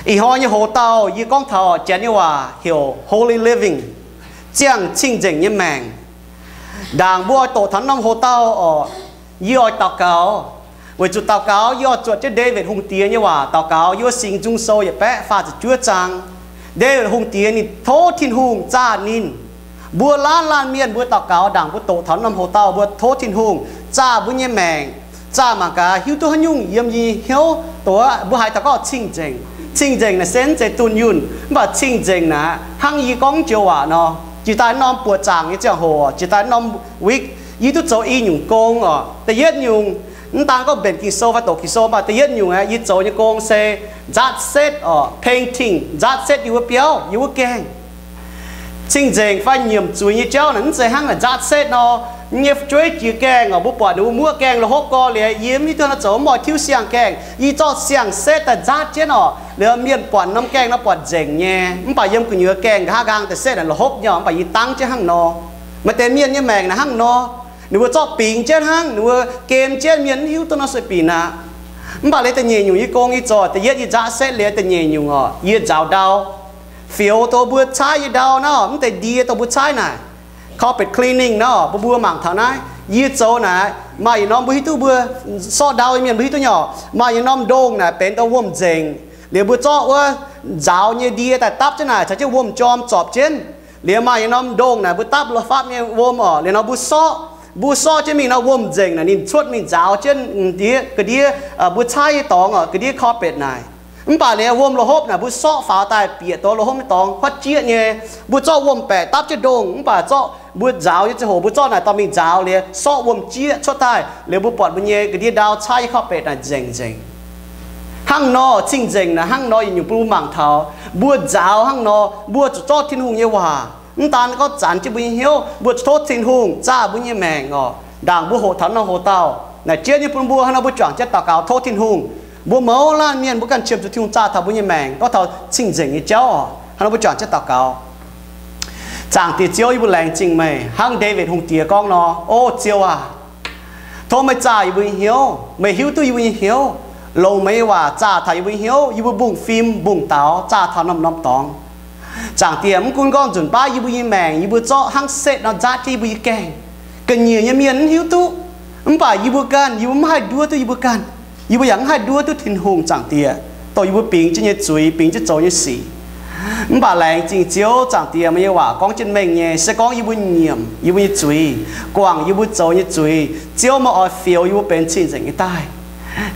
Ih hnoi nyei hoc-dauh yie gorngv taux janx nyei waac heuc holy living, ziangh cing-nzengc nyei maengc. Ndaangc mbuo oix doqc taux norm hoc-dauh oc, yie oix daux gaux. Weic zuqc daux gaux yie oix zuotc jienv Ndaawitv Hungh Diex nyei waac daux gaux. Yie mbuo Singx Nzung Sou yietc baeqv faah ziepc juov zaang, Ndaawitv Hungh Diex ninh tov Tin-Hungh zaah ninh. Mbuo laanh laanh mienh mbuo daux gaux ndaangc mbuo doqc taux norm hoc-dauh mbuo tov Tin-Hungh zaah mbuo nyei maengc, zaah mangc gaax hiuv duqv haaix nyungc yiem yie hnyouv doqc. Mbuo haiz taux gorngv cing-nzengc, cing-nzengc naaic se mv zeiz dunh yunh, mv baac cing-nzengc naaic hnangv yie gorngv joux waac nor, jiex daaih norm buoqc zaangc nyei ziangh hoc, jiex daaih norm week, yie duqv zoux i nyungc gong oc. Da'yietv nyungc, mv daan gorngv mbenc Ging-Sou fai doqc Ging-Sou, mv baac da'yietv nyungc aeqv, yie zoux nyei gong se nzaatv setv oc, painting, nzaatv setv yie wuov biauv, yie wuov gaengh. Cing-nzengc fai nyiemc zuiz nyei jauv naaic mv zeiz hnangv naaic nzaatv setv nor, nyei fu'jueiv jiex gaengh oc, mbuo buatc ninh mbuo muoqv gaengh la'hopv gorx liuz, yie mv hiuv duqv nor zoux, mv oix tiuv siang-gaengh, yie zorqv siang-setv daaih nzaatv jienv oc. Liuz mienh buatc norm gaengh nor buatc nzengc nyei, mv baac yiem gu'nyuoz gaengh nqa'haav nqaang daaih setv naaic la'hopv nyei, mv baac yie dangv jienv hnangv nor. Maaih deix mienh nyei maengc naaic hnangv nor, ninh mbuo zorqv bingx jienv hnangv, ninh mbuo gem jienv, mienh mv hiuv duqv nor sueih binc aqv. Mv baac liuz da'nyeic nyungc yie gong yie zoux, da'yietv yie nzaatv setv, liuz da'nyeic nyungc oc, yie nzaaux ndau. Fioux dongh mbuo caaiv nyei ndau naaiv, mv deix ndie dongh mbuo caaiv naaic, carpet cleaning naaiv, mbuo mbuo mangc taux naaiv. Yie zoux naaic, maaih yietc norm mbuo hiuv duqv, mbuo sorqv ndau nyei mienh mbuo hiuv duqv nyei oc. Maaih yietc norm ndongh naaic benx dongh wuom-nzengc, liuz mbuo zorqv wuov nzaaux nyei ndie daaih dapv jienv naaic, caux jienv wuom-jorm zorpc jienv. Liuz maaih yietc norm ndongh naaic mbuo dapv la'fapv nyei wuom oc. Liuz nor mbuo sorqv, mbuo sorqv jienv mingh nor, wuom-nzengc naaic ninh cuotv mingh nzaaux jienv ga'ndiev, ga'ndiev mbuo caaiv nyei dorngx oc, ga'ndiev carpet naaic. Mv baac liuz wuom la'hopv naaic mbuo sorqv faaux daaih bieqc dongh la'hopv nyei dorngx huotv jieqv nyei. Mbuo zorqv wuom-baeqc dapv jienv ndongh, mv baac zorqv mbuo nzaaux nyei ziangh hoc mbuo zorqv naaic dorh mingh nzaaux liuz sorqv wuom-jieqv cuotv daaih, liuz mbuo buatc mbuo nyei ga'ndiev ndau caaiv nyei carpet naaic nzengc nzengc. Hnangv nor cing-nzengc naaic, hnangv nor yietc nyungc bun mbuo mangc taux mbuo nzaaux hnangv nor, mbuo zuqc zorqv Tin-Hungh nyei waac. Mv daan gorngv zanc jienv mbuo nyei hnyouv, mbuo zuqc tov Tin-Hungh zaah mbuo nyei maengc oc. Ndaangc mbuo hoqc taux norm hoc-dauh naaic, jienv nyei bun mbuo hnangv nor mbuo juangc jienv daux gaux tov Tin-Hungh. Mbuo mouz laanh mienh mbuo ganh qiemx zuqc Tin-Hungh zaah taux mbuo nyei maengc, gorngv taux cing-nzengc nyei jauv oc. Hnangv nor mbuo juangc jienv daux gaux. Zaangc Diex Ziouv, yie mbuo laengz zingh meih hnangv Ndaawitv Hungh Diex gorngv nor, O Ziouv aac, tov meih zaah yie mbuo nyei hnyouv. Meih hiuv duqv yie mbuo nyei hnyouv. Longc meih nyei waac zaah taux yie mbuo nyei hnyouv, yie mbuo mbungv-fim mbungv-daux zaah taux norm-norm dorngx. Zaangc Diex, mv gunv gorngv nzunc baav yie mbuo nyei maengc yie mbuo zorqv hnangv setv nor nzaatv jienv yie mbuo nyei gaengh, ga'nyiec nyei mienh mv hiuv duqv. Mv baac yie mbuo ganh, yie mbuo mv haih nduov duqv yie mbuo ganh. Yie mbuo yaac mv haih nduov duqv Tin-Hungh, Zaangc Diex, dongh yie mbuo bingx jienv nyei zuiz, bingx jienv zoux nyei sic. Mv baac laengz zingh Ziouv, Zaangc Diex, meih nyei waac gorngv jienv mengh nyei, se gorngv yie mbuo nyiemc yie mbuo nyei zuiz, guangc yie mbuo zoux nyei zuiz, Ziouv meih oix fioux yie mbuo benx cing-nzengc nyei daaih.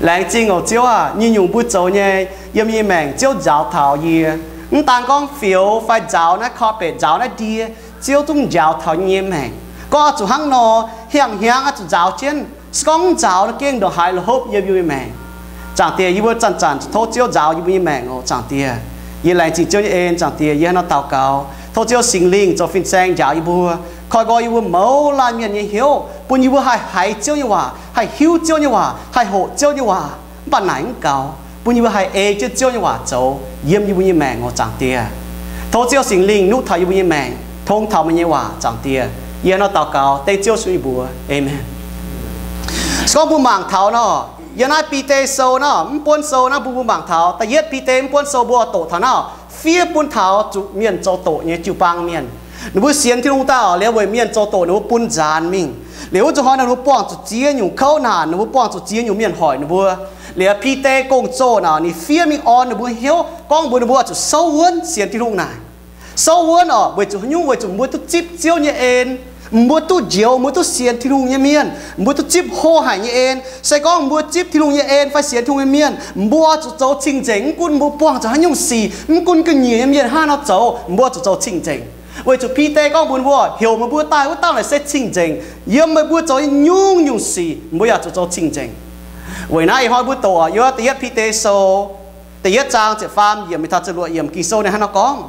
Laengz zingh oc Ziouv aac, nyei nyungc mbuo zoux nyei, yiem yie nyei maengc Ziouv njaaux taux yie. Mv daan gorngv fioux fai nzaaux naaiv carpet, nzaaux naaiv ndie, Ziouv zungv njaaux taux yie nyei maengc. Gorngv oix zuqc hnangv nor, hiaangx hnyangx oix zuqc nzaaux jienv. Se gorngv mv nzaaux, gengh ndongc haaix la'hopv yiem yie mbuo nyei maengc. Zaangc Diex, yie mbuo zanc-zanc zuqc tov Ziouv nzaaux yie mbuo nyei maengc oc, Zaangc Diex. Yie laengz zingh Ziouv nyei en, Zaangc Diex. Yie hnangv nor daux gaux, tov Ziouv Singx Lingh zoux fin-saeng njaaux yie mbuo, koi nqoi yie mbuo mouz laanh mienh nyei hnyouv, bun yie mbuo haih haiz Ziouv nyei waac, haih hiuv Ziouv nyei waac, haih hoqc Ziouv nyei waac. Mv baac naaic mv gaux, bun yie mbuo haih ei jienv Ziouv nyei waac zoux yiem yie mbuo nyei maengc oc, Zaangc Diex. Tov Ziouv Singx Lingh nuqv taux yie mbuo nyei maengc, tong taux meih nyei waac, Zaangc Diex. Yie hnangv nor daux gaux dengv Ziouv Yesu nyei mbuox. Aamen. Se gorngv mbuo mangc taux nor, yiem naaiv Bide Sou nor, mv buonv sou naaiv mbuo, mbuo mangc taux da'yietv Bide mv buonv sou mbuo doqc taux naaiv, fiev bun taux zuqc mienh zoux doqc nyei jiu-baang mienh. Ninh mbuo sienx Tin-Hungh daaih oc, liuz weic mienh zoux doqc ninh mbuo bun nzaanx mingh. Liuz wuov zuqc hnoi ninh mbuo buangh zuqc ziex nyungc kouv naanc, ninh mbuo buangh zuqc ziex nyungc mienh hoic ninh mbuo. Liuz Bide gong-zoh naaic ninh fiev mingh orn ninh mbuo hnyouv, gorngv mbuox ninh mbuo oix zuqc souv wuonv sienx Tin-Hungh naaic. Souv wuonv oc, weic zuqc haaix nyungc? Weic zuqc mbuo duqv zipv Ziouv nyei en. Mbuo duqv njoux, mbuo duqv sienx Tin-Hungh nyei mienh, mbuo duqv zipv hlo haic nyei en. Se gorngv mbuo zipv Tin-Hungh nyei en fai sienx Tin-Hungh nyei mienh, mbuo zuqc zoux cing-nzengc. Mv gunv mbuo buangh zuqc haaix nyungc sic, mv gunv ga'nyiec nyei mienh hnangv haaix nor zoux, mbuo zuqc zoux cing-nzengc. Weic zuqc Bide gorngv mbuox mbuo, heuc meih mbuo daaih wuov dauh naaic se cing-nzengc. Yiem meih mbuo zoux nyei nyungc-nyungc sic mbuo yaac zuqc zoux cing-nzengc. Weic naaiv ih hnoi mbuo doqc yiem da'yietv Bide Sou da'yietv zaang ziepc faam yiemc mingh taux ziepc luoqc yiemc, Ging-Sou ninh hnangv nor gorngv,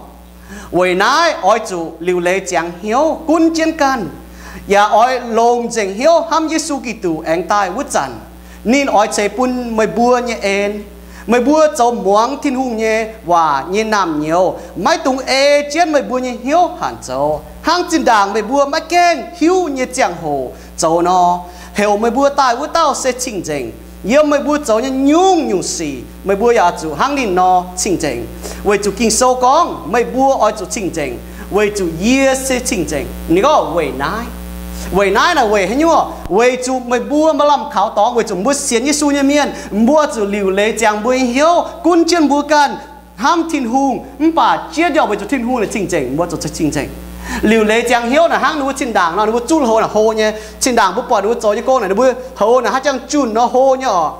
weic naaiv oix zuqc liuc leiz ziangx hnyouv gunv jienv ganh, yaac oix longc nzengc hnyouv hnamv Yesu Giduc aengx daaih wuov zanc, ninh oix ceix bun meih mbuo nyei en. Meih mbuo zoux muangx Tin-Hungh nyei waac nyei naamh nyouz maiv dungx ei jienv meih mbuo nyei hnyouv hanc zoux, hnangv zinh ndaangc meih mbuo maiv gaengh hiuv nyei ziangh hoc zoux nor. Heuc meih mbuo daaih wuov dauh se cing-nzengc. Yiem meih mbuo zoux nyei nyungc-nyungc sic meih mbuo yaac oix zuqc hnangv ninh nor cing-nzengc, weic zuqc Ging-Sou gorngv, Meih mbuo oix zuqc cing-nzengc, weic zuqc yie se cing-nzengc. Ninh gorngv weic naaiv, weic naaiv naaic weic haaix nyungc? Weic zuqc meih mbuo maaih lamh kaux dorngx, weic zuqc mbuo sienx Yesu nyei mienh, mbuo zuqc liuc leiz ziangx mbuo nyei hnyouv, gunv jienv mbuo ganh hnamv Tin-Hungh, mv baac jiex ndorh weic zuqc Tin-Hungh naaic cing-nzengc, mbuo zuqc cing-nzengc. Liuc leiz ziangx hnyouv naaic hnangv ninh mbuo zinh ndaangc nor, ninh mbuo zuqv hlo naaic hlo nyei. Zinh ndaangc mbuo buatc ninh mbuo zoux nyei gong naaic, ninh mbuo hlo naaic haaix jangx junh nor hlo nyei oc.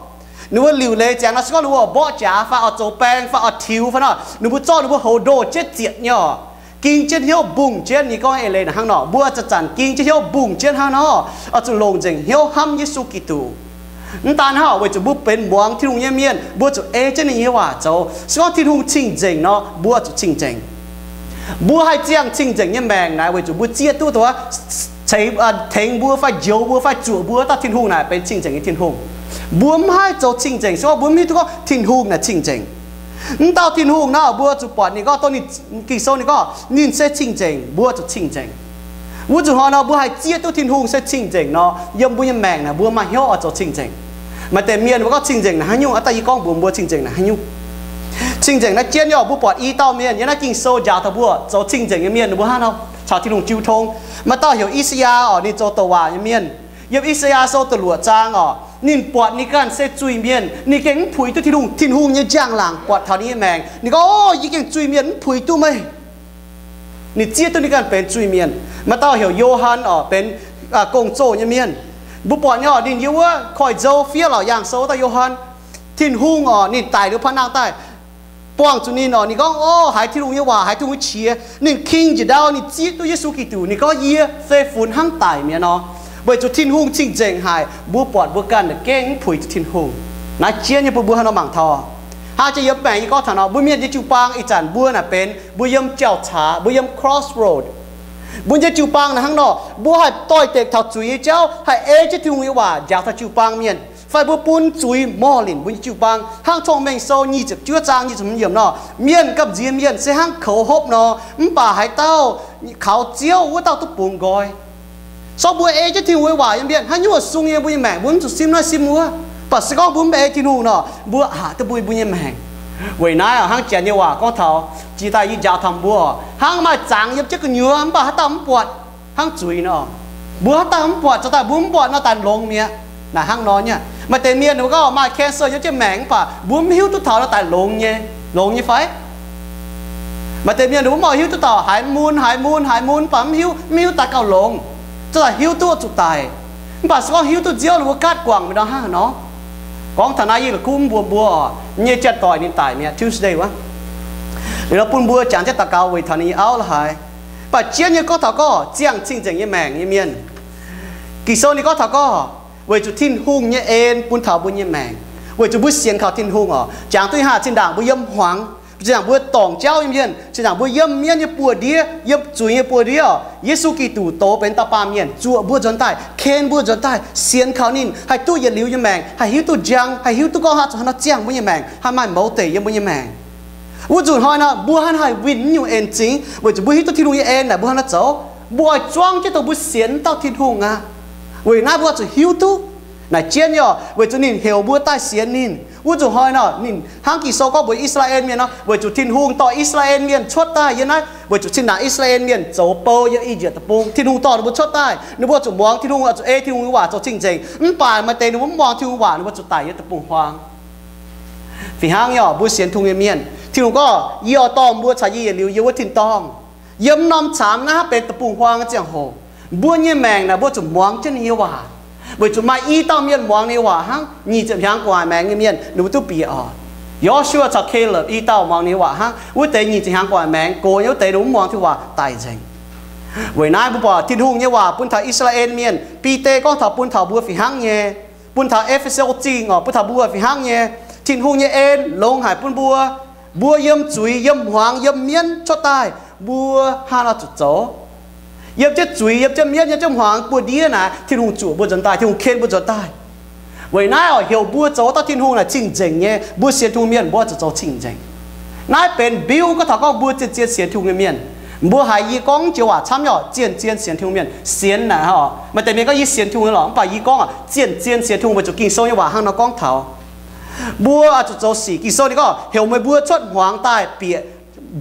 Ninh mbuo liuc leiz ziangx nor, se gorngv ninh mbuo oix mborqv jaax fai oix zoux baeng fai oix tiux fai nor, ninh mbuo zorqv ninh mbuo hoz ndoh jienv zietc nyei oc. Ging jienv hnyouv mbungh jienv. Ninh gorngv eix leiz naaic hnangv nor, mbuo zanc-zanc ging jienv hnyouv mbungh jienv hnangv nor, oix zuqc longc nzengc hnyouv hnamv Yesu Giduc. Mv daan hnangv, weic zuqc mbuo benx muangx Tin-Hungh nyei mienh, mbuo zuqc ei jienv ninh nyei waac zoux. Se gorngv Tin-Hungh cing-nzengc nor, mbuo zuqc cing-nzengc. Mbuo haih ziangh cing-nzengc nyei maengc naaic weic zuqc mbuo zieqv duqv dongh tengx mbuo fai njoux mbuo fai zuoqc mbuo dauh Tin-Hungh naaic benx cing-nzengc nyei Tin-Hungh. Mbuo mv haih zoux cing-nzengc se gorngv mbuo mv hiuv duqv gorngv Tin-Hungh naaic cing-nzengc. Mv dauh Tin-Hungh naaic, mbuo zuqc buatc ninh gorngv, dongh ninh, Ging-Sou ninh gorngv ninh se cing-nzengc, mbuo zuqc cing-nzengc. Wuov zuqc hnoi nor, mbuo haih zieqv duqv Tin-Hungh se cing-nzengc nor, yiem mbuo nyei maengc naaic mbuo maaih hnyouv oix zoux cing-nzengc. Maaih deix mienh mbuo gorngv cing-nzengc naaic haaix nyungc, aa, daaih yie gorngv mbuox mbuo cing-nzengc naaic haaix nyungc. Cing-nzengc naaiv jienv nyei, mbuo buatc i dauh mienh yiem naaiv Ging-Sou njaaux taux mbuo zoux cing-nzengc nyei mienh, mbuo hnangv nor caux Tin-Hungh jiu tong. Maaih dauh heuc I^saa^yaa oc, ninh zoux douc waac nyei mienh. Yiem I^saa^yaa Sou da'luoqc zaang oc, ninh buatc ninh ganh se zuiz-mienh, ninh gengh mv puix duqv Tin-Hungh. Tin-Hungh nyei njang-laangc buatc taux ninh nyei maengc, ninh gorngv, Ov, yie gengh zuiz-mienh, mv puix duqv meih. Ninh zieqv duqv ninh ganh benx zuiz-mienh. Maaih dauh heuc Yo^han oc, benx gong-zoh nyei mienh. Mbuo buatc nyei oc, ninh yiem wuov koiv-nzou fiev Laauc Yaangh Sou dauh Yo^han. Tin-Hungh oc, ninh daic liuz paan nangh daaih, buangh zuqc ninh oc, ninh gorngv, Ov, haiz Tin-Hungh nyei waac, haiz Tin-Hungh nyei qiex. Ninh king njiec ndau, ninh zieqv duqv Yesu Giduc. Ninh gorngv, Yie se funx hnangv daic mi'aqv nor. Weic zuqc Tin-Hungh cing-nzengc haic, mbuo buatc mbuo ganh gengh mv puix duqv Tin-Hungh. Naaiv jienv nyei bun mbuo haaix nor mangc taux. Hnangv jiex yiem maengx yie gorngv taux nor, mbuo mienh nyei jiu-baang ih zanc mbuo naaic benx mbuo yiem jauv-caax, mbuo yiem crossroad. Mbuo nyei jiu-baang naaic hnangv nor, mbuo haih doix-dekc taux zuiz nyei jauv, haih ei jienv Tin-Hungh nyei waac njaaux taux jiu-baang mienh, fai mbuo bun zuiz morh linc mbuo nyei jiu-baang. Hnangv Cong-Mengh Sou nyic ziepc juov zaang nyic ziepc hmz yiemc nor, mienh gamh nziex mienh se hnangv koux hopv nor, mv baac haaix dauh kaux Ziouv, wuov dauh duqv bungx nqoi. Se gorngv mbuo ei jienv Tin-Hungh nyei waac nyei mienh, haaix nyungc sung yiem mbuo nyei maengc, mbuo mv zuqc simv naaiv simv wuov. Mv baac se gorngv mbuo mv ei Tin-Hungh nor, mbuo aqc duqv mbuo, mbuo nyei maengc. Weic naaiv hnangv Janx nyei waac gorngv taux, jiex daaih yie njaaux taux mbuo, hnangv maaih zangx yiem jienv gu'nyuoz, mv baac haaix dauh mv buatc, hnangv zuiz nor. Mbuo haaix dauh mv buatc, zoux daaih mbuo mv buatc nor daaih longx mi'aqv. Naaic hnangv nor nyei. Maaih deix mienh ninh mbuo gorngv maaih cancer yiem jienv maengc, mv baac mbuo mv hiuv duqv taux nor daaih longx nyei, longx nyei fai? Maaih deix mienh ninh mbuo mv hiuv duqv taux haiz mun, haiz mun, haiz mun, mv baac mv hiuv, mv hiuv daaih gauh longx, zoux daaih hiuv duqv zuqc daic. Mv baac se gorngv hiuv duqv Ziouv, ninh mbuo gaatv guangc mi'aqv nor, hnangv nor. Gorngv taux naaiv, yie la'kuqv mv mbuox mbuo oc, nyei janx-doic ninh daic mi'aqv, Tuesday wuov. Liuz nor bun mbuo jangx jienv daux gaux weic taux ninh nyei auv la'haaix. Mv baac jienv nyei gorngv taux gorngv ziangh cing-nzengc nyei maengc nyei mienh, Ging-Sou ninh gorngv taux gorngv, weic zuqc Tin-Hungh nyei en bun taux mbuo nyei maengc, weic zuqc mbuo sienx kaux Tin-Hungh oc. Jangx duqv haav zinh ndaangc mbuo yiem hmuangx, zinh ndaangc mbuo dorngc jauv nyei mienh, zinh ndaangc mbuo yiem mienv nyei buoz-ndiev, yiem zuiz nyei buoz-ndiev oc, Yesu Giduc doz benx dauh baamh mienh zuoqc mbuo nzuonx daaih, ken mbuo nzuonx daaih, sienx kaux ninh haih duqv yietc liuz nyei maengc, haih hiuv duqv njang, haih hiuv duqv gorngv haaix zanc hnangv nor ziangh mbuo nyei maengc, haih maaih mouz deic yiem mbuo nyei maengc. Wuov nzunc hnoi nor mbuo hnangv haih winh nyungc en zingx, weic zuqc mbuo hiuv duqv Tin-Hungh nyei en naaic mbuo hnangv nor zoux. Mbuo oix zuangv jienv dongh mbuo sienx dauh Tin-Hungh aqv. Weic naaiv mbuo zuqc hiuv duqv naaic jienv nyei oc, weic zuqc ninh heuc mbuo daaih sienx ninh. Wuov nzunc hnoi nor ninh hnangv Ging-Sou gorngv mbuox I^saa^laa^en Mienh nor, weic zuqc Tin-Hungh dorh I^saa^laa^en Mienh cuotv daaih yiem naaiv, weic zuqc zinh ndaangc I^saa^laa^en Mienh zoux bou yiem I^yipv Deic-Bung, Tin-Hungh dorh ninh mbuo cuotv daaih, ninh mbuo zuqc muangx Tin-Hungh, zuqc ei Tin-Hungh nyei waac zoux cing-nzengc. Mv baac maaih deix ninh mbuo mv muangx Tin-Hungh waac, ninh mbuo zuqc daic yiem deic-bung-huaang. Fih hnangv nyei oc, mbuo sienx Tin-Hungh nyei mienh, Tin-Hungh gorngv, Yie oix dorh mbuo caux yie yietc liuz yiem wuov tin-dorngh. Yiem norm caamx naaiv benx deic-bung-huaang ziangh hoc, mbuo nyei maengc naaic mbuo zuqc muangx jienv ninh nyei waac. Weic zuqc maaih i dauh mienh muangx ninh nyei waac hnangv, nyic ziepc hnyangx gu'nguaaic maengx nyei mienh ninh mbuo duqv bieqc oc. Yo^su^waa caux Kaleb i dauh muangx ninh nyei waac hnangv, wuov deix nyic ziepc hnyangx gu'nguaaic maengx gox nyei wuov deix ninh mbuo mv muangx Tin-Hungh waac daic nzengc. Weic naaiv mbuo buatc Tin-Hungh nyei waac bun taux I^saa^laa^en Mienh. Bide gorngv taux bun taux mbuo fih hnangv nyei, bun taux E^fe^so Zingh oc, bun taux mbuo fih hnangv nyei. Tin-Hungh nyei en longx haic bun mbuo. Mbuo yiem zuiz, yiem hmuangx, yiem mienv cuotv daaih, mbuo hnangv nor zuqc zoux. Yiem jienv zuiz, yiem jienv mienv, yiem jienv hmuangx buoz-ndiev naaic, Tin-Hungh zuoqc mbuo nzuonx daaih, Tin-Hungh ken mbuo nzuonx daaih. Weic naaiv oc, heuc mbuo zoux dauh Tin-Hungh naaic cing-nzengc nyei. Mbuo sienx Tin-Hungh mienh mbuo zuqc zoux cing-nzengc. Naaiv benx biuv gorngv taux gorngv mbuo zien-zien sienx Tin-Hungh nyei mienh. Mbuo haiz yie gorngv joux waac camv nyei oc, zien-zien sienx Tin-Hungh mienh. Sienx naaic oc, maaih deix mienh gorngv yie sienx Tin-Hungh nyei lorqc, mv baac yie gorngv oc, zien-zien sienx Tin-Hungh weic zuqc Ging-Sou nyei waac hnangv nor gorngv taux. Mbuo oix zuqc zoux sic. Ging-Sou ninh gorngv heuc meih mbuo cuotv hmuangx daaih bieqc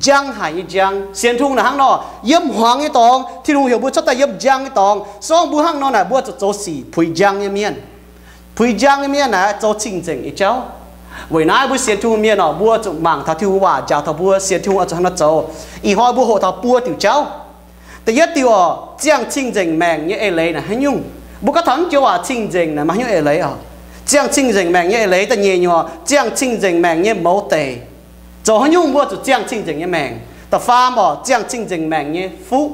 njang haic nyei njang. Sienx Tin-Hungh naaic hnangv nor, yiem hmuangx nyei dorngx, Tin-Hungh heuc mbuo cuotv daaih yiem njang nyei dorngx. Se gorngv mbuo hnangv nor naaic, mbuo oix zuqc zoux sic puix njang nyei mienh. Puix njang nyei mienh naaic zoux cing-nzengc nyei jauv. Weic naaiv mbuo sienx Tin-Hungh mienh oc, mbuo zuqc mangc taux Tin-Hungh waac njaaux taux mbuo, sienx Tin-Hungh oix zuqc hnangv nor zoux. Ih hnoi mbuo hoqc taux buo diuc jauv. Da'yietv diuc oc, ziangh cing-nzengc maengc nyei eix leiz naaic haaix nyungc? Mbuo gorngv taux naaiv joux waac cing-nzengc naaic maaih haaix nyungc eix leiz oc? Ziangh cing-nzengc maengc nyei eix leiz da'nyeic nyungc oc, ziangh cing-nzengc maengc nyei mouz deic. Zoux haaix nyungc mbuo zuqc ziangh cing-nzengc nyei maengc? Da'faam oc, ziangh cing-nzengc maengc nyei fuqv.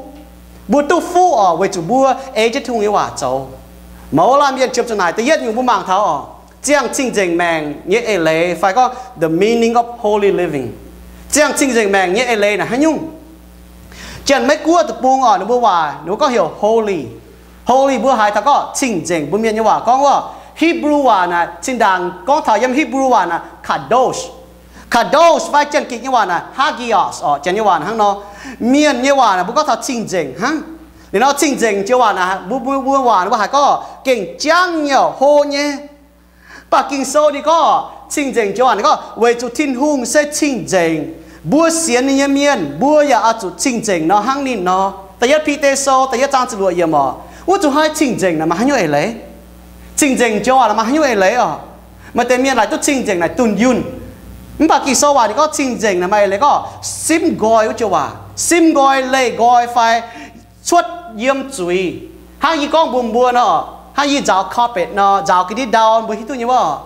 Mbuo duqv fuqv oc, weic zuqc mbuo ei jienv Tin-Hungh nyei waac zoux. Mouz laanh mienh qiemx zuqc naaic. Da'yietv nyungc mbuo mangc taux oc, ziangh cing-nzengc maengc nyei eix leiz fai gorngv the meaning of holy living. Ziangh cing-nzengc maengc nyei eix leiz naaic haaix nyungc? Janx-Meiv Guoqv deic-bung oc, ninh mbuo waac ninh mbuo gorngv heuc holy. Holy mbuo haiz taux gorngv cing-nzengc. Mbuo mienh nyei waac gorngv wuov, Hipv^lu waac naaic zinh ndaangc gorngv taux yiem Hipv^lu waac naaic kadosh. Kadosh fai Janx-Gikc nyei waac naaic hagios oc, Janx nyei waac naaic hnangv nor. Mienh nyei waac naaic mbuo gorngv taux cing-nzengc hnangv. Liuz nor cing-nzengc joux waac naaic mbuo, mbuo, mbuo waac ninh mbuo haiz gorngv gengh jangv nyei oc, hlo nyei. Mv baac Ging-Sou ninh gorngv cing-nzengc joux waac ninh gorngv weic zuqc Tin-Hungh se cing-nzengc, mbuo sienx ninh nyei mienh mbuo yaac oix zuqc cing-nzengc nor hnangv ninh nor. Da'yietv Bide Sou da'yietv zaang ziepc luoqc yiemc oc. Wuov zuqc haiz cing-nzengc naaic maaih haaix nyungc eix leiz? Cing-nzengc joux waac naaic maaih haaix nyungc eix leiz oc? Maaih deix mienh laaic duqv cing-nzengc naaic dunh yunh. Mv baac Ging-Sou waac ninh gorngv cing-nzengc naaic maaih eix leiz gorngv simv nqoi wuov joux waac, simv nqoi, leih nqoi fai cuotv yiem zuiz. Hnangv yie gorngv mbuox mbuo nor, hnangv yie nzaaux carpet nor, nzaaux ga'ndiev ndau, mbuo hiuv duqv nyei wuov.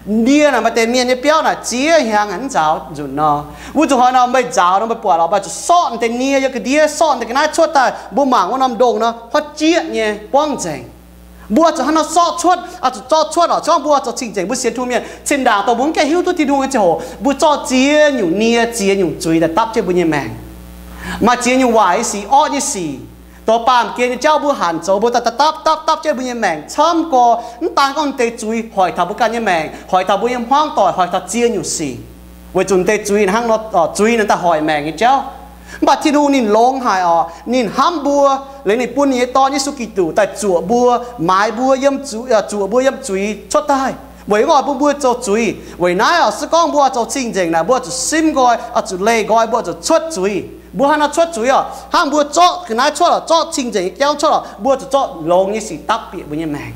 Nie naaic maaih deix mienh nyei biauv naaic ziex hnyangx mv nzaaux nzunc nor. Wuov zuqc hnoi nor meih nzaaux nor meih buatc lorqc, meih zuqc sortv naaiv deix nie yiem ga'ndiev, sortv naaiv deix ga'naaiv cuotv daaih, mbuo mangc wuov norm ndongh nor, huotv jieqv nyei, buangv nzengc. Mbuo zuqc hnangv nor sortv cuotv, oix zuqc zorqv cuotv oc. Se gorngv mbuo zoux cing-nzengc, mbuo sienx Tin-Hungh mienh, zinh ndaangc dongh mbuo mv gaengh hiuv duqv Tin-Hungh nyei ziangh hoc, mbuo zorqv ziex nyungc nie, ziex nyungc zuiz daaih dapv jienv mbuo nyei maengc. Maaih ziex nyungc waaic nyei sic, orqv nyei sic, dongh baamh gen nyei jauv mbuo hanc zoux, mbuo daaih dapv, dapv, dapv jienv mbuo nyei maengc camv gorx. Mv daan gorngv deix zuiz hoic taux mbuo ganh nyei maengc, hoic taux mbuo nyei hmuangv doic, hoic taux ziex nyungc sic. Weic zuqc deix zuiz hnangv nor, zuiz naaic daaih hoic maengc nyei jauv. Mv baac Tin-Hungh ninh longx haic oc. Ninh hnamv mbuo, liuz ninh bun ninh nyei Dorn Yesu Giduc daaih zuoqc mbuo, maaiz mbuo yiem zuiz, zuoqc mbuo yiem zuiz cuotv daaih. Weic oix bun mbuo zoux zuiz. Weic naaiv oc, se gorngv mbuo oix zoux cing-nzengc naaic, mbuo zuqc simv nqoi, oix zuqc leih nqoi, mbuo zuqc cuotv zuiz. Mbuo hnangv nor cuotv zuiz oc, hnangv mbuo zorqv ga'naaiv cuotv oc, zorqv cing-nzengc nyei jauv cuotv oc, mbuo zuqc zorqv longx nyei sic dapv bieqc mbuo nyei maengc.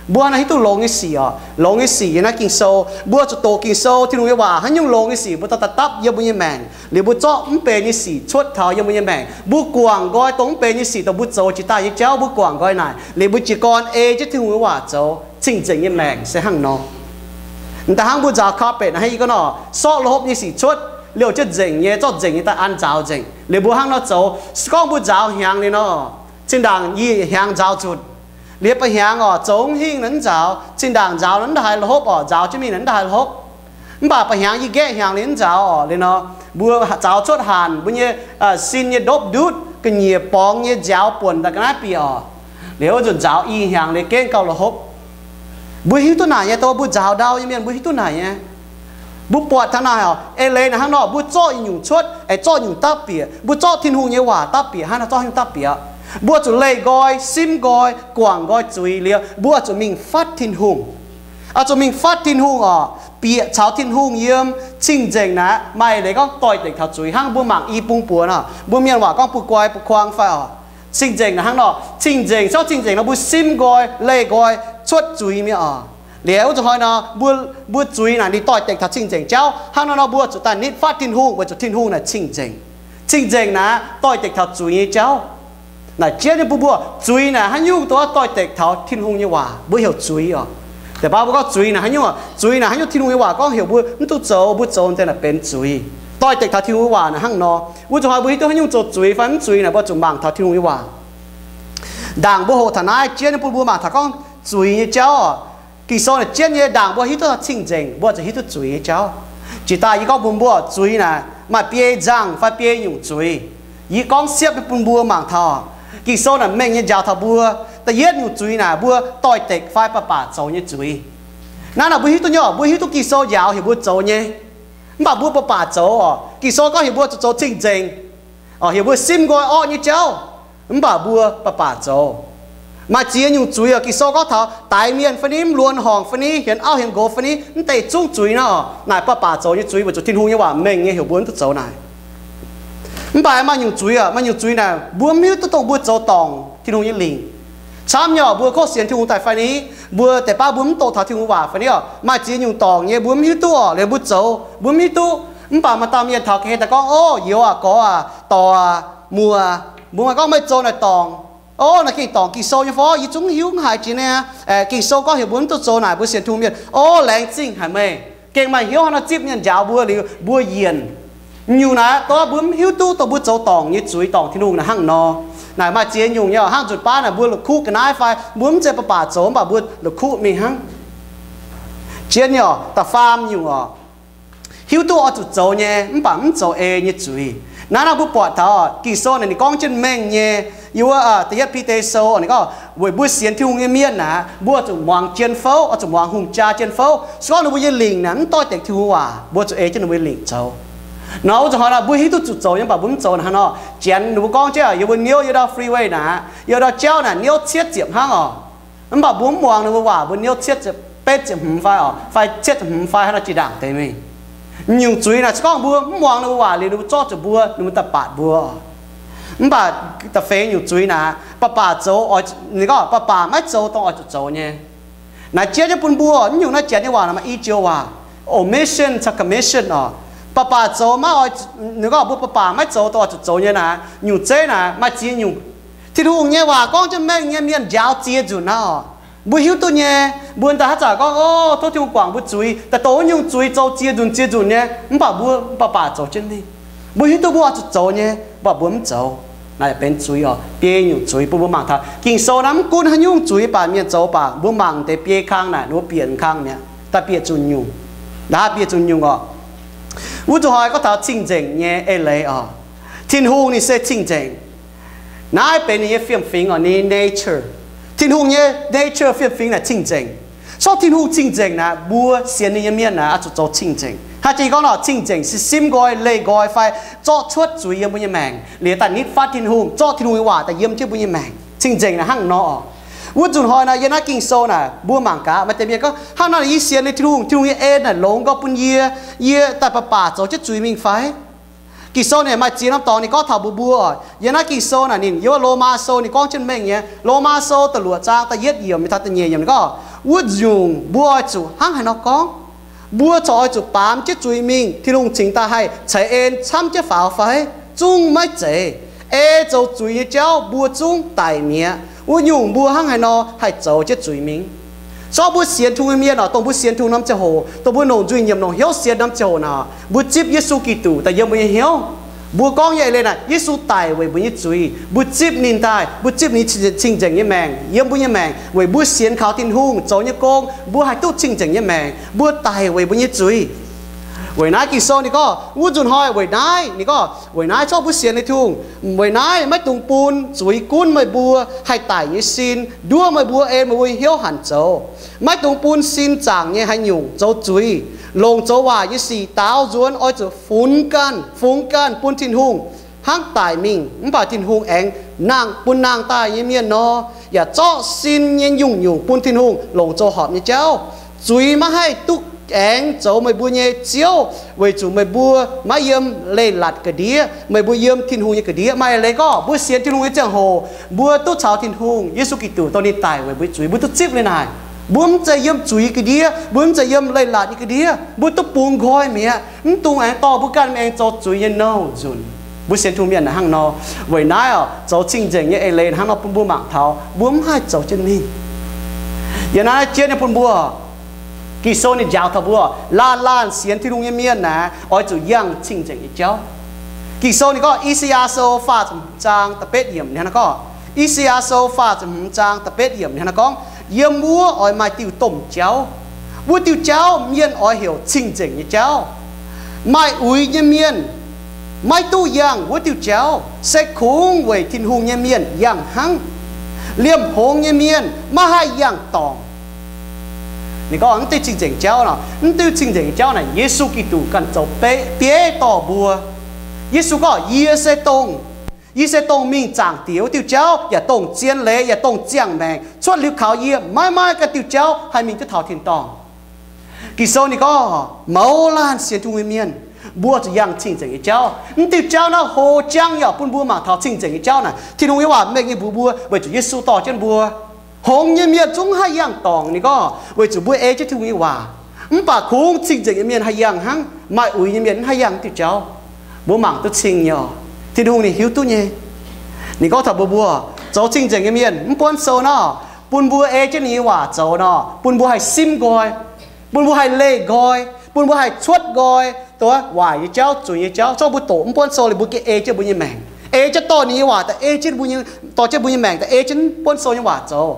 Mbuo hnangv nor hiuv duqv longx nyei sic oc. Longx nyei sic yiem naaiv Ging-Sou, mbuo zuqc doqc Ging-Sou, Tin-Hungh nyei waac, haaix nyungc longx nyei sic mbuo daaih dapv yiem mbuo nyei maengc. Liuz mbuo zorqv mv benx nyei sic cuotv taux yiem mbuo nyei maengc. Mbuo guangc nqoi dongh mv benx nyei sic dongh mbuo zoux jiex daaih nyei jauv, mbuo guangc nqoi naaic, liuz mbuo jiez gorn ei jienv Tin-Hungh nyei waac zoux. Cing-nzengc nyei maengc se hnangv nor. M'daaih hnangv mbuo nzaaux carpet naaic, hnangv yie gorngv nor, sortv la'hopv nyei sic cuotv, liouh jienv nzengc nyei, zorqv nzengc nyei daaih an nzaaux nzengc. Liuz mbuo hnangv nor zoux, se gorngv mbuo nzaaux hnyangx liuz nor, zinh ndaangc i hnyangx nzaaux nzunc. Liuz ba'hnyangx oc, zoux mv hingh nor mv nzaaux, zinh ndaangc nzaaux nor mv daaih haih la'hopv oc, nzaaux jienv mingh nor mv daaih haih la'hopv. Mv baac ba'hnyangx i nqaeqv hnyangx liuz mv nzaaux oc, liuz nor, mbuo nzaaux cuotv hanc, mbuo nyei, sin nyei ndopv ndutv, ga'nyiec borngz nyei nziaaux buonc daaih ga'naaiv bieqc oc. Liuz wuov nzunc nzaaux i hnyangx liuz gengh gauh la'hopv. Mbuo hiuv duqv naaic nyei, dongh mbuo nzaaux ndau nyei mienh mbuo hiuv duqv naaic nyei. Mbuo buatc taux naaic oc, eix leiz naaic hnangv nor, mbuo zorqv nyungc cuotv, aengx zorqv nyungc dapv bieqc, mbuo zorqv Tin-Hungh nyei waac dapv bieqc, hnangv nor zorqv nyungc dapv bieqc. Mbuo zuqc leih nqoi, simv nqoi, guangc nqoi zuiz liuz, mbuo zuqc mingh fatv Tin-Hungh. Oix zuqc mingh fatv Tin-Hungh oc, bieqc caux Tin-Hungh yiem. Cing-nzengc naaic maaih eix leiz gorngv doix-dekc taux zuiz, hnangv mbuo mangc i bung buoz nor, mbuo mienh waac gorngv bun guai bun kuang fai oc. Cing-nzengc naaic hnangv nor, cing-nzengc, zorqv cing-nzengc nor mbuo simv nqoi, leih nqoi, cuotv zuiz mi'aqv oc. Liuz wuov zuqc hnoi nor, mbuo, mbuo zuiz naaic ninh doix-dekc taux cing-nzengc jauv. Hnangv nor nor mbuo zuqc daaih nitv fatv Tin-Hungh, weic zuqc Tin-Hungh naaic cing-nzengc. Cing-nzengc naaic doix-dekc taux zuiz nyei jauv. Naaic jienv nyei bun mbuo, zuiz naaic haaix nyungc dongh doix-dekc taux Tin-Hungh nyei waac, mbuo heuc zuiz oc. Deix baav mbuo gorngv zuiz naaic haaix nyungc, zuiz naaic haaix nyungc Tin-Hungh nyei waac gorngv heuc mbuo mv duqv zoux, mbuo zoux deix naaic benx zuiz. Doix-dekc taux Tin-Hungh nyei waac naaic hnangv nor. Wuov zuqc hnoi mbuo hiuv duqv haaix nyungc zoux zuiz fai mv zuiz naaic, mbuo zuqc mangc taux Tin-Hungh nyei waac. Ndaangc mbuo hoqc taux naaiv jienv nyei bun mbuo mangc taux gorngv zuiz nyei jauv oc. Ging-Sou naaic jienv nyei, ndaangc mbuo hiuv duqv zuqc cing-nzengc, mbuo zuqc hiuv duqv zuiz nyei jauv. Jiex daaih yie gorngv bun mbuo, zuiz naaic maaih biei nzangh fai biei nyungc zuiz. Yie gorngv siepv bun mbuo mangc taux. Ging-Sou naaic mengh nyei njaaux taux mbuo, da'yietv nyungc zuiz naaic mbuo doix-dekc fai baac baac zoux nyei zuiz. Naaiv naaic mbuo hiuv duqv nyei oc, mbuo hiuv duqv Ging-Sou njaaux heuc mbuo zoux nyei. Mv baac mbuo baac baac zoux oc. Ging-Sou gorngv heuc mbuo zuqc zoux cing-nzengc. heuc mbuo simv nqoi orqv nyei jauv, mv baac mbuo baac baac zoux. Maaih ziex nyungc zuiz oc. Ging-Sou gorngv taux daix mienh fai ni, mv luonx horngc fai ni, hienx auv hienx nqox fai ni, mv deix zungv zuiz nor, naaic baac baac zoux nyei zuiz weic zuqc Tin-Hungh nyei waac mengh nyei heuc mbuo mv duqv zoux naaic. Mv baac maaih nyungc zuiz oc, maaih nyungc zuiz naaic mbuo mv hiuv duqv dongh mbuo zoux dorngc Tin-Hungh nyei lingc. Camv nyei oc, mbuo kov sienx Tin-Hungh daaih fai ni, mbuo deix baav mbuo mv dongh taux Tin-Hungh waac fai ni oc, maaih ziex nyungc dorngc nyei mbuo mv hiuv duqv oc, liuz mbuo zoux mbuo mv hiuv duqv. Mv baac maaih dauh mienh taux ga'hlen daaih gorngv, Ov, youz aac, gorx aac, dorc aac, muoz aac, mbuo maaih gorngv meih zoux naaic dorngc. Ov, naaiv gengh dorngc Ging-Sou nyei fai? Yie zungv mv hiuv, mv haiz jiex naaic. Aeqv, Ging-Sou gorngv heuc mbuo mv duqv zoux naaic, mbuo sienx Tin-Hungh mienh, ov, laengz zingh haic meih. Gengh maaih hnyouv hnangv naaiv zipv mienh njaaux mbuo liuz mbuo yienc. Nyungc naaic dongh mbuo mv hiuv duqv dongh mbuo zoux dorngc nyei zuiz dorngc Tin-Hungh naaic hnangv nor. Naaic maaih ziex nyungc nyei oc. Hnangv nzunc baav naaic mbuo la'kuqv ga'naaiv fai mbuo mv zeiz baac baac zoux mv baac mbuo la'kuqv mingh hnangv. Jienv nyei oc. Da'faam nyungc oc, hiuv duqv oix zuqc zoux nyei mv baac mv zoux ei nyei zuiz. Naaiv naaiv mbuo buatc taux Ging-Sou naaic ninh gorngv jienv mengh nyei. Yiem wuov da'yietv Bide Sou ninh gorngv weic mbuo sienx Tin-Hungh nyei mienh naaic, mbuo oix zuqc muangx jien fouv, oix zuqc muangx hungh jaa jien fouv. Se gorngv ninh mbuo nyei lingc naaic mv doix dengc Tin-Hungh waac, mbuo zuqc ei jienv ninh mbuo nyei lingc zoux. Nor wuov zuqc hnoi naaic mbuo hiuv duqv zuqc zoux nyei mv baac mbuo mv zoux hnangv nor. Janx ninh mbuo gorngv jienv yiem wuov niouv, yiem ndau freeway naaic, yiem ndau jauv naaic niouv cietv ziepc hnangv oc. Mv baac mbuo mv muangx ninh mbuo waac, mbuo niouv cietv ziepc betv ziepc hmz fai oc, fai cietv ziepc hmz fai hnangv nor jiex ndaangc deix mingh. Nyungc zuiz naaic se gorngv mbuo mv muangx ninh mbuo waac liuz ninh mbuo zorqv zuqc mbuo, ninh mbuo daaih baatc mbuo. Mv baac da'feix nyungc zuiz naaic, baac baac zoux, ninh gorngv baac baac maiv zoux dongh oix zuqc zoux nyei. Naaiv jiex nyei bun mbuo, mv nyungc naaiv Janx nyei waac naaic maaih i joux waac, omission caux commission oc. Baac baac zoux maiv oix, ninh gorngv mbuo baac baac maiv zoux dongh oix zuqc zoux nyei naaic, nyungc zeiv naaic maaih ziex nyungc. Tin-Hungh nyei waac gorngv jienv mengh nyei mienh njaaux ziex nzunc naaiv oc. Mbuo hiuv duqv nyei, mbuo daaih haaix zanc gorngv, Ov, tov Tin-Hungh guangc mbuo zuiz, daaih dongh wuov nyungc zuiz zoux ziex nzunc ziex nzunc nyei, mv baac mbuo baac baac zoux jienv mingh. Mbuo hiuv duqv mbuo oix zuqc zoux nyei, mv baac mbuo mv zoux. Naaiv benx zuiz oc. Biei nyungc zuiz bun mbuo mangc taux Ging-Sou naaiv mv gunv haaix nyungc zuiz baac mienh zoux baac mbuo mangc deix biei kang naaic, ninh mbuo bieqc kang mi'aqv, daaih bieqc zuqc nyungc. Naaiv bieqc zuqc nyungc oc. Wuov zuqc hnoi gorngv taux cing-nzengc nyei eix leiz oc. Tin-Hungh ninh se cing-nzengc. Naaiv benx ninh nyei fiem-fingx oc, ninh nature. Tin-Hungh nyei nature fiem-fingx naaic cing-nzengc. Sortv Tin-Hungh cing-nzengc naaic, mbuo sienx ninh nyei mienh naaic oix zuqc zoux cing-nzengc. Hnangv jiex gorngv nor, cing-nzengc se simv nqoi, leih nqoi fai zorqv cuotv zuiz yiem mbuo nyei maengc liuz daaih nitv fatv Tin-Hungh, zorqv Tin-Hungh nyei waac daaih yiem jienv mbuo nyei maengc. Cing-nzengc naaic hnangv nor oc. Wuov zuqc hnoi naaic yiem naaiv Ging-Sou naaic mbuo mangc gaax, maaih deix mienh gorngv, Hnangv naaiv yie sienx ninh Tin-Hungh, Tin-Hungh nyei en naaic longx gau bun yie, yie daaih baac baac zoux jienv zuiz mingh fai? Ging-Sou naaic maaih ziex norm dorngx ninh gorngv taux mbuo mbuo oc. Yiem naaiv Ging-Sou naaic ninh yiem wuov Lomaa Sou ninh gorngv jienv mengh nyei. Lomaa Sou da'luoqc zaang da'yietv yiemc taux da'nyeic yiemc ninh gorngv, wuov nyungc mbuo oix zuqc hnangv haaix nor gorngv? Mbuo corc oix zuqc baamz jienv zuiz mingh, Tin-Hungh cingx daaih haih ceix en camv jienv faaux fai? Zungv maiv zeiz. Ei zoux zuiz nyei jauv mbuo zungv daic mi'aqv. Wuov nyungc mbuo hnangv haaix nor haih zoux jienv zuiz mingh? Zorqv mbuo sienx Tin-Hungh nyei mienh oc, dongh mbuo sienx Tin-Hungh norm ziangh hoc, dongh mbuo longc nzuih nyiemc longc hnyouv sienx norm ziangh hoc naaic, mbuo zipv Yesu Giduc daaih yiem mbuo nyei hnyouv. Mbuo gorngv nyei eix leiz naaic, Yesu daic weic mbuo nyei zuiz. Mbuo zipv ninh daaih, mbuo zipv ninh cing-nzengc nyei maengc yiem mbuo nyei maengc weic mbuo sienx kaux Tin-Hungh zoux nyei gong, mbuo haih duqv cing-nzengc nyei maengc. Mbuo daic weic mbuo nyei zuiz. Weic naaiv Ging-Sou ninh gorngv wuov nzunc hnoi weic naaiv, ninh gorngv weic naaiv zorqv mbuo sienx Tin-Hungh, weic naaiv maiv dungx bun zuiz gunv meih mbuo haih daic nyei sin, nduov meih mbuo, en meih mbuo nyei hnyouv hanc zoux. Maiv dungx bun sin zaangc nyei haaix nyungc zoux zuiz, longc zoux waaic nyei sic daaux nzuonx, oix zuqc fungx ganh, fungx ganh bun Tin-Hungh hnangv daic mingh, mv baac Tin-Hungh aengx nangh bun nangh daaih nyei mienh nor, yaac zorqv sin nyei nyungc-nyungc bun Tin-Hungh longc zoux horpc nyei jauv. Zuiz maiv haih duqv aengx zoux meih mbuo nyei ziouv, weic zuqc meih mbuo maiv yiem leiz-latc ga'ndiev, meih mbuo yiem Tin-Hungh nyei ga'ndiev. Maaih leiz gorngv mbuo sienx Tin-Hungh nyei ziangh hoc, mbuo duqv caux Tin-Hungh, Yesu Giduc, dongh ninh daic weic mbuo zuiz. Mbuo duqv zipv leiz naaic. Mbuo mv zeiz yiem zuiz ga'ndiev, mbuo mv zeiz yiem leiz-latc nyei ga'ndiev, mbuo duqv bungx nqoi mi'aqv. Mv dungx aengx dorh mbuo ganh mingh aengx zoux zuiz nyei nouh nzunc. Mbuo sienx Tin-Hungh mienh naaic hnangv nor. Weic naaiv oc, zoux cing-nzengc nyei eix leiz hnangv nor bun mbuo mangc taux mbuo mv haih zoux jienv mingh. Yiem naaiv jienv nyei bun mbuo, Ging-Sou ninh njaaux taux mbuo, laanh laanh sienx Tin-Hungh nyei mienh naaic oix zuqc yangh cing-nzengc nyei jauv. Ging-Sou ninh gorngv, I^saa^yaa Sou faah ziepc hmz zaang da'betv yiemc ninh hnangv naaiv gorngv, I^saa^yaa Sou faah ziepc hmz zaang da'betv yiemc ninh hnangv naaiv gorngv, Yiem wuov oix maaih diuh domh jauv. Wuov diuh jauv mienh oix heuc cing-nzengc nyei jauv. Maaih uix nyei mienh maiv duqv yangh wuov diuh jauv, se kungx weic Tin-Hungh nyei mienh yangh hnangv. Liemh hngongx nyei mienh maiv haih yangh dorngc. Ninh gorngv mv diuh cing-nzengc jauv nor, mv diuh cing-nzengc jauv naaic Yesu Giduc ganh zoux bieiv dorh mbuo. Yesu gorngv, Yie se dongh, yie se dongh mingh zaangc Diex wuov diuh jauv, yaac dongh zien leiz, yaac dongh ziangh maengc. Cuotv liuz kaux yie, maiv maaih ganh diuh jauv haih mingh duqv taux tin-dorngh. Ging-Sou ninh gorngv, mouz laanh sienx Tin-Hungh nyei mienh, mbuo zuqc yangh cing-nzengc nyei jauv. Mv diuh jauv naaiv hlo jangv, yaac bun mbuo mangc taux cing-nzengc nyei jauv naaic. Tin-Hungh nyei waac mengh nyei mbuox mbuo, weic zuqc Yesu dorh jienv mbuo. Hngongx nyei mienh zungv haih yangh dorngc, ninh gorngv, weic zuqc mbuo ei jienv Tin-Hungh nyei waac. Mv baac kungx cing-nzengc nyei mienh haih yangh hnangv. Maaih uix nyei mienh mv haih yangh diuh jauv. Mbuo mangc duqv cing nyei oc. Tin-Hungh ninh hiuv duqv nyei. Ninh gorngv taux mbuo, mbuo zoux cing-nzengc nyei mienh, mv buonv sou nor, bun mbuo ei jienv ninh nyei waac zoux nor, bun mbuo haih simv nqoi, bun mbuo haih leih nqoi, bun mbuo haih cuotv nqoi, dongh waaic nyei jauv, zuiz nyei jauv. Zorqv mbuo doqc mv buonv sou liuz, mbuo gengh ei jienv mbuo nyei maengc, ei jienv dorh ninh nyei waac daaih ei jienv mbuo nyei, dorh jienv mbuo nyei maengc daaih ei jienv mv buonv sou nyei waac zoux.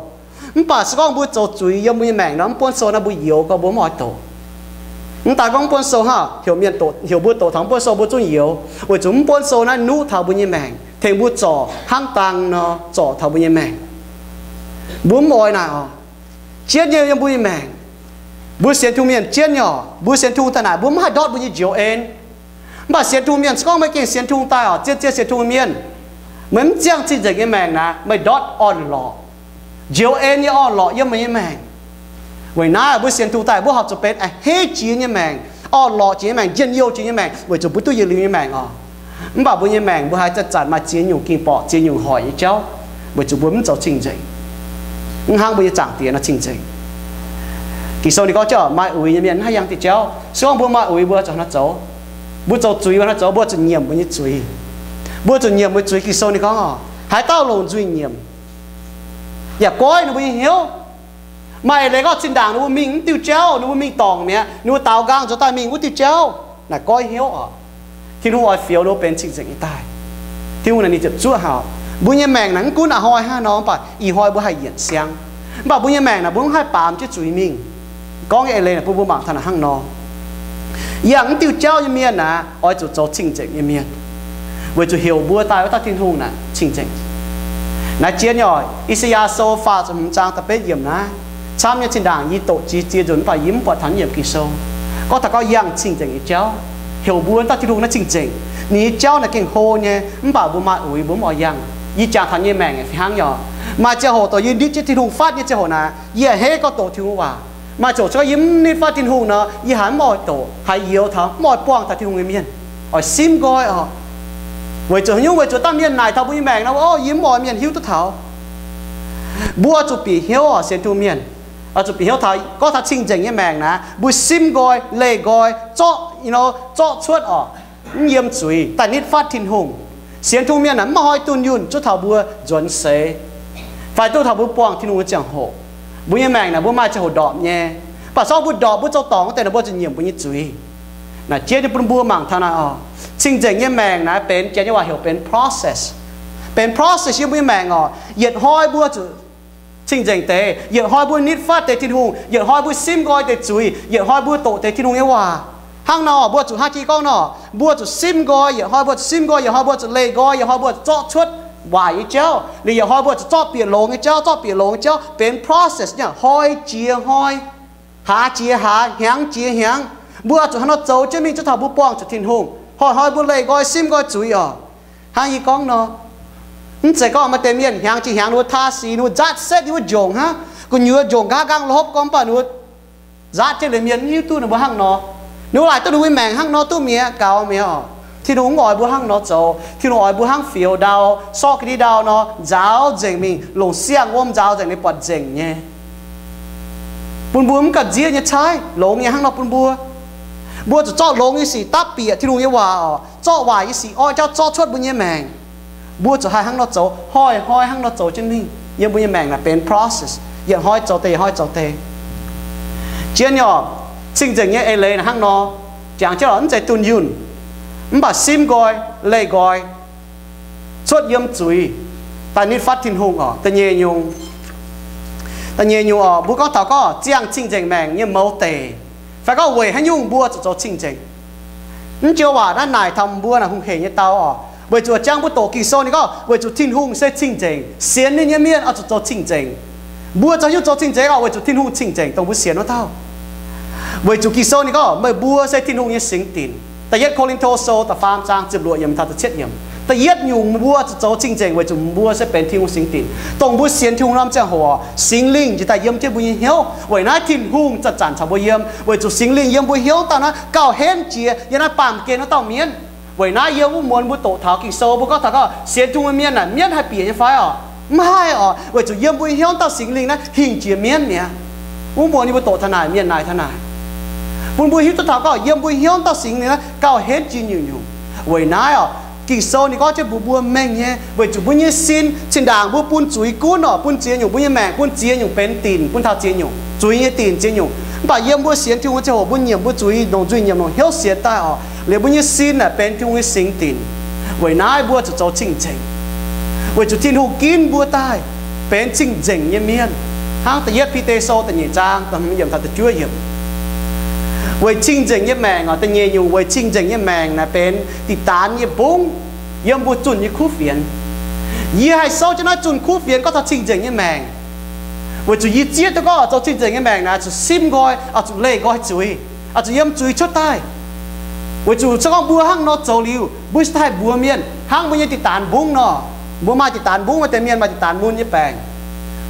Mv baac se gorngv mbuo zoux zuiz yiem mbuo nyei maengc nor, mv buonv sou naaiv mbuo youx gau, mbuo mv oix doqc. Mv daaih gorngv mv buonv sou hnangv, heuc mienh doqc, heuc mbuo doqc taux mv buonv sou mbuo zungv youx, weic zuqc mv buonv sou naaiv nuqv taux mbuo nyei maengc, tengx mbuo zorc hnangv dang nor zorc taux mbuo nyei maengc. Mbuo mv oix naaic oc. Jienv nyei yiem mbuo nyei maengc, mbuo sienx Tin-Hungh mienh jienv nyei oc. Mbuo sienx Tin-Hungh daaih naaic, mbuo mv haih ndortv mbuo nyei njoux en. Mv baac sienx Tin-Hungh mienh se gorngv meih gengh sienx Tin-Hungh daaih oc, zien-zien sienx Tin-Hungh mienh, meih mv ziangh cing-nzengc nyei maengc naaic, meih ndortv orn-lorqc, njoux en nyei orn-lorqc yiem meih nyei maengc. Weic naaiv mbuo sienx Tin-Hungh daaih mbuo horpc zuqc benx a'hneiv jiex nyei maengc, orn-lorqc jiex nyei maengc, njien-youh jiex nyei maengc, weic zuqc mbuo duqv yietc liuz nyei maengc oc. Mv baac mbuo nyei maengc mbuo haiz zanc-zanc maaih ziex nyungc ging-borqc, ziex nyungc hoic nyei jauv, weic zuqc mbuo mv zoux cing-nzengc, mv hnangv mbuo nyei Zaangc Diex nor cing-nzengc. Ging-Sou ninh gorngv jauv maaih uix nyei mienh mv haih yangh diuh jauv. Se gorngv mbuo maaih uix, mbuo zuqc hnangv naaiv zoux. Mbuo zoux zuiz, hnangv naaiv zoux, mbuo zuqc nyiemc mbuo nyei zuiz. Mbuo zuqc nyiemc mbuo nyei zuiz. Ging-Sou ninh gorngv oc, haaix dauh longc nzuih nyiemc, yaac goiv ninh mbuo nyei hnyouv. Maaih eix leiz gorngv zinh ndaangc ninh mbuo mingh mv diuh jauv, ninh mbuo mingh dorngc mi'aqv, ninh mbuo daaux nqaang nzuonx daaih mingh wuov diuh jauv, naaic goiv hnyouv oc. Tin-Hungh oix fioux ninh mbuo benx cing-nzengc nyei daaih. Tin-Hungh naaic ninh ziepc zuoqv haic. Mbuo nyei maengc naaic mv gunv a'hnoi hnangv nor, mv baac ih hnoi mbuo haih yienc siang. Mv baac mbuo nyei maengc naaic mbuo mv haih baamz jienv zuiz mingh. Gorngv nyei eix leiz naaic bun mbuo mangc taux naaic hnangv nor, yangh mv diuh jauv nyei mienh naaic oix zuqc zoux cing-nzengc nyei mienh, weic zuqc heuc mbuo daaih wuov dauh Tin-Hungh naaic cing-nzengc. Naaiv zien nyei oc. I^saa^yaa Sou faah ziepc hmz zaang da'betv yiemc naaiv. Camv nyei zinh ndaangc yie doqc ziex ziex nzunc mv baac yie mv buatc taux yiemc Ging-Sou. Gorngv taux gorngv yangh cing-nzengc nyei jauv, heuc mbuo dauh Tin-Hungh naaiv cing-nzengc. Ninh nyei jauv naaic gengh hlo nyei, mv baac mbuo maaih uix mbuo mv oix yangh. Yie jangx taux nyei maengc fih hnangv nyei oc. Maaih ziangh hoc dongh yie nitv jienv Tin-Hungh fatv nyei ziangh hoc naaic, yie a'hneiv gorngv doqc Tin-Hungh waac. Maaih ziangh hoc se gorngv yie mv nitv fatv Tin-Hungh nor, yie haiz mv oix doqc, haiz youx taux mv oix buangh taux Tin-Hungh nyei mienh, oix simv nqoi oc. Weic zuqc haaix nyungc? Weic zuqc daaih mienh naaic taux mbuo nyei maengc nor, o, yie mv oix mienh hiuv duqv taux. Mbuo zuqc bieqc hnyouv oc, sienx Tin-Hungh mienh. Oix zuqc bieqc hnyouv taux gorngv taux cing-nzengc nyei maengc naaic, mbuo simv nqoi, leih nqoi, zorqv, zorqv cuotv oc, mv yiem zuiz daaih nitv fatv Tin-Hungh. Sienx Tin-Hungh mienh naaic mv maaih hnoi dunh yunh zuov taux mbuo nzuonx seix, fai duqv taux mbuo buangh Tin-Hungh nyei ziangh hoc. Mbuo nyei maengc naaic mbuo maaih ziangh hoc ndorpc nyei. Mv baac se gorngv mbuo ndorpc, mbuo zoux dorngc wuov deix naaic, mbuo zuqc nyiemc mbuo nyei zuiz. Naaic jiex nyei bun mbuo mangc taux naaic oc. Cing-nzengc nyei maengc naaic benx, janx nyei waac heuc benx process. Benx process yiem mbuo nyei maengc oc. Yietc hnoi mbuo zuqc cing-nzengc deix, yietc hnoi mbuo nitv fatv deix Tin-Hungh, yietc hnoi mbuo simv nqoi deix zuiz, yietc hnoi mbuo doqc deix Tin-Hungh nyei waac. Hnangv nor mbuo zuqc hnangv jiex gorngv nor, mbuo zuqc simv nqoi, yietc hnoi mbuo zuqc simv nqoi, yietc hnoi mbuo zuqc leih nqoi, yietc hnoi mbuo zuqc zorqv cuotv waaic nyei jauv, liuz yietc hnoi mbuo zuqc zorqv bieqc longx nyei jauv, zorqv bieqc longx nyei jauv, benx process nyei, hnoi jiex hnoi, haaz jiex haaz, hnyangx jiex hnyangx. Mbuo zuqc hnangv nor zoux jienv mingh zuov taux mbuo buangh zuqc Tin-Hungh. Hoic hnoi mbuo leih nqoi, simv nqoi zuiz oc. Hnangv yie gorngv nor, mv zeiz gorngv maaih deix mienh hnyangx jiex hnyangx ninh mbuo taa sic, ninh mbuo nzaatv setv ninh wuov njongc hnangv. Gu'nyuoz njongc nqaang nqaang lopv gorngv, mv baac ninh mbuo nzaatv jienv liuz mienh mv hiuv duqv ninh mbuo hnangv nor. Ninh mbuo laaic duqv ninh mbuo maengc hnangv nor duqv mi'aqv, gaux mi'aqv oc. Tin-Hungh mv oix mbuo hnangv nor zoux. Tin-Hungh oix mbuo hnangv fioux ndau, sorqv ga'ndiev ndau nor, nzaaux nzengc mingh, longc siang-wuom nzaaux nzengc, ninh buatc nzengc nyei. Bun mbuo mv gamh nziev nyei caaiv, longx nyei hnangv nor bun mbuo. Mbuo zuqc zorqv longx nyei sic dapv bieqc Tin-Hungh nyei waac oc. Zorqv waaic nyei sic oix jauv zorqv cuotv mbuo nyei maengc. Mbuo zuqc haih hnangv nor zoux, hoic hnoi hnangv nor zoux jienv mingh yiem mbuo nyei maengc naaic benx process, yietc hnoi zoux deix, yietc hnoi zoux deix. Zien nyei oc. Cing-nzengc nyei eix leiz naaic hnangv nor, jangx jienv oc, mv zeiz dunh yunh, mv baac simv nqoi, leih nqoi, cuotv yiem zuiz daaih nitv fatv Tin-Hungh oc. Da'nyeic nyungc, da'nyeic nyungc oc, mbuo gorngv taux gorngv ziangh cing-nzengc maengc nyei mouz deic, fai gorngv weic haaix nyungc mbuo zuqc zoux cing-nzengc. Mv joux waac naaiv naaic taux mbuo naaic hungh heic nyei dau oc. Weic zuqc jangx mbuo doqc Ging-Sou ninh gorngv weic zuqc Tin-Hungh se cing-nzengc, sienx ninh nyei mienh oix zuqc zoux cing-nzengc. Mbuo zoux haaix nyungc zoux cing-nzengc oc? Weic zuqc Tin-Hungh cing-nzengc, dongh mbuo sienx wuov dauh. Weic zuqc Ging-Sou ninh gorngv meih mbuo se Tin-Hungh nyei singx dinc. Da'yietv Ko^lin^to Sou da'faam zaang ziepc luoqc yiemc taux da'cietv yiemc. Da'yietv nyungc mbuo zuqc zoux cing-nzengc weic zuqc mbuo se benx Tin-Hungh singx dinc. Dongh mbuo sienx Tin-Hungh norm ziangh hoc, Singx Lingh njiec daaih yiem jienv mbuo nyei hnyouv. Weic naaiv Tin-Hungh zanc-zanc caux mbuo yiem, weic zuqc Singx Lingh yiem mbuo hnyouv dauh naaiv gauh henv jiex yiem naaiv baamh gen wuov dauh mienv. Weic naaiv yiem wuov muonz mbuo doqc taux Ging-Sou, mbuo gorngv taux gorngv sienx Tin-Hungh nyei mienh naaic mienv haih bieqc nyei fai orqc? Mv haih orqc, weic zuqc yiem mbuo hnyouv dauh Singx Lingh naaiv hingh jiex mienv mi'aqv. Wuov muonz yie mbuo doqc taux naaic, mienh naaic taux naaic, bun mbuo hiuv duqv taux gorngv yiem mbuo hnyouv dauh Singx Lingh naaiv gauh henv jiex nyungc-nyungc. Weic naaiv orqc, Ging-Sou ninh gorngv jienv mbuox mbuo mengh nyei, weic zuqc mbuo nyei sin, zinh ndaangc mbuo bun zuiz gunv orqc, bun ziex nyungc, mbuo nyei maengc bun ziex nyungc benx dinc, bun taux ziex nyungc, zuiz nyei dinc ziex nyungc. Mv baac yiem mbuo sienx Tin-Hungh ziangh hoc mbuo nyiemc mbuo zuiz, longc nzuih nyiemc, longc hnyouv sienx daaih orqc, liuz mbuo nyei sin naaic benx Tin-Hungh nyei singx dinc. Weic naaiv mbuo zuqc zoux cing-nzengc, weic zuqc Tin-Hungh ginv mbuo daaih benx cing-nzengc nyei mienh. Hnangv da'yietv Bide Sou da'nyeic zaang da'hmz yiemc taux da'juov yiemc. Weic cing-nzengc nyei maengc orqc, da'nyeic nyungc weic cing-nzengc nyei maengc naaic benx diqc daanx nyei mbungv yiem mbuo zunh nyei kuv fienx. Yie haih souv jienv naaiv zunh kuv fienx gorngv taux cing-nzengc nyei maengc, weic zuqc yie zieqv duqv gorngv zoux cing-nzengc nyei maengc naaic zuqc simv nqoi, oix zuqc leih nqoi zuiz, oix zuqc yiem zuiz cuotv daaih. Weic zuqc se gorngv mbuo hnangv nor zoux liuz, mbuo se haih mbuox mienh hnangv mbuo nyei diqc daanx mbungv nor. Mbuo maaih diqc daanx mbungv, maaih deix mienh maaih diqc daanx mun nyei baengc.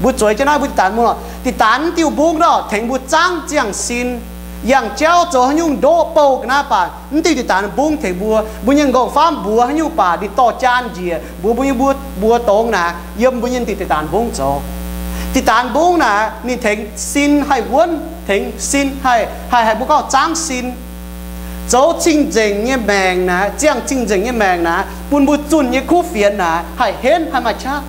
Mbuo zueiz jienv naaiv mbuo diqc daanx mun orqc, diqc daanx mv diuh mbungv nor tengx mbuo zaangv ziangh sin. Yangh jauv zoux haaix nyungc ndoqv bouh ga'naaiv baac mv diuh diqc daanx mbungv tengx mbuo. Mbuo nyei nqongh faamv mbuox haaix nyungc baac ninh dorh jaan njiec mbuox mbuo nyei mbuo, mbuox dongz naaic yiem mbuo nyei diqc daanx mbungv zoux. Diqc daanx mbungv naaic ninh tengx sin haih wuonv, tengx sin haih, haih, haih mbuo gorngv zaangv sin. Zoux cing-nzengc nyei maengc naaic, ziangh cing-nzengc nyei maengc naaic, bun mbuo zunh nyei kuv fienx naaic haih henv, haih maaih qaqv.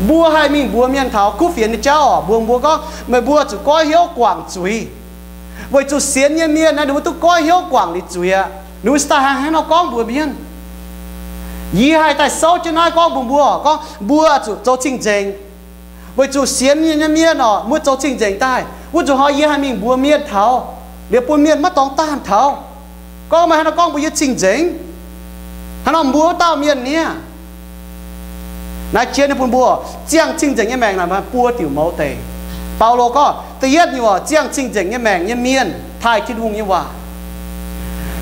Mbuo haih mingh mbuox mienh taux kuv fienx nyei jauv orqc, mbuox mbuo gorngv, meih mbuo zuqc goiv hnyouv guangc zuiz. Weic zuqc sienx nyei mienh naaic ninh mbuo duqv goiv hnyouv guangc liuz zuiz aqv, ninh mbuo se daaih hnangv haaix nor gorngv mbuox mienh. Yie haih daaih souv jienv naaiv gorngv mbuox mbuo, gorngv mbuo zuqc zoux cing-nzengc. Weic zuqc sienx nyei mienh orqc, mbuo zoux cing-nzengc daaih wuov nzunc hnoi yie haih mingh mbuox mienh taux, liuz bun mienh maiv dorngx daanh taux, gorngv meih hnangv nor gorngv mbuox yie cing-nzengc, hnangv nor mbuo wuov dauh mienh niaa. Naaiv jienv nyei bun mbuo ziangh cing-nzengc nyei maengc naaic maaih buo diuc mouz deix. Baulo gorngv da'yietv nyungc ziangh cing-nzengc nyei maengc nyei mienh taaih Tin-Hungh nyei waac.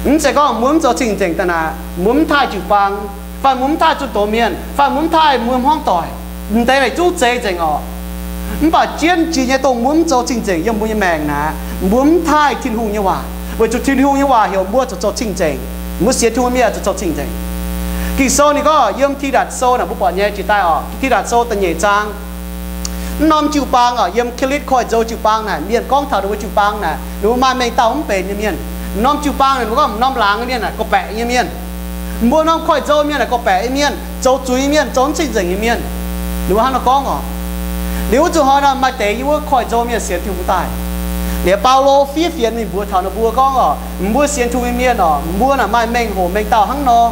Mv zeiz gorngv mbuo mv zoux cing-nzengc daaih naaic mbuo mv taaih jiu-baang, fai mbuo mv taaih zunh doz mienh, fai mbuo mv taaih mbuo hmuangv doic. M'deix naaic zungv zeiz nzengc orqc. Mv baac jienv jiex nyei dongh mbuo mv zoux cing-nzengc yiem mbuo nyei maengc naaic, mbuo mv taaih Tin-Hungh nyei waac, weic zuqc Tin-Hungh nyei waac heuc mbuo zuqc zoux cing-nzengc. Mbuo sienx Tin-Hungh mienh zuqc zoux cing-nzengc. Ging-Sou ninh gorngv yiem Tidatc Sou naaic mbuo buatc nyei jiex daaih orqc, Tidatc Sou da'nyeic zaang. M'norm jiu-baang orqc, yiem K'litv Koiv-Nzou jiu-baang naaic, mienh gorngv taux ninh mbuo jiu-baang naaic, ninh mbuo maaih mengh dauh mv benx nyei mienh. M'norm jiu-baang naaic mbuo gorngv m'norm laangz nyei mienh naaic gorqv-baeqc nyei mienh. Mbuo norm Koiv-Nzou mienh naaic gorqv-baeqc nyei mienh, zoux zuiz nyei mienh, zoux mv cing-nzengc nyei mienh. Ninh mbuo hnangv nor gorngv orqc. Liuz wuov nzunc hnoi naaic maaih deix yiem wuov Koiv-Nzou mienh sienx Tin-Hungh daaih. Liuz Baulo fiev fienx mingh mbuox taux ninh mbuo gorngv orqc, mbuo sienx Tin-Hungh nyei mienh orqc, mbuo naaic maaih mengh hoc mengh dauh hnangv nor,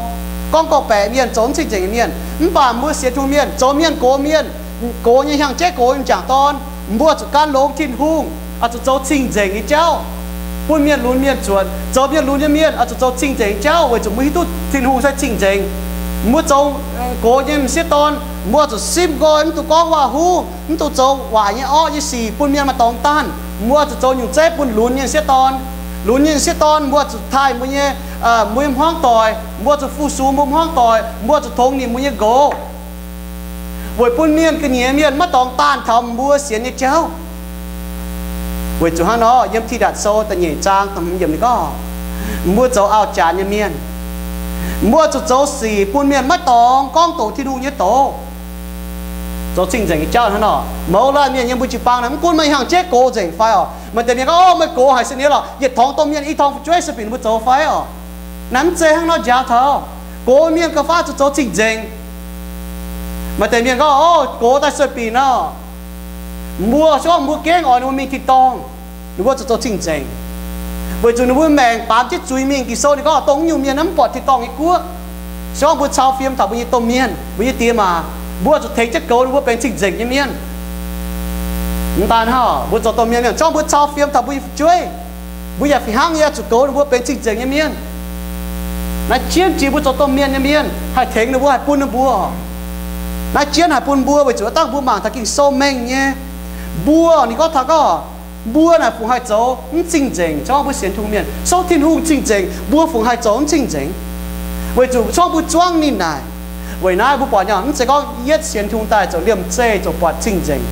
gorngv gorqv-baeqc mienh, zoux mv cing-nzengc nyei mienh. Mv baac mbuo sienx Tin-Hungh mienh, zoux mienh gox mienh, gox nyei hnyangx-jeiv, gox nyei m'jangc dorn, mbuo zuqc gan longx Tin-Hungh, oix zuqc zoux cing-nzengc nyei jauv, bun mienh lunx mienh zuotc. Zoux mienh lunx nyei mienh oix zuqc zoux cing-nzengc nyei jauv weic zuqc mbuo hiuv duqv Tin-Hungh se cing-nzengc. Mbuo zoux gox nyei m'sieqv dorn, mbuo zuqc simv nqoi, mv dungx gorngv waac-huv, mv dungx zoux waaic nyei orqv nyei sic bun mienh maaih dorngx daanh. Mbuo zuqc zoux nyungc zeiv bun lunx nyei m'sieqv dorn. Lunx nyei m'sieqv dorn, mbuo zuqc taaih mbuo nyei, mbuo nyei hmuangv doic, mbuo zuqc fu-sux mbuo hmuangv doic, mbuo zuqc tongx nimc mbuo nyei nqox. Weic bun mienh, ga'nyiec mienh maiv dorngx daanh taux mbuo sienx nyei jauv. Weic zuqc hnangv nor, yiem Tidatc Sou da'nyeic zaang da'hmz yiemc ninh gorngv, mbuo zoux auv-janx nyei mienh, mbuo zuqc zoux sic bun mienh maiv dorngx gorngv doqc Tin-Hungh nyei doz. Zoux cing-nzengc nyei jauv hnangv nor, mouz laanh mienh yiem mbuo jiu-baang naaic, mv gunv maaih hnyangx-jeiv gox nzengc fai orqc. Maaih deix mienh gorngv, O, meih gox haic se niaa lorqc, yietc torngx domh mienh i torngx fu'jueiv sueih binc mbuo zoux fai orqc. Naaiv mv zeiz hnangv nor njaaux taux. Gox mienh ga'faav zuqc zoux cing-nzengc. Maaih deix mienh gorngv, O, gox daaih sueih binc nor, mbuo se gorngv mbuo gengh oix ninh mbuo mingh tin-dorngh, ninh mbuo zuqc zoux cing-nzengc, weic zuqc ninh mbuo maengc baamz jienv zuiz mingh. Ging-Sou ninh gorngv dongh nyungc mienh mv buatc tin-dorngh nyei guoqv. Se gorngv mbuo cau fiem taux mbuo nyei domh mienh, mbuo nyei die maa, mbuo zuqc tengx jienv goux ninh mbuo benx cing-nzengc nyei mienh. Mv daan hnangv, mbuo zoux domh mienh mienh, se gorngv mbuo cau fiem taux mbuo nyei fu'jueiv, mbuo yaac fih hnangv nyei zuqc goux ninh mbuo benx cing-nzengc nyei mienh. Naaiv jienv jiex mbuo zoux domh mienh nyei mienh haih tengx ninh mbuo, haih bun ninh mbuo. Naaiv jienv haih bun mbuo weic zuqc dangh mbuo mangc taux Ging-Sou mengh nyei. Mbuo, ninh gorngv taux gorngv, Mbuo naaic fungc haih zoux mv cing-nzengc? Gorngv mbuo sienx Tin-Hungh mienh, souv Tin-Hungh cing-nzengc, mbuo fungc haih zoux mv cing-nzengc? Weic zuqc gorngv mbuo zuangv ninh naaic. Weic naaiv mbuo buatc nyei, mv zeiz gorngv yietv sienx Tin-Hungh daaih zoux liemh zeih zoux buatc cing-nzengc.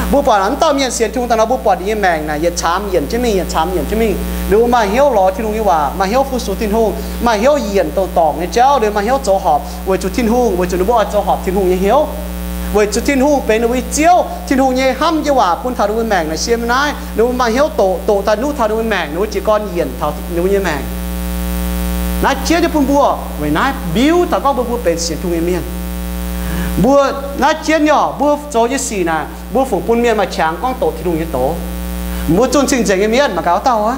Mbuo buatc mv dauh mienh sienx Tin-Hungh daaih nor, mbuo buatc ninh nyei maengc naaic yietc caamx yienc jienv mingh, yietc caamx yienc jienv mingh. Ninh mbuo maaih hnyouv lorz Tin-Hungh nyei waac, maaih hnyouv fu-sux Tin-Hungh, maaih hnyouv yienc dongh dorngc nyei jauv, maaih hnyouv zoux horpc weic zuqc Tin-Hungh, weic zuqc ninh mbuo oix zoux horpc Tin-Hungh nyei hnyouv. Weic zuqc Tin-Hungh benx ninh mbuo nyei Ziouv, Tin-Hungh nyei hnamv nyei waac bun taux ninh mbuo maengc naaic siem naaiv, ninh mbuo maaih hnyouv doqc, doqc daaih nuqv taux ninh mbuo maengc, ninh mbuo jiez gorn yienc taux ninh mbuo nyei maengc. Naaiv jiex nyei bun mbuo, weic naaiv mbiuv taux gorngv mbuo, mbuo benx sienx Tin-Hungh nyei mienh. Mbuo naaiv jienv nyei oc, mbuo zoux nyei sic naaic, mbuo fungc bun mienh maaih qangx gorngv doqc Tin-Hungh nyei doz. Mbuo zunh cing-nzengc nyei mienh mangc gaax dauh aqv.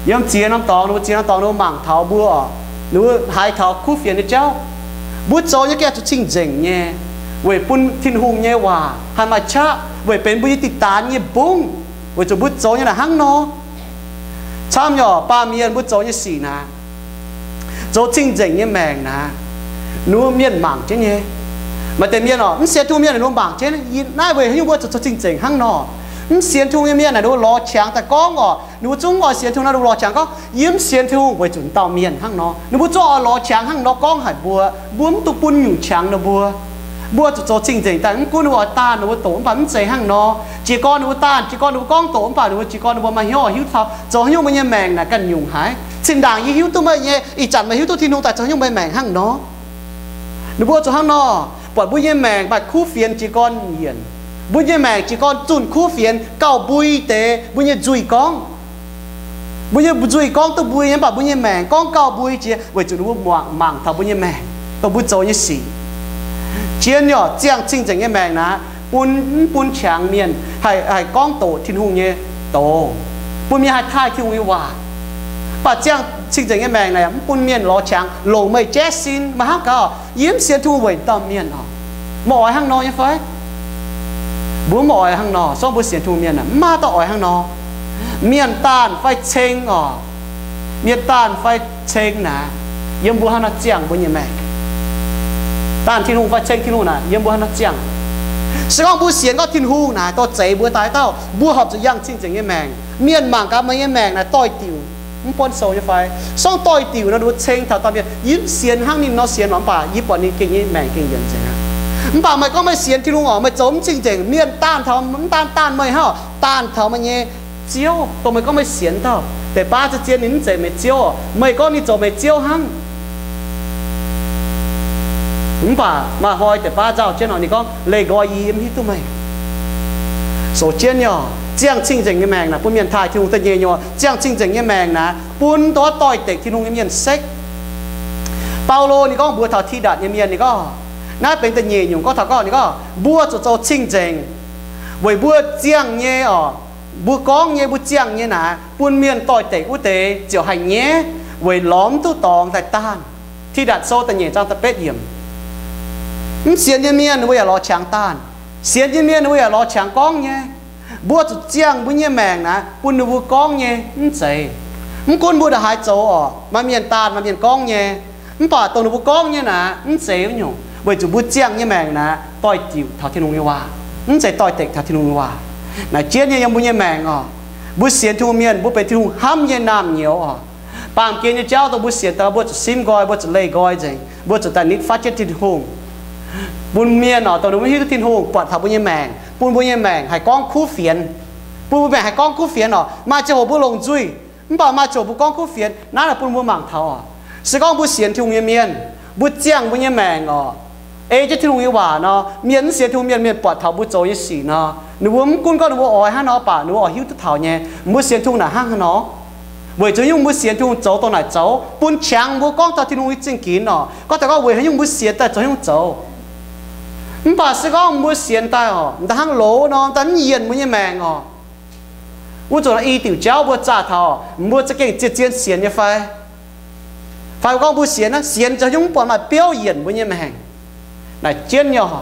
Yiem ziex norm dorngx, ninh mbuo ziex norm dorngx ninh mbuo mangc taux mbuo oc, ninh mbuo haiz taux kuv fienx nyei jauv. Mbuo zoux nyei gengh zuqc cing-nzengc nyei, weic bun Tin-Hungh nyei waac haih maaih qaqv, weic benx mbuo nyei dih daanx nyei mbungv, weic zuqc mbuo zoux nyei naaic hnangv nor. Camv nyei oc, baamh mienh mbuo zoux nyei sic naaic, zoux cing-nzengc nyei maengc naaic, ninh mbuo mienh mangc jienv nyei. Maaih deix mienh oc, mv sienx Tin-Hungh mienh ninh mbuo mangc jienv, yie naaiv weic haaix nyungc mbuo zuqc zoux cing-nzengc hnangv nor? Mv sienx Tin-Hungh nyei mienh naaic ninh mbuo lorz qangx daaih gorngv oc, ninh mbuo zungv oix sienx Tin-Hungh naaic, ninh mbuo lorz qangx gorngv, yie mv sienx Tin-Hungh weic zuqc dauh mienh hnangv nor. Ninh mbuo zungv oix lorz qangx hnangv nor gorngv haic mbuo. Mbuo mv dungx bun nyungc qangx ninh mbuo. Mbuo zuqc zoux cing-nzengc daaih, mv gunv ninh mbuo oix daanh ninh mbuo doqc mv baac mv zeiz hnangv nor. Jiez gorn ninh mbuo daanh, jiez gorn ninh mbuo gorngv doqc mv baac ninh mbuo jiez gorn ninh mbuo maaih hnyouv oix hiuv taux zoux haaix nyungc mbuo nyei maengc naaic ganh nyungc haic. Zinh ndaangc yie hiuv duqv meih nyei, ih zanc meih hiuv duqv Tin-Hungh daaih zoux haaix nyungc meih maengc hnangv nor. Ninh mbuo zuqc hnangv nor, buatc mbuo nyei maengc maaih kuv fienx jiez gorn yienc. Mbuo nyei maengc jiez gorn zunh kuv fienx gauh mbui deix mbuo nyei nzuih gorngv. Mbuo nyei nzuih gorngv duqv mbui nyei, mv baac mbuo nyei maengc gorngv gauh mbui jiex weic zuqc ninh mbuo mangc taux mbuo nyei maengc, dongh mbuo zoux nyei sic. Jien nyei oc, ziangh cing-nzengc nyei maengc naaic, bun, mv bun qangx mienh haih, haih gorngv doqc Tin-Hungh nyei doz, bun mienh haih taaih Tin-Hungh nyei waac. Mv baac ziangh cing-nzengc nyei maengc naaic, mv bun mienh lorz qangx longc meih jaiv sin. Meih hnangv gaax, yie mv sienx Tin-Hungh weic dauh mienh oc. Meih oix hnangv nor nyei fai? Mbuo mv oix hnangv nor. Sorng mbuo sienx Tin-Hungh mienh aah, mv maaih dauh oix hnangv nor. Mienh daanh fai ceng oc, mienh daanh fai ceng naaic, yiem mbuo hnangv nor ziangh mbuo nyei maengc. Daanh Tin-Hungh fai ceng Tin-Hungh naaic, yiem mbuo hnangv nor ziangh. Se gorngv mbuo sienx gorngv Tin-Hungh naaic dorh zeix mbuo daaih dauh, mbuo horpc zuqc yangh cing-nzengc nyei maengc. Mienh mangc gaax meih nyei maengc naaic doix-diuc, mv buonv sou nyei fai? Sorng doix-diuc nor, ninh mbuo ceng taux dauh mienh, yie mv sienx hnangv ninh nor sienx oc, mv baac yie buatc ninh gengh nyei maengc gengh yienc nzengc aqv. Mv baac meih gorngv meih sienx Tin-Hungh oc, meih zoux mv cing-nzengc, mienh daanh taux, mv daanh daanh meih hnangv, daanh taux meih nyei Ziouv, dongh meih gorngv meih sienx dauh. Deix baav za'gengh ninh mv zeiz meih Ziouv oc, meih gorngv ninh zoux meih Ziouv hnangv. Mv baac maaih hnoi deix baav nzauh jienv oc, ninh gorngv, leih nqoi yie, yie mv hiuv duqv meih. Sou jienv nyei oc, ziangh cing-nzengc nyei maengc naaic bun mienh taaih Tin-Hungh. Da'nyeic nyungc, ziangh cing-nzengc nyei maengc naaic bun doix-doix-dekc Tin-Hungh nyei mienh sekv. Baulo ninh gorngv mbuox taux Tidatc nyei mienh, ninh gorngv, naaiv benx da'nyeic nyungc gorngv taux gorngv, ninh gorngv, mbuo zuqc zoux cing-nzengc, weic mbuo ziangh nyei oc, mbuo gorngv nyei, mbuo ziangh nyei naaic bun mienh doix-dekc wuov deix ziouc haih nyaiv, weic lorz mv duqv dorngx daaih daanh. Tidatc Sou da'nyeic zaang da'betv yiemc. Mv sienx nyei mienh ninh mbuo yaac lorz qangx daanh. Sienx nyei mienh ninh mbuo yaac lorz qangx gorngv nyei. Mbuo zuqc ziangh mbuo nyei maengc naaic bun ninh mbuo gorngv nyei mv zeiz. Mv gunv mbuo ndongc haaix zoux oc, maaih mienh daanh, maaih mienh gorngv nyei, mv baac dongh ninh mbuo gorngv nyei naaic mv zeiz wuov nyungc, weic zuqc mbuo ziangh nyei maengc naaic doix-diuc taux Tin-Hungh nyei waac, mv zeiz doix-dekc taux Tin-Hungh nyei waac. Naaic jienv nyei yiem mbuo nyei maengc oc, mbuo sienx Tin-Hungh mienh, mbuo benx Tin-Hungh hnamv nyei naamh nyouz oc. Baamh gen nyei jauv dongh mbuo sienx daaih, mbuo zuqc simv nqoi, mbuo zuqc leih nqoi nzengc, mbuo zuqc daaih nitv fatv jienv Tin-Hungh, bun mienh oc, dongh ninh mbuo mv hiuv duqv Tin-Hungh, buatc taux mbuo nyei maengc, bun mbuo nyei maengc haih gorngv kuv fienx, bun mbuo maengc haih gorngv kuv fienx oc. Maaih ziangh hoc mbuo longc nzuih, mv baac maaih ziangh hoc mbuo gorngv kuv fienx, naaiv naaic bun mbuo mangc taux oc. Se gorngv mbuo sienx Tin-Hungh nyei mienh, mbuo ziangh mbuo nyei maengc oc, ei jienv Tin-Hungh nyei waac nor, mienh mv sienx Tin-Hungh mienh, mienh buatc taux mbuo zoux nyei sic nor, ninh mbuo mv gunv gorngv ninh mbuo oix hnangv nor, mv baac ninh mbuo oix hiuv duqv taux nyei, mbuo sienx Tin-Hungh naaic hnangv haaix nor. Weic zuqc nyungc mbuo sienx Tin-Hungh zoux dongh naaic zoux, bun qangx mbuo gorngv taux Tin-Hungh nyei zingh ginx oc, gorngv taux gorngv weic haaix nyungc mbuo sienx daaih zoux nyungc zoux. Mv baac se gorngv mbuo sienx daaih oc, m'daaih hnangv loz nor, m'daaih mv yienc mbuo nyei maengc oc, wuov zanc i diuc jauv mbuo zaah taux, mbuo za'gengh zien-zien sienx nyei fai? Fai gorngv mbuo sienx, sienx zoux nyungc mv buatc maaih biouv yienc mbuo nyei maengc. Naaic jienv nyei oc,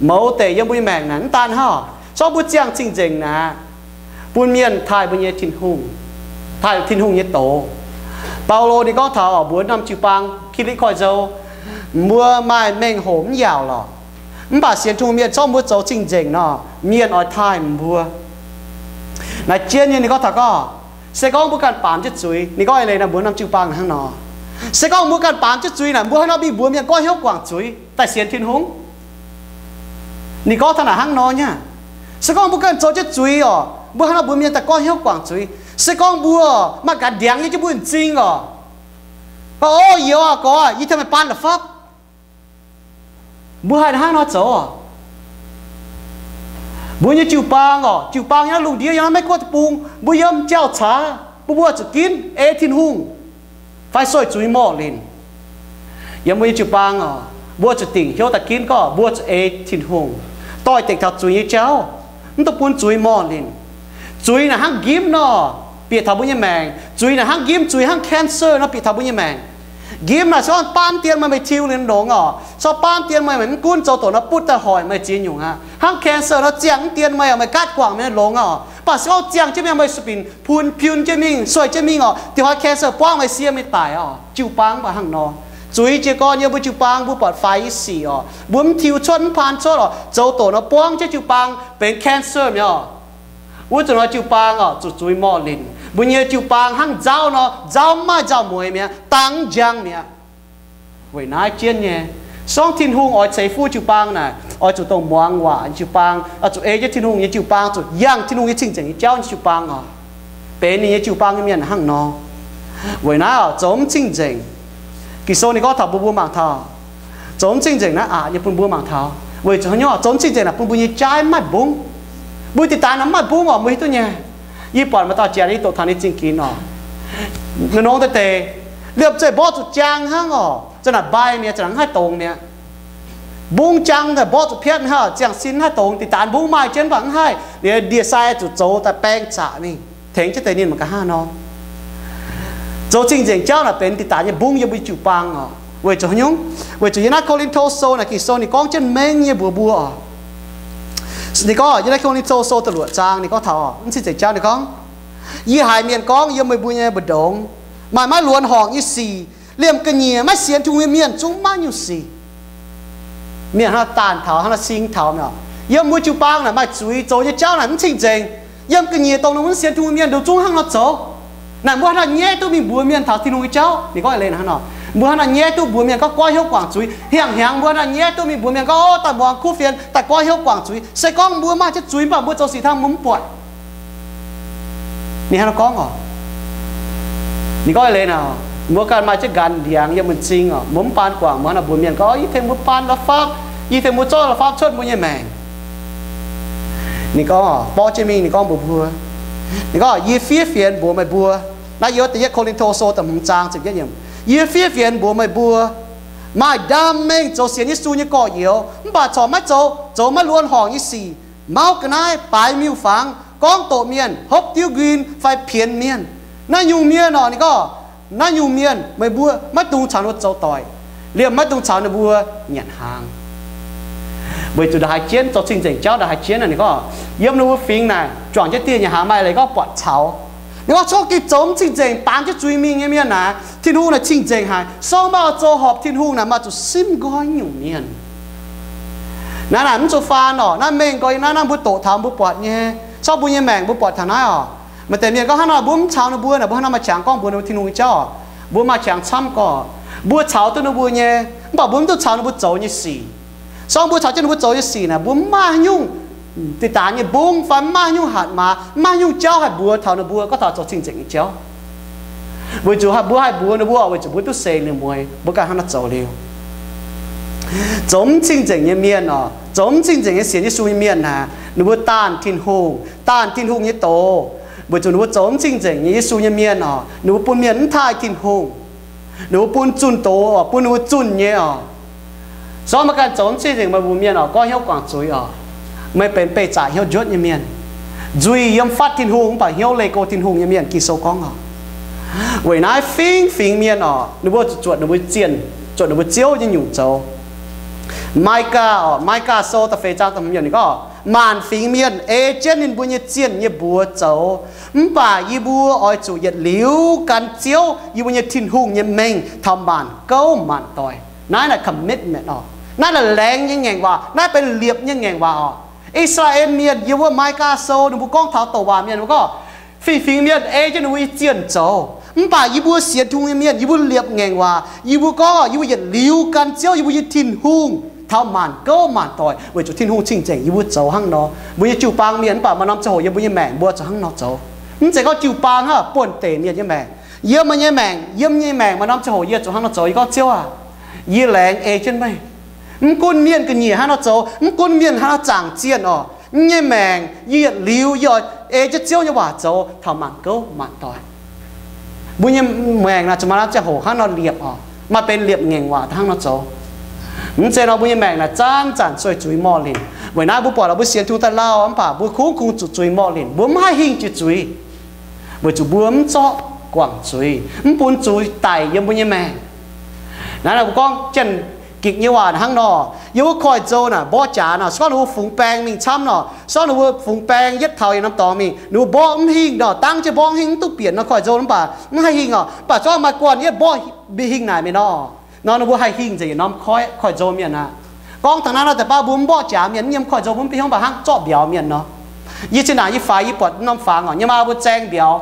mouz deic yiem mbuo nyei maengc naaic mv daan hnangv oc, zorqv mbuo ziangh cing-nzengc naaic, bun mienh taaih mbuo nyei Tin-Hungh, taaih Tin-Hungh nyei doz. Baulo ninh gorngv taux oc, mbuox norm jiu-baang Ki^li^koi Nzou, mbuo maaih mengh hoc mv yaauc lorqc. Mv baac sienx Tin-Hungh mienh, zorqv mbuo zoux cing-nzengc nor, mienh oix taaih mbuo. Naaiv jien nyei ninh gorngv taux gorngv, se gorngv mbuo ganh baamz jienv zuiz, ninh gorngv eix leiz naaic mbuo norm jiu-baang hnangv nor. Se gorngv mbuo ganh baamz jienv zuiz naaic, mbuo haaix nor mingh mbuox mienh gorngv hnyouv guangc zuiz daaih sienx Tin-Hungh? Ninh gorngv taux naaic hnangv nor nyei. Se gorngv mbuo ganh zoux jienv zuiz oc, mbuo haaix nor mbuox mienh daaih gorngv hnyouv guangc zuiz? Se gorngv mbuo maaih ganh ndiangx nyei jienv mbuo nyei m'zing oc, gorngv, O youz aah, gorx aah, yie tengx meih baan la'fapv. Mbuo haih hnangv nor zoux oc. Mbuo nyei jiu-baang oc, jiu-baang yiem naaiv lungh ndiev, yiem naaiv Meiv Guoqv deic-bung, mbuo yiem jauv-caax, mbuo mbuo zuqc ginv ei Tin-Hungh fai sueih zuiz morh linc. Yiem mbuo nyei jiu-baang oc, mbuo zuqc dingc hnyouv daaih ginv gorngv mbuo zuqc ei Tin-Hungh, doix-dekc taux zuiz nyei jauv, mv dungx bun zuiz morh linc. Zuiz naaic hnangv nqimv nor, bieqc taux mbuo nyei maengc. Zuiz naaic hnangv nqimv, zuiz hnangv cancer nor bieqc taux mbuo nyei maengc. Nqimv naaic se gorngv baan dien meih, meih tiuv liuz longx oc. Se gorngv baan dien meih, meih mv gunv, zoux doqc nor butv daaih hoic meih ziex nyungc aqv. Hnangv cancer nor ziangh mv dien meih oc, meih gaatv guangc meih longx oc. Mv baac se gorngv ziangh jienv mingh meih sueih binc pun piun jienv mingh, sueih jienv mingh oc, diuh hnoi cancer buangv meih, sie meih daic oc. Jiu-baang mv baac hnangv nor. Zuiz jiez gorn yiem mbuo jiu-baang mbuo buatc faix nyei sic oc, mbuo mv tiuv cuotv mv paan cuotv oc, zoux doqc nor buangv jienv jiu-baang benx cancer mi'aqv oc. Wuov zanc nor jiu-baang oc zuqc zuiz morh linc. Mbuo nyei jiu-baang hnangv nzauv nor, nzauv mv maaih nzauh mueiz mi'aqv, dangx mv njang mi'aqv. Weic naaiv jienv nyei, se gorngv Tin-Hungh oix ceix fuqv jiu-baang naaic, oix zuqc dongh muangx waac nyei jiu-baang, oix zuqc ei jienv Tin-Hungh nyei jiu-baang, zuqc yangh Tin-Hungh nyei cing-nzengc nyei jauv nyei jiu-baang oc. Benx ninh nyei jiu-baang nyei mienh hnangv nor. Weic naaiv oc zoux mv cing-nzengc. Ging-Sou ninh gorngv taux mbuo, mbuo mangc taux, zoux mv cing-nzengc naaiv aqc nyei bun mbuo mangc taux. Weic zuqc haaix nyungc oc? Zoux mv cing-nzengc naaic bun mbuo nyei jaaiv mv maaih mbungv. Mbuo dinh daaih naaic mv maaih mbungv oc, mbuo hiuv duqv nyei. Yie buatc maaih dauh jiex, yie doqc taux ninh zingh ginx oc. Nongx nongx deix deix, liemh zeih mborqv zuqc jaang hnangv oc, zanc naaic mbaih mi'aqv, zanc naaic mv haih dongz mi'aqv. Mbungv jaang daaih mborqv zuqc piatv hnangv, ziangh sin mv haih dongz. Dinh daaih mbungv maaih jienv mv baac mv haih, liuz ndie-sai zuqc zoux daaih baeng zaqc mingh tengx jienv deix ninh mangc gaax hnangv nor. Zoux cing-nzengc jauv naaic benx dinh daaih nyei mbungv yiem mbuo jiu-baang oc. Weic zuqc haaix nyungc? Weic zuqc yiem naaiv Ko^lin^to Sou naaic Ging-Sou ninh gorngv jienv mengh nyei mbuox mbuo oc. Ninh gorngv yiem naaiv Ko^lin^to Sou da'luoqc zaang ninh gorngv taux mv cing-nzengc jauv, ninh gorngv, Yie haiz mienh gorngv yiem meih mbuo nyei mbu'ndongx maaih maiv luonx horngc nyei sic, liemh ga'nyiec maiv sienx Tin-Hungh nyei mienh zungv maiv nyungc sic. Mienh hnangv daanh taux, hnangv sing taux mi'aqv. Yiem mbuo jiu-baang naaic maaih zuiz, zoux nyei jauv naaic mv cing-nzengc. Yiem ga'nyiec dongh ninh mv sienx Tin-Hungh mienh nduqc zungv hnangv nor zoux. Naaic mbuo hnangv naaic nyaiv duqv mingh mbuox mienh taux Tin-Hungh nyei jauv. Ninh gorngv eix leiz hnangv nor, mbuo hnangv naaic nyaiv duqv mbuox mienh gorngv goiv hnyouv guangc zuiz. Hnyangx-hnyangx mbuo hnangv naaic nyaiv duqv mingh mbuox mienh gorngv, Ov, daaih muangx kuv fienx, daaih goiv hnyouv guangc zuiz. Se gorngv mbuo maaih jienv zuiz mv baac mbuo zoux sic hnangv mbuo mv buatc. Ninh hnangv naaiv gorngv oc. Ninh gorngv eix leiz naaic, mbuo ganh maaih jienv nqanx ndiangx yiem mbuo m'zing oc, mbuo mv baan guangc, mbuo hnangv naaic mbuox mienh gorngv, Yie tengx mbuo baan la'fapv, yie tengx mbuo zorqv la'fapv cuotv mbuo nyei maengc. Ninh gorngv, borqv jienv mingh, ninh gorngv mbuox mbuo, ninh gorngv, Yie fiev fienx mbuox meih mbuo. Naaiv yiem da'yietv Ko^lin^to Sou da'hmz zaang ziepc yietv yiemc, Yie fiev fienx mbuox meih mbuo, maaih ndaamv-mengh zoux sienx Yesu nyei gorx-youz mv baac corc maiv zoux, zoux maiv luonx horngc nyei sic, mauv ga'naaiv, baaix miuc-fangx, gorngv doqc mienh, hopv diuv nquin fai pienx mienh. Naaiv nyungc mienh oc, ninh gorngv, naaiv nyungc mienh meih mbuo maiv dungx caux ninh mbuo zoux doic, liemh maiv dungx caux ninh mbuo nyanc hnaangx. Weic zuqc ndongc haaix jienv, zoux cing-nzengc jauv ndongc haaix jienv, ninh gorngv, yiem ninh mbuo fingx naaic juangc jienv dieh nyei hnaangx, maaih leiz gorngv buatc caux. Ninh gorngv, Corc gengh zoux mv cing-nzengc, baamz jienv zuiz mingh nyei mienh naaic, Tin-Hungh naaic cing-nzengc haic. Se gorngv maaih oix zoux horpc Tin-Hungh naaic, maaih zuqc simv nqoi nyungc mienh. Naaiv naaic mv zuqc faan oc. Naaiv mengh nqoi naaiv, naaiv mbuo doqc taux mbuo buatc nyei. Se gorngv mbuo nyei maengc mbuo buatc taux naaiv oc. Maaih deix mienh gorngv, Hnangv nor mbuo mv caux ninh mbuo naaic, mbuo hnangv nor maaih qangx gorngv mbuox ninh mbuo Tin-Hungh nyei jauv oc. Mbuo maaih qangx camv gorx, mbuo caux duqv ninh mbuo nyei, mv baac mbuo mv duqv caux ninh mbuo zoux nyei sic. Se gorngv mbuo caux jienv ninh mbuo zoux nyei sic naaic, mbuo mv maaih haaix nyungc dinh daaix nyei mbungv fai mv maaih haaix nyungc hatc maaz, mv maaih haaix nyungc jauv haih mbuox taux ninh mbuo gorngv taux zoux cing-nzengc nyei jauv. Weic zuqc haih, mbuo haih mbuox ninh mbuo weic zuqc mbuo duqv seix liuz mueiz, mbuo ganh hnangv naaiv zoux liuz. Zoux mv cing-nzengc nyei mienh oc, zoux mv cing-nzengc nyei sienx Yesu nyei mienh naaic, ninh mbuo daanh Tin-Hungh, daanh Tin-Hungh nyei doz. Weic zuqc ninh mbuo zoux mv cing-nzengc nyei Yesu nyei mienh oc, ninh mbuo bun mienh mv taaih Tin-Hungh. Ninh mbuo bun zunh doz oc, bun ninh mbuo zunh nyei oc. Se gorngv meih ganh zoux mv cing-nzengc, meih mbuox mienh oc, goiv hnyouv guangc zuiz oc, meih benx beih zaqc hnyouv njuotv nyei mienh. Nzuih yiem fatv Tin-Hungh mv baac hnyouv leih go Tin-Hungh nyei mienh, Ging-Sou gorngv oc. Weic naaiv fingx fingx mienh oc, ninh mbuo zuqc zuotc ninh mbuo zienh, zuotc ninh mbuo ziouv nyei nyungc zoux. Maigaa oc, Maigaa Sou da'feix zaang da'hmz yiemc ninh gorngv, Maanc fingx mienh ei jienv ninh mbuo nyei zienh nyei mbuox zoux, mv baac yie mbuo oix zuqc yietc liuz gan Ziouv, yie mbuo nyei Tin-Hungh, nyei mengh taux maanc gouv maanc doic. Naaiv naaic commitment oc. Naaiv naaic laengz nyei ngaengc waac. Naaiv benx liepc nyei ngaengc waac oc. I^saa^laa^en Mienh yiem wuov Mai^gaa Sou ninh mbuo gorngv taux douc waac mienh, mbuo gorngv, fingx-fingx mienh ei jienv ninh mbuo nyei zienh zoux. Mv baac yie mbuo sienx Tin-Hungh nyei mienh, yie mbuo liepc ngaengc waac, yie mbuo gorngv yie mbuo yietc liuz gan Ziouv, yie mbuo nyei Tin-Hungh, taux maanc gouv maanc doic, weic zuqc Tin-Hungh cing-nzengc, yie mbuo zoux hnangv nor. Mbuo nyei jiu-baang mienh, mv baac maaih norm ziangh hoc yiem mbuo nyei maengc mbuo zoux hnangv nor zoux. Mv zeiz gorngv jiu-baang hnangv, buonv-deic mienh nyei maengc. Yiem meih nyei maengc, yiem nyei maengc maaih norm ziangh hoc yie zuqc hnangv nor zoux, yie gorngv, Ziouv aac, yie laengz ei jienv meih. Mv gunv mienh ga'nyiec hnangv nor zoux, mv gunv mienh hnangv nor zaangc zienh oc, yie nyei maengc yie yietc liuz yie oix ei jienv Ziouv nyei waac zoux taux maanc gouv maanc doic. Mbuo nyei maengc naaic zuqc maaih norm ziangh hoc hnangv nor liepc oc, maaih benx liepc ngaengc waac hnangv nor zoux. Mv zeiz nor mbuo nyei maengc naaic zanc-zanc sueih zuiz morh linc. Weic naaiv mbuo buatc mbuo sienx Tin-Hungh daaih lauh, mv baac mbuo kungx zuqc zuiz morh linc, mbuo mv haih hingh jiex zuiz, weic zuqc mbuo mv zorqv guangc zuiz, mv bun zuiz daic yiem mbuo nyei maengc. Naaiv mbuo gorngv Janx-Gikc nyei waac hnangv nor, yiem wuov koiv-nzou naaic mborqv jaax nor, se gorngv ninh mbuo fungx baeng mingh camv nor, se gorngv ninh mbuo fungx baeng yietv taux yietc norm dorngx mingh, ninh mbuo mborqv mv hingh nor, dangv jienv mborqv hingh mv duqv bieqc nor, koiv-nzou mv baac mv haih hingh oc. Mv baac se gorngv maaih guanh yietv mborqv mingh hingh naaic mingh nor, nor ninh mbuo haih hingh nzengc yietc norm koiv, koiv-nzou mienh aqv. Gorngv taux naaiv nor, da'baav mbuo mv mborqv jaax mienh, mv yiem koiv-nzou mbuo mv bieqc hnyouv, mv baac hnangv zorqv mbiauz mienh nor. Yie zinh ndaangc yie faix yie buatc norm fangx oc, yie maa mbuo zaeng mbiauz.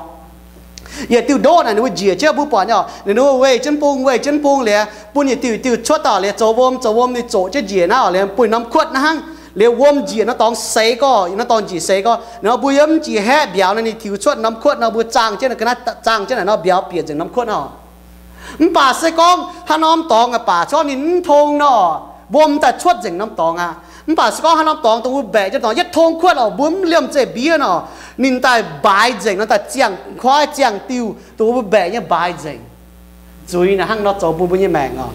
Yietc diuh ndoqv naaic ninh mbuo njiec jienv mbuo buatc nyei oc, ninh mbuo weih jienv bung, weih jienv bung liuz, bun yietc diuh yietc diuh cuotv daaih liuz zoux wuom, zoux wuom ninh zoqc jienv njiec naaiv oc, liuz bun norm kuotv naaiv hnangv, liuz wuom njiec nor dorngx seix gorx, nor dorngx njiec seix gorx, nor mbuo yiem mv jiex haeqv mbiauz nor ninh tiux cuotv norm kuotv nor mbuo zaangh jienv, ga'naaiv zaangh jienv naaic nor mbiauz bieqc nzengc norm kuotv oc. Mv baac se gorngv haaix norm dorngx aqv baac, se gorngv ninh mv tong nor, wuom daaih cuotv nzengc norm dorngx aqv. Mv baac se gorngv haaix norm dorngx dongh mbuo mbaeqc jienv dorngx yietv tong kuotv oc, mbuo mv liemh zeih mbiev nor, ninh daaih mbaaix nzengc nor, daaih ziangh kuaaiv ziangh diuh dongh mbuo mbaeqc nyei mbaaix nzengc. Zuiz naaic hnangv nor zoux bun mbuo nyei maengc oc.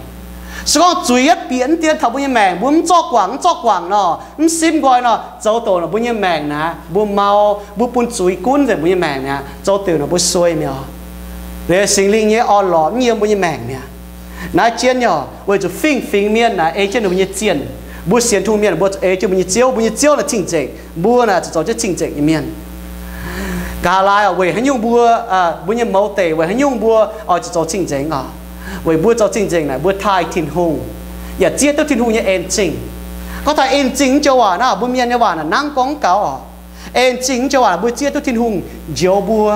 Se gorngv zuiz yietv bieqc mv dien taux mbuo nyei maengc, mbuo mv zorqv guangc, mv zorqv guangc nor, mv simv nqoi nor, zoux douc nor mbuo nyei maengc naaic, mbuo mau, mbuo bun zuiz gunv nzengc mbuo nyei maengc mi'aqv, zoux douc nor mbuo suei mi'aqv. Liuz Singx Lingh nyei orn-lorqc mv yiem mbuo nyei maengc mi'aqv. Naaiv jienv nyei oc, weic zuqc fingx-fingx mienh naaic ei jienv ninh mbuo nyei zienh. Mbuo sienx Tin-Hungh mienh mbuo zuqc ei jienv mbuo nyei Ziouv, mbuo nyei Ziouv naaic cing-nzengc, mbuo naaic zuqc zoux jienv cing-nzengc nyei mienh. Nqa'haav laai oc, weic haaix nyungc mbuo, mbuo nyei mouz deic, weic haaix nyungc mbuo oix zuqc zoux cing-nzengc oc? Weic mbuo zoux cing-nzengc naaic mbuo taaih Tin-Hungh, yaac zieqv duqv Tin-Hungh nyei en zingh. Gorngv taaih en zingh wuov joux waac naaiv, mbuo mienh nyei waac naaic nangv gorngv gaux oc. En zingh wuov joux waac mbuo zieqv duqv Tin-Hungh njoux mbuo.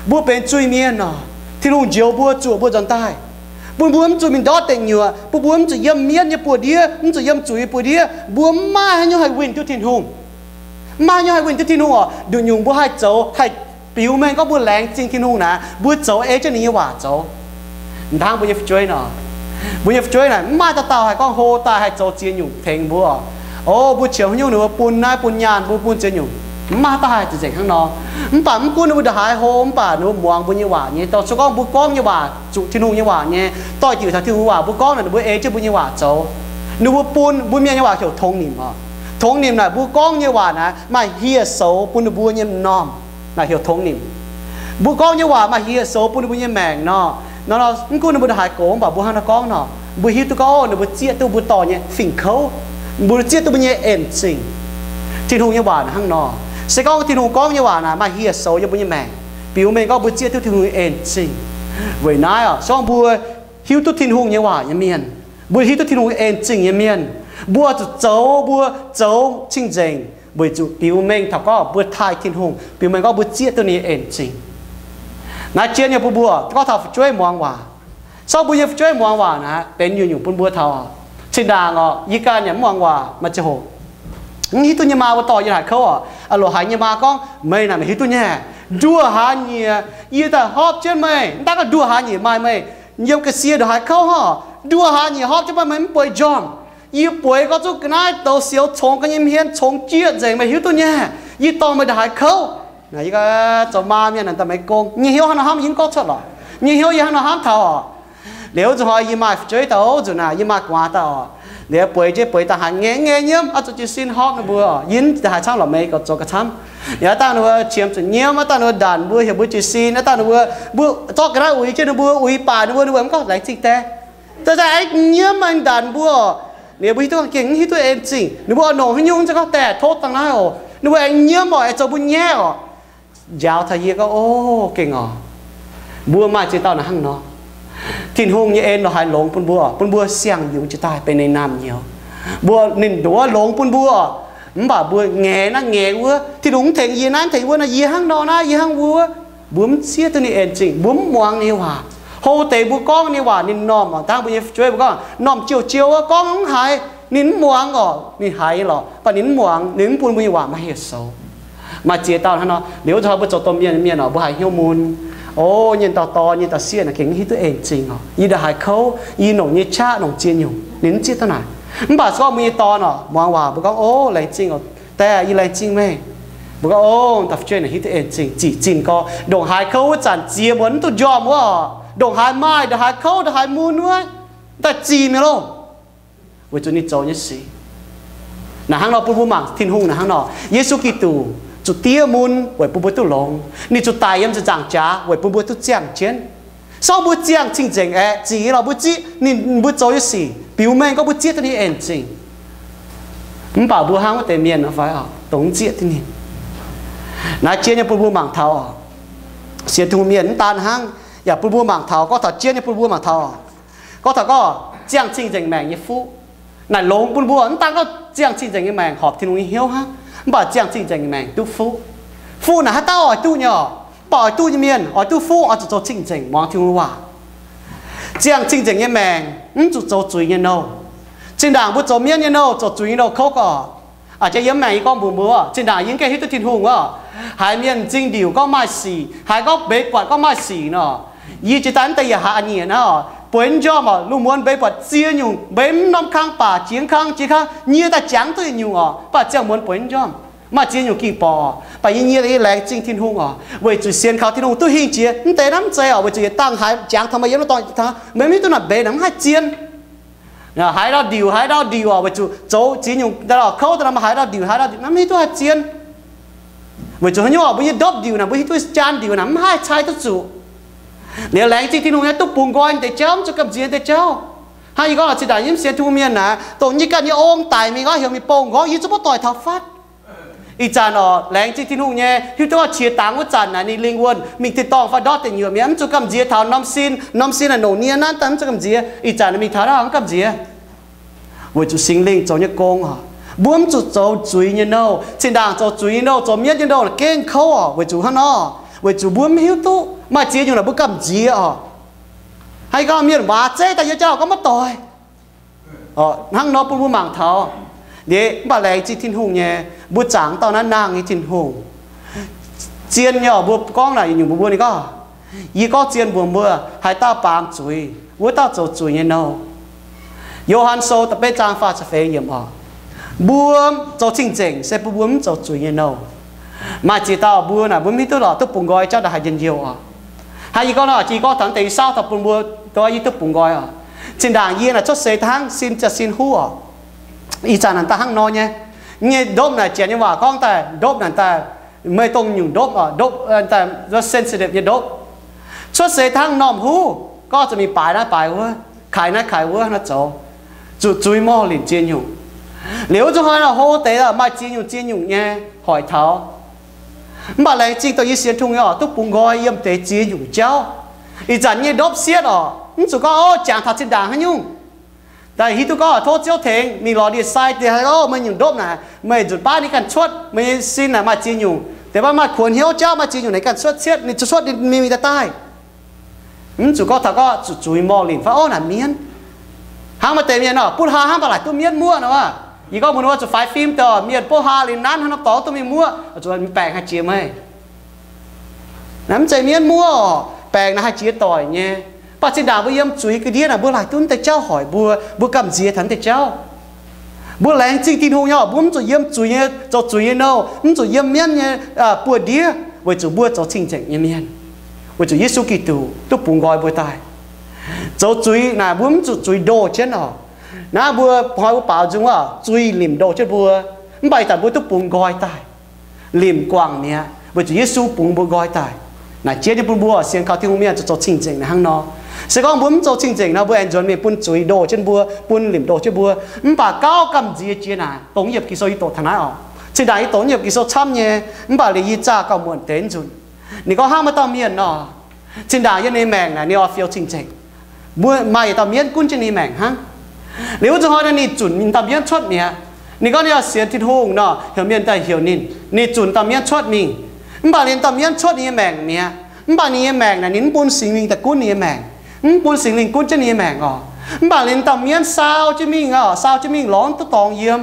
Mbuo benx zuiz-mienh oc, Tin-Hungh njoux mbuo, zuoqc mbuo nzuonx daaih, bun mbuo mv zuqc mingh ndortv deic nyuoqc, bun mbuo mv zuqc yiem mienv nyei buoz-ndiev, mv zuqc yiem zuiz nyei buoz-ndiev. Mbuo mv maaih haaix nyungc haih winh duqv Tin-Hungh. Mv maaih haaix nyungc haih winh duqv Tin-Hungh oc. Nduqc nyungc mbuo haih zoux, haih biux mengh gorngv mbuo laengz zingh Tin-Hungh naaic, mbuo zoux ei jienv ninh nyei waac zoux. Hnangv mbuo nyei fu'jueiv nor, mbuo nyei fu'jueiv naaic mv maaih dauh dauh haih gorngv hlo daaih haih zoux ziex nyungc tengx mbuo oc. O, mbuo qiemx haaix nyungc ninh mbuo bun naaiv bun nyaanh, mbuo bun ziex nyungc. Mv maaih dauh haih cing-nzengc hnangv nor. Mv baac mv gunv ninh mbuo ndongc haaix hlo, mv baac ninh mbuo muangx mbuo nyei waac nyei, dorh cuotv gorngv mbuo gorngv nyei waac zuqc Tin-Hungh nyei waac nyei, doix-diuc taux Tin-Hungh waac mbuo gorngv naaic, ninh mbuo ei jienv mbuo nyei waac zoux. Ninh mbuo bun, mbuo mienh nyei waac heuc tongx nimc oc. Tongx nimc naaic mbuo gorngv nyei waac naaic maaih hieh soux bun ninh mbuo nyei m'normh, naaic heuc tongx nimc. Mbuo gorngv nyei waac maaih hieh soux bun ninh mbuo nyei maengc nor. Nor, mv gunv ninh mbuo ndongc haaix gox, mv baac mbuo hnangv naaiv gorngv nor, mbuo hiuv duqv gorngv ninh mbuo zieqv duqv mbuo dorh nyei fingx kouv, mbuo zieqv duqv mbuo nyei en zingh. Tin-Hungh nyei waac hnangv nor. Se gorngv Tin-Hungh gorngv nyei waac naaic maaih hieh soux yiem mbuo nyei maengc, biux mengh gorngv mbuo zieqv duqv Tin-Hungh nyei en zingh. Weic naaiv oc, se gorngv mbuo hiuv duqv Tin-Hungh nyei waac nyei mienh, mbuo hiuv duqv Tin-Hungh nyei en zingh nyei mienh, mbuo zuqc zoux, mbuo zoux cing-nzengc weic zuqc biux mengh taux gorngv mbuo taaih Tin-Hungh, biux mengh gorngv mbuo zieqv duqv ninh nyei en zingh. Naaiv jienv nyei bun mbuo gorngv taux fu'jueiv muangx waac. Se gorngv mbuo nyei fu'jueiv muangx waac naaic, benx nyungc-nyungc bun mbuo taux. Zinh ndaangc oc, yie ganh yaac mv muangx waac maaih ziangh hoc mv hiuv duqv nyei maa mbuo dorh yie haaix kouv oc. Loz-haaix nyei maa gorngv, meih naaic meih hiuv duqv nyei, nduoh hlaax nyieqc yie daaih hopv jienv meih, mv daaih gorngv nduoh hlaax nyieqc maaih meih yiem ga'sie ndongc haaix kouv oc. Nduoh hlaax nyieqc hopv jienv meih, meih mv bueix njormh. Yie bueix gorngv zungv ga'naaiv douz sioux congx ga'nyei hmien congx jieqv nzengc, meih hiuv duqv nyei, yie dorh meih ndongc haaix kouv. Zoux maa mienh daaih meih gong nyei hnyouv hnangv nor hnamv, yie mv gorngv cuotv lorqc. Nyei hnyouv yie hnangv nor hnamv taux oc. Liuz zuqc hnoi yie maaih fu'jueiv daaih oc, nzuqc naaic yie maaih gu'nguaaz daaih oc. Liuz bueix jienv bueix daaih haaix ngaengc ngaengc nyiemv, oix zuqc jiez sin hopv ninh mbuo oc. Yie mv haaix camv lorqc, meih gorqv zoux ga'camv. Yaac dangh ninh mbuo qiemx zuqc nyiemv, daaih ninh mbuo ndanc mbuo, heuc mbuo jiez sin, daaih ninh mbuo, mbuo zorqv ga'naaiv uix jienv ninh mbuo, uix baac ninh mbuo, ninh mbuo mv gorngv laengz zingh deix. Daaih daaih aengx nyiemv maaih ndanc mbuo oc. Ninh mbuo hiuv duqv gengh mv hiuv duqv en zingh, ninh mbuo oix nongc haaix nyungc za'gengh daaih tov dangh naaiv oc. Ninh mbuo aengx nyiemv oc, aengx zoux mbuo nyaiv oc. Njaaux taux yie gorngv, o, gengh oc, mbuo maaih ziex dauh naaic hnangv nor. Tin-Hungh nyei en lorz haaix longx bun mbuo, bun mbuo siang-yungz jiex daaih benx ninh naamh nyouz. Mbuo ninh nduov longx bun mbuo oc. Mv baac mbuo ngaeqv naaiv ngaeqv wuov, Tin-Hungh mv tengx yie naaiv, mv tengx wuov, naaiv yie hnangv nor naaiv, yie hnangv wuov, mbuo mv zieqv duqv ninh en zingh, mbuo mv muangx ninh waac. Hlo deix mbuo gorngv ninh waac ninh m'normh oc, dangh mbuo nyei fu'jueiv mbuo gorngv m'normh jiouv jiouv wuov, gorngv mv haiz, ninh mv muangx oc, ninh haiz nyei lorqc, mv baac ninh mv muangx, ninh mv bun mbuo nyei waac maaih heh soux. Maaih ziex dauh hnangv nor. Liuz wuov zuqc hnoi mbuo zoux domh mienh mienh oc, mbuo haiz hnyouv mun. O, nyei dauh dorn, nyei dauh sieqv naaic gengh mv hiuv duqv en zingh oc. Yie ndongc haaix kouv, yie longc nyei qaqv, longc ziex nyungc, ninh mv zieqv duqv naaic. Mv baac se gorngv mbuo nyei dorn oc, muangx waac mbuo gorngv, o, laengz zingh oc, diex, yie laengz zingh meih. Mbuo gorngv, o, dauh fu'jueiv naaic hiuv duqv en zingh, zic zinh gorx, ndongc haaix kouv wuov zanc ziex muonz mv duqv njormh wuov oc, ndongc haaix maaih, ndongc haaix kouv, ndongc haaix mun wuov, daaih zic mi'aqv loh. Weic zuqc ninh zoux nyei sic naaic hnangv nor, bun mbuo mangc Tin-Hungh naaic hnangv nor. Yesu Giduc zuqc diev mun weic bun mbuo duqv longx. Ninh zuqc daic yiem ziepc nzaangc jaax weic bun mbuo duqv ziangh jienv. Se gorngv mbuo ziangh cing-nzengc aeqv, zic lorz mbuo zieqv ninh, mbuo zoux nyei sic biux mengh gorngv mbuo zieqv duqv ninh en zingh. Mv baac mbuo hnangv wuov deix mienh nor fai oc, dongh mv zieqv duqv ninh. Naaiv jienv nyei bun mbuo mangc taux oc. Sienx Tin-Hungh mienh mv daan hnangv, yaac bun mbuo mangc taux, gorngv taux jienv nyei bun mbuo mangc taux oc. Gorngv taux gorngv ziangh cing-nzengc maengc nyei fuqv naaic longx bun mbuo, mv daan gorngv ziangh cing-nzengc nyei maengc horpc Tin-Hungh nyei hnyouv hnangv, mv baac ziangh cing-nzengc nyei maengc duqv fuqv. Fuqv naaic haaix dauh oix duqv nyei oc? Mv baac oix duqv nyei mienh oix duqv fuqv oix zuqc zoux cing-nzengc, muangx Tin-Hungh nyei waac. Ziangh cing-nzengc nyei maengc mv zuqc zoux zuiz nyei nouh. Zinh ndaangc mbuo zoux mienv nyei nouh, zoux zuiz nyei nouh kouv gorx. Aa, jiex yiem maengc yie gorngv mbuox mbuo, zinh ndaangc yie mv gaengh hiuv duqv Tin-Hungh oc. Haiz mienh m'zing ndiuc gorngv maaih sic, haiz gorngv mbeix buatc gorngv maaih sic nor, yie jiex daaih mv deix yaac haiz a'nyiec nor, bueix njormh oc, lungh muonz mbeix buatc ziex nyungc, mbeix mv norm kang baac jiex kang jiex kang, nyie daaih jangx duqv yietc nyungc oc, mv baac ziangh muonz bueix njormh, maaih ziex nyungc ging borqc oc. Mv baac yie nyie yie laengz zingh Tin-Hungh oc, weic zuqc sienx kaux Tin-Hungh duqv hingh jiex mv deix naaiv mv zeiz oc, weic zuqc yietc dangh haaix jangx taux maaih yiem wuov dorngx, mv hiuv duqv naaic mbeix naaic mv haih zien. Haiz ndau ndiuc, haiz ndau ndiuc oc, weic zuqc zoux ziex nyungc daaih lorh kouv daaih nor, haiz ndau ndiuc, haiz ndau ndiuc, mv hiuv duqv haih zien. Weic zuqc haaix nyungc oc, mbuo nyei ndopv ndiuc naaic, mbuo hiuv duqv jaan ndiuc naaic mv haih cai duqv zuqc. Liuz laengz zingh Tin-Hungh nyei duqv bungx nqoi deix jauv, mv zuqc gamh nziex deix jauv. Hnangv yie gorngv oc, zinh ndaangc yie mv sienx Tin-Hungh mienh naaic, dongh nyei ganh nyei ong daic mingh gorngv heuc mingh bouh nqorngv, yie zungv maiv doic taux fatv. Ih zanc oc, laengz zingh Tin-Hungh nyei, hiuv duqv qiex dangx wuov zanc naaic ninh lingh wuonh mingh tin-dorngh fai ndortv deic nyuoqc mi'aqv, mv zuqc gamh nziex taux norm sin. Norm sin naaic longc nie naaiv daaih mv zuqc gamh nziex. Ih zanc ninh mingh taux naaiv mv gamh nziex. Weic zuqc Singx Lingh zoux nyei gong oc. Mbuo mv zuqc zoux zuiz nyei nouh. Zinh ndaangc zoux zuiz nyei nouh, zoux mienv nyei nouh gengh kouv oc. Weic zuqc hnangv nor, weic zuqc mbuo mv hiuv duqv maaih ziex nyungc naaic mbuo gamh nziex oc. Haiz gorngv mienh waac zeiv daaih yie jauv gorngv maiv doix. Hnangv nor bun mbuo mangc taux. Liuz mv baac laengz zingh Tin-Hungh nyei, mbuo zaangc dauh naaiv nangh nyei Tin-Hungh. Zien nyei oc, mbuo gorngv naaic nyungc mbuox mbuo ninh gorngv, yie gorngv zien mbuox mbuo, haaix dauh baamz zuiz, wuov dauh zoux zuiz nyei nouh. Yo^han Sou da'betv zaang faah ziepc feix yiemc oc. Mbuo zoux cing-nzengc se bun mbuo mv zoux zuiz nyei nouh. Maaih ziex dauh mbuo naaic mbuo mv hiuv duqv lorqc duqv bungx nqoi jauv ndaaih haaix njien-youh oc. Hnangv yie gorngv nor, jiex gorngv taux deix saauv taux bun mbuo, dongh yie duqv bungx nqoi oc. Zinh ndaangc yie naaic cuotv seix daaih hnangv sin ziangh sin huv oc. Ih zanc naaic daaih hnangv nor nyei. Nyei ndopv naaic janx nyei waac gorngv daaih ndopv naaic daaih, meih dongh nyungc ndopv oc, ndopv daaih sensitive nyei ndopv. Cuotv seix daaih hnangv normh huv, gorngv zuqc mingh baaix naaiv baaix wuov, kaaix naaiv kaaix wuov nor zoux, zuqc zuiz morh linc ziex nyungc. Liuz wuov zuqc hnoi nor hlo deix maaih ziex nyungc ziex nyungc nyei hoic taux. Mv baac laengz zingh dongh yie sienx Tin-Hungh nyei oc, duqv bungx nqoi yiem deix ziex nyungc jauv. Ih zanc nyei ndopv sietv oc, mv zuqc gorngv, o, jangx taux zinh ndaangc haaix nyungc. Daaih hiuv duqv gorngv tov Ziouv tengx mingh lorz ndie-sai deix, o, meih nyungc ndopv naaic meih nzunc baav ninh ganh cuotv, meih nyei sin naaic maaih ziex nyungc, deix baav maaih kuonx hnyouv jauv maaih ziex nyungc naaic ganh cuotv cietv, ninh zuqc cuotv ninh mingh mingh daaih daaih. Mv zuqc gorngv taux gorngv zuqc zuiz morh linc fai, o, naaic mienv. Hnangv maaih deix mienh nor, buv hlaax hnangv baac laaic duqv mienv muoqv nor. Yie gorngv mbuox ninh, zuqc faix fim deix mienh buv hlaax liuz nanv hnangv nor dorngx duqv mingh muoqv, zuqc baengc haih jiex meih. Naaiv mv zeiz mienv muoqv oc, baengc naaic haih jiex doic nyei. Mv baac zinh ndaangc mbuo yiem zuiz ga'ndiev naaic, mbuo laaic duqv mv deix jauv hoic mbuo, mbuo gamh nziex taux mv deix jauv. Mbuo laengz zingh Tin-Hungh nyei oc, mbuo mv zuqc yiem zuiz nyei, zoux zuiz nyei nouh, mv zuqc yiem mienv nyei buoz-ndiev, weic zuqc mbuo zoux cing-nzengc nyei mienh. Weic zuqc Yesu Giduc duqv bungx nqoi mbuo daaih. Zoux zuiz naaic mbuo mv zuqc zuiz ndoh jienv oc. Naaiv mbuo hnoi mbuo baaux nzung wuov, zuiz limc ndoh jienv mbuo. Mv baac ih zanc mbuo duqv bungx nqoi daaih, limc guangc mi'aqv, weic zuqc Yesu bungx mbuo nqoi daaih. Naaic jienv nyei bun mbuo sienx kaux Tin-Hungh mienh zuqc zoux cing-nzengc naaiv hnangv nor. Se gorngv mbuo mv zoux cing-nzengc nor, mbuo aengx nzuonx mingh bun zuiz ndoh jienv mbuo, bun limc ndoh jienv mbuo. Mv baac gauh gamh nziex jiex naaic, dongh yiemc Ging-Sou yie doqc taux naaiv oc. Zinh ndaangc yie doqc yiemc Ging-Sou camv nyei, mv baac liuz yie zaah gauh muonc deix nzunc. Ninh gorngv hnangv maaih dauh mienh nor, zinh ndaangc yiem ninh maengc naaic ninh oix fiou cing-nzengc. Mbuo maaih yietc dauh mienv gunv jienv ninh maengc hnangv. Liuz wuov zuqc hnoi naaic ninh zunc ninh dauh mienv cuotv mi'aqv. Ninh gorngv ninh oix sienx Tin-Hungh nor, heuc mienh daaih heuc ninh, ninh zunc dauh mienv cuotv mingh. Mv baac ninh dauh mienv cuotv ninh nyei maengc mi'aqv. Mv baac ninh nyei maengc naaic ninh mv bun Singx Lingh daaih gunv ninh nyei maengc, mv bun Singx Lingh gunv jienv ninh nyei maengc oc. Mv baac ninh dauh mienv saau jienv mingh oc, saau jienv mingh lorz duqv dorngx yiem.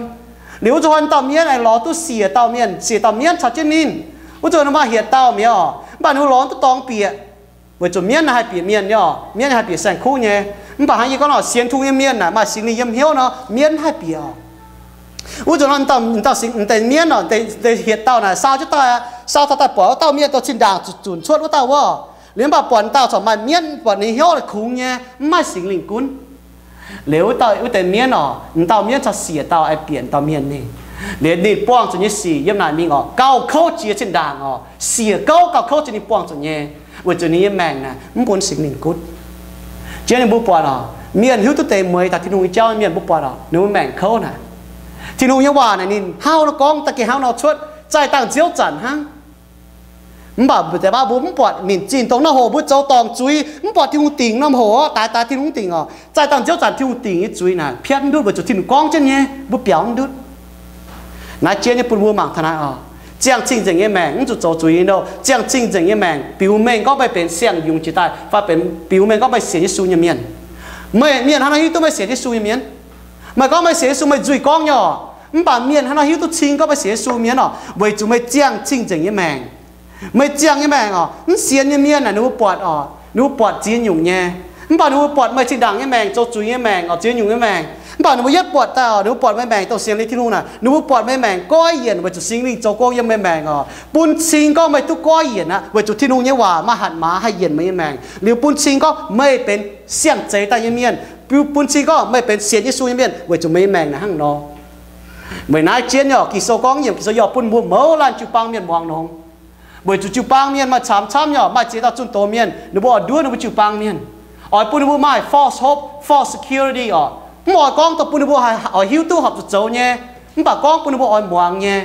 Liuz wuov zuqc ninh dauh mienv aengx lorz duqv siec dauh mienh, siec dauh mienv caux jienv ninh. Wuov zuqc ninh maaih hietc dauh mi'aqv oc. Mv baac ninh lorz duqv dorngx bieqc, weic zuqc mienv naaiv haih bieqc mienh nyei oc. Mienv haih bieqc saeng-kuv nyei. Mv baac hnangv yie gorngv nor, sienx Tin-Hungh nyei mienh naaic maaih Singx Lingh yiem hnyouv nor, mienv mv haih bieqc oc. Wuov zuqc nor, dauh, dauh singx, deix mienv oc, deix hietc dauh naaic saau jienv daaih, saau taux daaih buatc wuov dauh mienh dongh zinh ndaangc zunc cuotv wuov dauh wuov. Liuz mv baac buatc dauh corc maaih mienv, buatc ninh hnyouv kungx nyei, mv maaih Singx Lingh gunv. Liuz wuov deix mienv oc, dauh mienv caux siec dauh aengx bieqc dauh mienh mingh. Liuz ninh buangh zuqc nyei sic yiem naaic mingh oc, gauh kouv jiex zinh ndaangc oc, siec gouv gauh kouv jiex ninh buangh zuqc nyei, weic zuqc ninh nyei maengc naaic mv bun Singx Lingh gunv. Jiex ninh mbuo buatc oc, mienh hiuv duqv deix mueiz taux Tin-Hungh nyei jauv mienh mbuo buatc oc, ninh mbuo maengc kouv naaic. Tin-Hungh nyei waac naaic ninh hnangv nor gorngv daaih gengh hnangv nor cuotv, zaih dangh nziouv zanc hnangv. Mv baac deix baav mbuo mv buatc minc zinh dongh norm hoc mbuo zoux dorngc zuiz, mv buatc Tin-Hungh dingc norm hoc, daix daix Tin-Hungh dingc oc, zaih dangh nziouv zanc Tin-Hungh dingc nyei zuiz naaic piatv mv ndutv weic zuqc Tin-Hungh gorngv jienv nyei, mbuo biaux mv ndutv. Naaiv jien nyei bun mbuo mangc taux naaiv oc, ziangh cing-nzengc nyei maengc mv zuqc zoux zuiz nyei nouh. Ziangh cing-nzengc nyei maengc biux mengh gorngv meih benx siang-yungz jiex daaih fai benx biux mengh gorngv meih sienx Yesu nyei mienh. Meih mienh hnangv naaiv hiuv duqv meih sienx Yesu nyei mienh. Meih gorngv meih sienx Yesu meih nzuih gorngv nyei oc, mv baac mienh hnangv naaiv hiuv duqv cing gorngv meih sienx Yesu mienh oc, weic zuqc meih ziangh cing-nzengc nyei maengc. Meih ziangh nyei maengc oc, mv sienx nyei mienh naaic ninh mbuo buatc oc, ninh mbuo buatc ziex nyungc nyei. Mv baac ninh mbuo buatc meih zinh ndaangc nyei maengc zoux zuiz nyei maengc oc, ziex nyungc nyei maengc. Mv baac ninh mbuo yietv buatc daaih oc, ninh mbuo buatc meih maengc dongh sienx liuz Tin-Hungh naaic, ninh mbuo buatc meih maengc goiv yienc weic zuqc Singx Lingh zoux gong yiem meih maengc oc, bun cing gorngv meih duqv goiv yienc aqv, weic zuqc Tin-Hungh nyei waac maaih hatc maaz haih yienc meih nyei maengc. Liuz bun cing gorngv meih benx siang-zeix daaih nyei mienh, bun cing gorngv meih benx sienx Yesu nyei mienh weic zuqc meih nyei maengc naaic hnangv nor. Weic naaiv jienv nyei oc, Ging-Sou gorngv yiem Ging-Sou yaac bun mbuo mouz laanh jiu-baang mienh muangx longx. Weic zuqc jiu-baang mienh maaih camv camv nyei oc, maaih ziex dauh zunh doz mienh, ninh mbuo oix nduov ninh mbuo jiu-baang mienh, oix bun ninh mbuo maaih false hope, false security oc. Mv oix gorngv dongh bun ninh mbuo oix hiuv duqv horpc zuqc zoux nyei, mv baac gorngv bun ninh mbuo oix muangx nyei.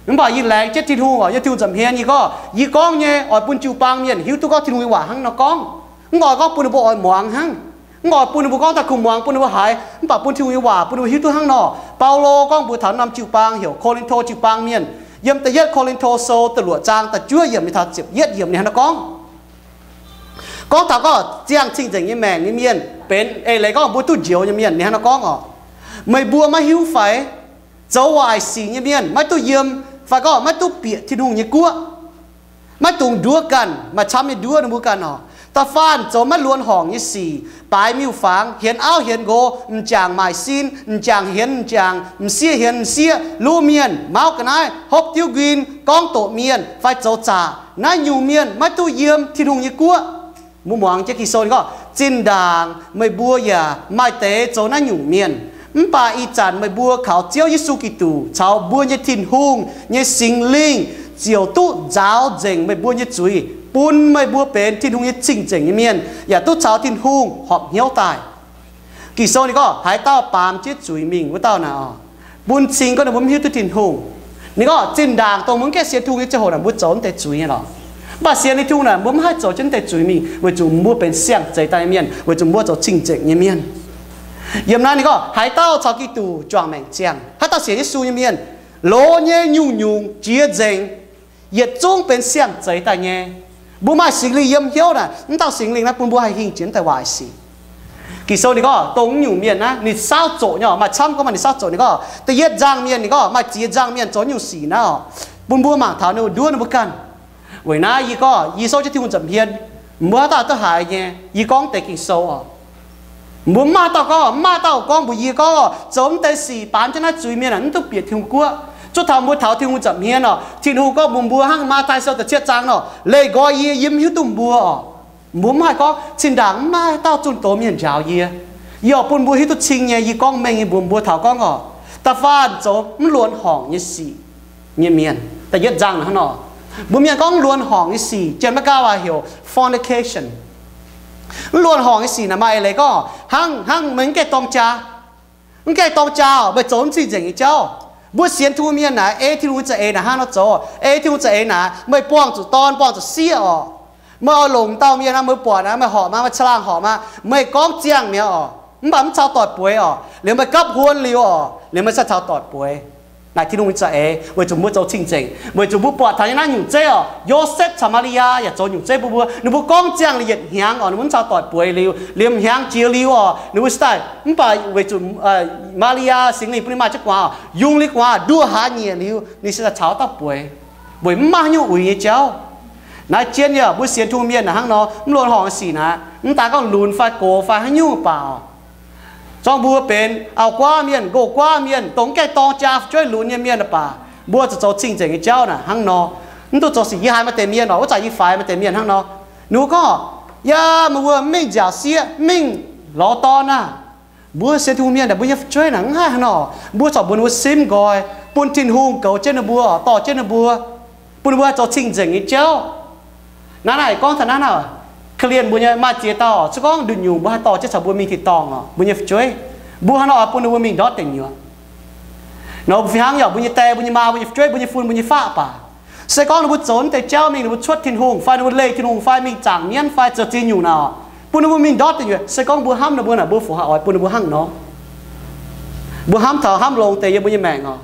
Mv baac yie laengz jienv Tin-Hungh oc, yiem Tin-Hungh nza'hmien yie gorngv, yie gorngv nyei oix bun jiu-baang mienh hiuv duqv gorngv Tin-Hungh nyei waac hnangv nor gorngv. Mv oix gorngv bun ninh mbuo oix muangx hnangv. Mv oix bun ninh mbuo gorngv daaih kungx muangx, bun ninh mbuo haiz, mv baac bun Tin-Hungh nyei waac bun ninh mbuo hiuv duqv hnangv nor. Baulo gorngv mbuox taux norm jiu-baang heuc Ko^lin^to jiu-baang mienh, yiem da'yietv Ko^lin^to sou da'luoqc zaang da'juov yiemc mingh taux ziepc yietv yiemc ninh hnangv nor gorngv. Gorngv taux gorngv ziangh cing-nzengc nyei maengc nyei mienh benx eix leiz gorngv mbuo duqv njoux nyei mienh ninh hnangv nor gorngv oc, meih mbuo maiv hiuv fai? Zoux waaic sic nyei mienh maiv duqv yiem, fai gorngv maiv duqv bieqc Tin-Hungh nyei guoqv. Maiv dungx nduov ganh, maaih camv nyei nduov ninh mbuo ganh oc. Da'faanh zoux maiv luonx horngc nyei sic, baaix miuc-fangx, hienx auv hienx nqox, m'jangc maaic sin, m'jangc hienx m'jangc, m'sieqv hienx m'sieqv, luv mienh, mauv ga'naaiv, hopv diuv nquin, gorngv doqc mienh, fai zoux zaqc, naaiv nyungc mienh maiv duqv yiem Tin-Hungh nyei guoqv. Mbuo muangx jienv Ging-Sou ninh gorngv, zinh ndaangc meih mbuo yaac maaih deix zoux naaiv nyungc mienh. Mv baac ih zanc meih mbuo kaux Ziouv Yesu Giduc caux mbuo nyei Tin-Hungh nyei Singx Lingh ziouc duqv nzaaux nzengc meih mbuo nyei zuiz, bun meih mbuo benx Tin-Hungh nyei cing-nzengc nyei mienh, yaac duqv caux Tin-Hungh horpc hnyouv daaih. Ging-Sou ninh gorngv, haaix dauh baamz jienv zuiz mingh wuov dauh naaic oc, bun cing gorngv ninh mbuo mv hiuv duqv Tin-Hungh. Ninh gorngv zinh ndaangc dongh mbuo mv gaengh sienx Tin-Hungh nyei ziangh hoc naaic mbuo zoux mv deix zuiz nyei lorqc. Mv baac sienx liuz Tin-Hungh naaic mbuo mv haih zoux jienv mv deix zuiz mingh, weic zuqc mbuo benx siang-zeix daaih nyei mienh, weic zuqc mbuo zoux cing-nzengc nyei mienh. Yiem naaiv ninh gorngv haaix dauh caux Giduc juangc maengc ziangh, haaix dauh sienx Yesu nyei mienh, loz nyei nyungc-nyungc jiex nzengc, yietc zungv benx siang-zeix daaih nyei. Mbuo maaih Singx Lingh yiem hnyouv naaic, mv dauh Singx Lingh naaiv bun mbuo haih hingh jiex mv deix waaic sic. Ging-Sou ninh gorngv dongh nyungc mienh naaiv ninh saauv zoqc nyei, maaih camv gorngv maaih ninh saauv zoqc. Ninh gorngv da'yietv nzangc mienh, ninh gorngv maaih ziex nzangc mienh zoux nyungc sic naaiv oc, bun mbuo mangc taux ninh nduov ninh mbuo ganh. Weic naaiv yie gorngv yie souv jienv Tin-Hungh nza'hmien, mbuo haaix dauh duqv haiz nyei, yie gorngv deix Ging-Sou oc. Mbuo mv maaih dauh gorngv, mv maaih dauh gorngv mbuox yie gorngv, zoux mv deix sic baamz jienv naaiv zuiz mienh aah, mv duqv bieqc Tin-Hungh guoqv. Zuov taux mbuo taux Tin-Hungh nza'hmien oc, Tin-Hungh gorngv mbuox mbuo hnangv Matv^tai Sou da'cietv zaang nor, leih nqoi yie, yie mv hiuv duqv mbuo oc. Mbuo mv haih gorngv, zinh ndaangc mv maaih dauh zunh doz mienh njaaux yie. Yie oix bun mbuo hiuv duqv cing nyei, yie gorngv mengh nyei mbuox mbuo taux gorngv oc, da'faanh zoux mv luonx horngc nyei sic nyei mienh. Da'yietv nzangc hnangv nor, mbuo mienh gorngv mv luonx horngc nyei sic, jien maiv gaav waac heuc fornication. Mv luonx horngc nyei sic naaic maaih eix leiz gorngv, hnangv, hnangv meih mv gaengh dorng jaa. Mv gaengh dorng jaa oc, meih zoux mv cing-nzengc nyei jauv. Mbuo sienx Tin-Hungh mienh naaic, ei Tin-Hungh za'eix naaic hnangv nor zoux. Ei Tin-Hungh za'eix naaic, meih buangh zuqc dorn, buangh zuqc sieqv oc. Meih oix longc dauh mienh aqv, meih buatc aqv, meih horpc aqv, meih caangh laangh horpc aqv, meih gorngv ziangh mi'aqv oc. Mv baac mv caux doic bueix oc. Liuz meih gapv huon liuz oc, liuz meih cingx caux doic bueix. Naaic Tin-Hungh nyei za'eix weic zuqc mbuo zoux cing-nzengc, weic zuqc mbuo buatc taux nyei naaiv nyungc zeiv oc. Yosepv caux Maa^li^yaa yaac zoux nyungc zeiv bun mbuo. Ninh mbuo gorngv ziangh liuz yietc hnyangx oc, ninh mbuo mv caux doic bueix liuz, liemh hnyangx jiex liuz oc, ninh mbuo sai mv baac weic zuqc Maa^li^yaa Singx Lingh bun ninh maaih jienv gu'nguaaz oc, yungz liuz gu'nguaaz nduov hlaax nyeic liuz ninh se daaih caux dauh bueix, weic mv maaih haaix nyungc uix nyei jauv. Naaiv jienv yaac mbuo sienx Tin-Hungh mienh naaic hnangv nor, mv luonx horngc sic naaic, mv daan gorngv lunx fai gox fai haaix nyungc baac oc, zorngv mbuo benx auv-guaav mienh, nqox-guaav mienh, dongh mv gaengh dorng jaa fu'jueiv lunx nyei mienh baac, mbuo zuqc zoux cing-nzengc nyei jauv naaic hnangv nor. Mv duqv zoux sic. Yie haiz maaih deix mienh oc, wuov zanc yie faix maaih deix mienh hnangv nor, ninh mbuo gorngv, yaac meih mbuo mv mingh nziaauc sieqv, mv mingh lorz dorn aah. Mbuo sienx Tin-Hungh mienh naaic, mbuo nyei fu'jueiv naaic mv haih hnangv nor. Mbuo corc mbuox ninh mbuo simv nqoi, bun Tin-Hungh goux jienv ninh mbuo, dorh jienv ninh mbuo, bun ninh mbuo haih zoux cing-nzengc nyei jauv. Naaiv naaic gorngv taux naaiv naaic, korv-lienh mbuo nyei maaih ziex dauh oc, se gorngv nduqc nyungc mbuo haih dorh jienv caux mbuo mingh tin dorngh oc, mbuo nyei fu'jueiv, mbuo hnangv nor oix bun ninh mbuo mingh ndortv deic nyuoqc. Nor fih hnangv yaac mbuo nyei die, mbuo nyei maa, mbuo nyei fu'jueiv, mbuo nyei fun, mbuo nyei faqv baac, se gorngv ninh mbuo zoux naaiv deix jauv mingh, ninh mbuo cuotv Tin-Hungh fai ninh mbuo leih Tin-Hungh fai mingh zaangc mienv fai zoux ziex nyungc naaic oc, bun ninh mbuo mingh ndortv deic nyuoqc, se gorngv mbuo hnamv ninh mbuo naaic, mbuo fungc haih oix bun ninh mbuo hnangv nor. Mbuo hnamv taux hnamv longx deix yiem mbuo nyei maengc oc.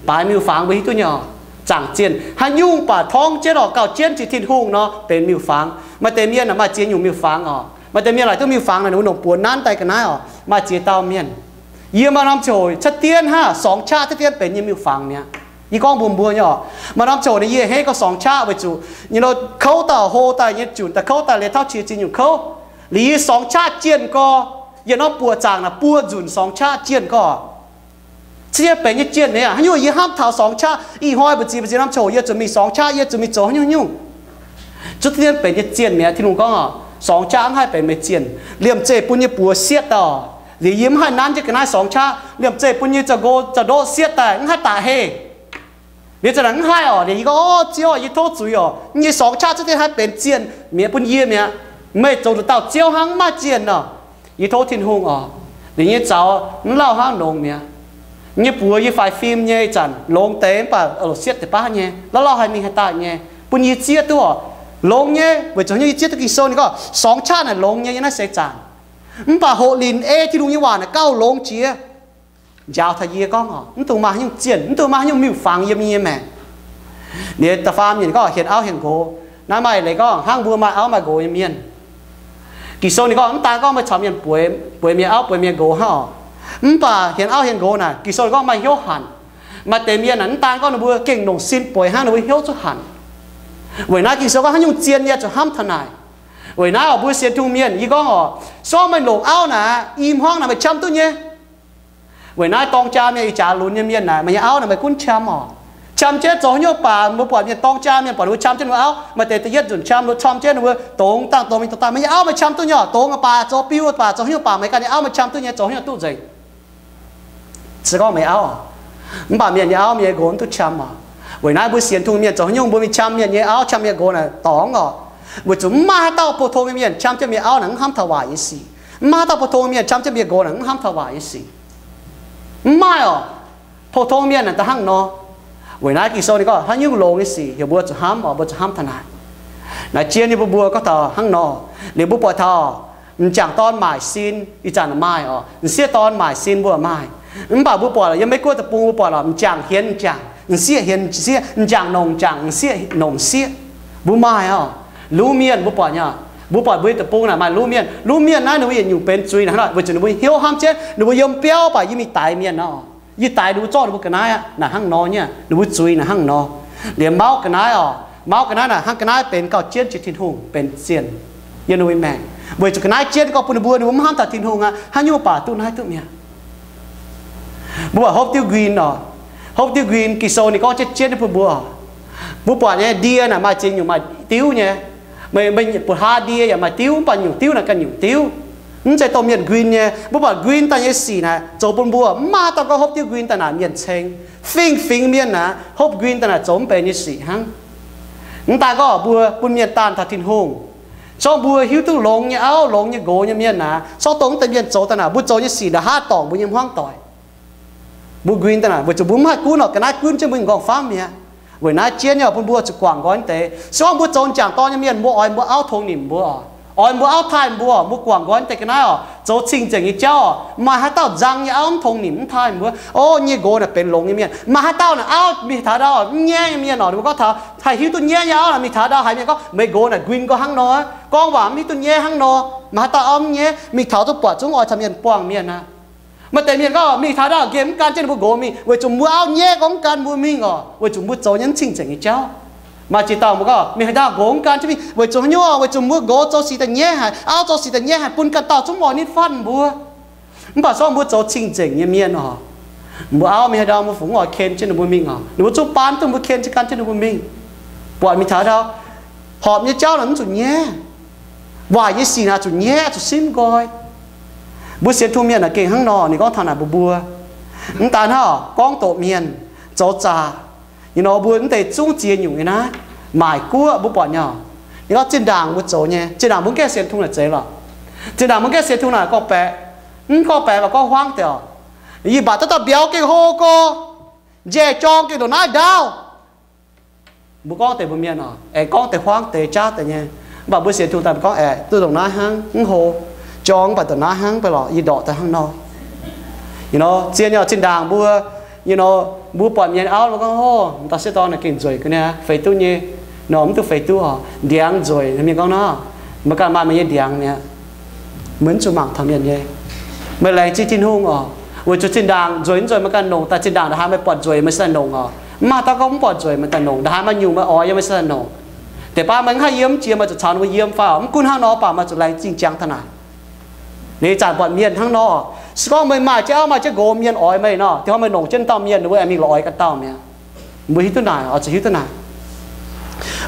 Baaix miuc-fangx mbuo hiuv duqv nyei oc. Zaangc zienh haaix nyungc baac torngv jienv oc, gauh jienv jiex Tin-Hungh nor benx miuc-fangx. Maaih deix mienh naaic maaih ziex nyungc miuc-fangx oc. Maaih deix mienh laaic duqv miuc-fangx naaic, ninh mbuo longc buoz nanv daaih ga'naaiv oc. Maaih ziex dauh mienh, yie maaih norm ziangh hoc cuotv dienv hnangv, sorngx qaqv cuotv dienv benx nyei miuc-fangx mi'aqv. Yie gorngv mbuox mbuo nyei oc, maaih norm ziangh hoc naaic yie a'hneiv gorngv sorngx qaqv weic zuqc nyei lo kouv daaih, hlo daaih, nyei junc daaih, kouv daaih, liuz tauv qiex ziex nyungc kouv. Liuz yie sorngx qaqv jienh gorx, yie norm buoqc zaangc naaic buo nzunc sorngx qaqv jienh gorx. Ciev benx nyei jienh mi'aqv. Haaix nyungc yie hnamv taux sorngx qaqv, ih hnoi mbu'ziex mbu'ziex norm ziangh hoc yie zuqc mingh sorngx qaqv, yie zuqc mingh zoux haaix nyungc nyungc. Cuotv dienv benx nyei zienh mi'aqv. Tin-Hungh gorngv oc, sorngx qaqv mv haih benx meih zienh. Liemh zeih bun nyei buoz sietv daaih oc, liuz yie mv haih nanv jienv ga'naaiv sorngx qaqv. Liemh zeih bun nyei zaux-nqo zaux-ndoqv sietv daaih, mv haih daaih heh. Liuz za'naaic mv haih oc. Liuz yie gorngv, Orv, Ziouv, yie tov zuiz oc. Yie sorngx qaqv cuotv dienv haih benx zienh mi'aqv bun yie mi'aqv. Meih zoux nduqc dauh Ziouv hnangv, mv maaih zienh oc. Yie tov Tin-Hungh oc. Liuz nyei zaux mv lauh hnangv longx mi'aqv. Nyei buoz yie faix fim nyei ih zanc longx deix mv baac sietv deix baav nyei, lauh lauh haih mingh haih daaih nyei, bun yie zieqv duqv oc. Longx nyei weic zuqc haaix nyungc? Yie zieqv duqv Ging-Sou ninh gorngv sorngx qaqv naaic longx nyei yiem naaiv seix zaangc. Mv baac hoqc linc ei Tin-Hungh nyei waac naaic gauh longx jiex. Njaaux taux yie gorngv oc, mv dungx maaih haaix nyungc zienh, mv dungx maaih haaix nyungc miuc-fangx yiem yie nyei maengc. Liuz da'faam nyungc gorngv hienx auv hienx nqox. Naaiv maaih leiz gorngv hnangv mbuo maaih auv maaih nqox nyei mienh, Ging-Sou ninh gorngv mv daan gorngv meih caux mienh bueix, bueix mienh auv bueix mienh nqox hnangv oc. Mv baac hienx auv hienx nqox naaic, Ging-Sou ninh gorngv maaih hnyouv hanc. Maaih deix mienh naaic mv daan gorngv ninh mbuo gengh longc sin bueix hnangv, ninh mbuo hnyouv zungv hanc. Weic naaiv Ging-Sou gorngv haaix nyungc zienh yie zuqc hnamv taux naaic. Weic naaiv oc, mbuo sienx Tin-Hungh mienh, yie gorngv oc, se gorngv meih longc auv naaic, i hmuangv naaic meih qam duqv nyei. Weic naaiv dorng jaa mienh, ih jaax lunx nyei mienh naaic, meih nyei auv naaic meih gunv qam oc. Qam jienv zoux haaix nyungc baac, mbuo buatc mienh dorng jaa mienh buatc ninh mbuo qam jienv ninh mbuo auv. Maaih deix da'yietv nzunc qam, qam jienv ninh mbuo dongz dangh dongz mingh dongz daaih, meih nyei auv meih qam duqv nyei oc. Dongz baac zoux biu baac zoux haaix nyungc baac meih ganh nyei auv meih qam duqv nyei, zoux haaix nyungc duqv nzengc. Se gorngv meih auv, mv baac mienh nyei auv mienh nyei nqox mv duqv qam oc. Weic naaiv mbuo sienx Tin-Hungh mienh zoux haaix nyungc mbuo mingh qam mienh nyei auv, qam mienh nqox naaic dorngx oc. Weic zuqc mv maaih haaix dauh pou-tong nyei mienh qam jienv mienh auv naaic mv hnamv taux waac nyei sic. Mv maaih haaix dauh pou-tong nyei mienh qam jienv mienh nqox naaic mv hnamv taux waac nyei sic. Mv maaih oc. Pou-tong mienh naaic da'hnangv nor. Weic naaiv Ging-Sou ninh gorngv haaix nyungc longx nyei sic heuc mbuo zuqc hnamv oc, mbuo zuqc hnamv taux naaic. Naaic jien nyei bun mbuo gorngv taux hnangv nor. Liuz mbuo buatc taux m'jangc dorn maaic sin, ih zanc maaih oc, m'sieqv dorn maaic sin mbuo maaih. Mv baac mbuo buatc yiem Meiv Guoqv deic-bung mbuo buatc oc, m'jangc hienx m'jangc, m'sieqv hienx m'sieqv, m'jangc nongc m'jangc, m'sieqv nongc m'sieqv. Mbuo maaih oc. Luv mienh mbuo buatc nyei. Mbuo buatc mbuo nyei deic-bung naaic maaih luv mienh. Luv mienh naaiv ninh mbuo yietc nyungc benx zuiz naaic hnangv, weic zuqc ninh mbuo hnyouv hnamv jienv ninh mbuo yiem biauv baac yie mingh daix mienh nor. Yie daix ninh mbuo zorqv ninh mbuo ga'naaiv aqv, naaic hnangv nor nyei, ninh mbuo zuiz naaic hnangv nor. Liemh mauv ga'naaiv oc, mauv ga'naaiv naaic hnangv ga'naaiv benx gauh jienv jiex Tin-Hungh benx zienh yiem ninh mbuo maengc. Weic zuqc ga'naaiv jienv gorngv bun ninh mbuo, ninh mbuo mv hnamv taux Tin-Hungh aqv, haaix nyungc baac duqv naaiv duqv mi'aqv. Mbuo buatc hopv diuv nquin oc. Hopv diuv nquin Ging-Sou ninh gorngv jienv jienv bun mbuo. Mbuo buatc nyei ndie naaic maaih ziex nyungc maaih diuv nyei. Meih, meih buatc hlaax ndie yaac maaih diuv, mv baac nyungc diuv naaic ganh nyungc diuv. Mv zeiz dongh mienh nquin nyei. Mbuo buatc nquin daaih nyei sic naaic zoux bun mbuo mv maaih dauh gorngv hopv diuv nquin daaih naaic mienh ceng. Fingx-fingx mienh naaic hopv nquin daaih naaic zoux mv benx nyei sic hnangv. Mv daan gorngv mbuo bun mienh daanh taux Tin-Hungh. Sorng mbuo hiuv duqv longx nyei auv, longx nyei nqox nyei mienh naaic, sorng dongh mv deix mienh zoux daaih naaic, mbuo zoux nyei sic naaic haaix dorngc mbuo nyei hmuangv doic. Mbuo nquin daaih naaic weic zuqc mbuo mv haih gunv oc, ga'naaiv gunv jienv mbuo nyei nqorngv-famv mi'aqv. Weic naaiv jienv nyei oc, bun mbuo zuqc guangc nqoi mv deix. Se gorngv mbuo zoux m'jangc dorn nyei mienh, mbuo oix mbuo auv tongx nimc mbuo oc. Oix mbuo auv taaih mbuo, mbuo guangc nqoi deix ga'naaiv oc, zoux cing-nzengc nyei jauv oc. Maaih haaix dauh nzang nyei auv mv tongx nimc mv taaih mbuo? O, nyei nqox naaic benx longx nyei mienh. Maaih haaix dauh naaic auv mingh taux ndau mv nyaiv nyei mienh oc, ninh mbuo gorngv taux haih hiuv duqv nyaiv nyei auv naaic mingh taux ndau haiz mienh gorngv, meih nqox naaic nquin nqoi hnangv nor, gorngv waac mv hiuv duqv nyaiv hnangv nor. Maaih haaix dauh auv mv nyaiv, mingh taux duqv buatc zungv oix caux mienh buangh mienh aqv. Maaih deix mienh gorngv mingh taux ndau nqemh mv gan jienv ninh mbuo nqox mingh, weic zuqc mbuo auv nyaiv gorngv mv gan mbuo mingh oc, weic zuqc mbuo zoux nyei mv cing-nzengc nyei jauv. Maaih ziex dauh mbuo gorngv mingh haaix dauh nqox mv gan jienv mingh, weic zuqc haaix nyungc? Weic zuqc mbuo nqox zoux sic daaih nyaiv haic, auv zoux sic daaih nyaiv haic, bun ganh dauh zungv mv oix nitv fatv mbuo. Mv baac se gorngv mbuo zoux cing-nzengc nyei mienh oc, mbuo auv mingh haaix ndau mbuo fungc mv oix ken jienv ninh mbuo mingh oc, ninh mbuo zungv baan duqv mbuo ken jienv gan jienv ninh mbuo mingh. Buatc mingh taux ndau horpc nyei jauv naaic mv zuqc nyaiv, waaic nyei sic naaic zuqc nyaiv, zuqc simv nqoi. Mbuo sienx Tin-Hungh mienh naaic gengh hnangv nor, ninh gorngv taux naaic mbuo mbuo, mv daan hnangv gorngv doqc mienh, zoux zaqc, you know, mbuo mv deix zungv ziex nyungc nyei naaiv, maaic guoqv mbuo buatc nyei oc. Ninh gorngv zinh ndaangc mbuo zoux nyei, zinh ndaangc mbuo mv gaengh sienx Tin-Hungh naaic zeiz lorqc. Zinh ndaangc mbuo mv gaengh sienx Tin-Hungh naaic gorngv-baeqc, mv gorngv-baeqc mv baac gorngv huaang deix oc. Yie mbatc dauh dauh mbiauz gengh hlo gorx, njaih jorng gengh ndongc naaiv ndaauv. Mbuo gorngv deix mbuo mienh oc, aengx gorngv deix huaang deix jaav deix nyei. Mv baac mbuo sienx Tin-Hungh daaih mbuo gorngv, aeqv, duqv ndongc naaiv hnangv, mv hlo, jorng mv baac ndongc naaiv hnangv, mv baac lorqc yie ndorqc daaih hnangv nor. You know, zien nyei oc, zinh ndaangc mbuo, you know, mbuo buatc mienh auv mbuo gorngv, hov, m'dauh sieqv dorn naaic gengh nzueic ga'naaiv, feix duqv nyei. Nor mv duqv feix duqv oc, ndiangx nzueic, mienh gorngv nor, meih ganh maaih meih nyei ndiangx mi'aqv. Meih mv zuqc mangc taux mienh nyei. Meih laengz zingh Tin-Hungh oc, weic zuqc zinh ndaangc nzueic mv nzueic meih ganh longc daaih, zinh ndaangc ndongc haaix meih buatc nzueic meih se daaih longc oc. Mv maaih dauh gorngv mv buatc nzueic meih daaih longc, ndongc haaix maaih nyungc meih oix yiem meih se daaih longc. Deix baav meih mv haih yiem jiex meih zuqc caux ninh mbuo yiem fai oc, mv gunv hnangv nor mv baac meih zuqc laengz zingh ziangx taux naaic. Ninh ih zanc buatc mienh hnangv nor, se gorngv meih maaih jienv auv maaih jienv nqox mienh oix meih nor, da'faanh meih longc jienv dauh mienh ninh mbuo aengx mingh lorz oix ganh dauh mi'aqv. Mbuo hiuv duqv naaic oc, zuqc hiuv duqv naaic.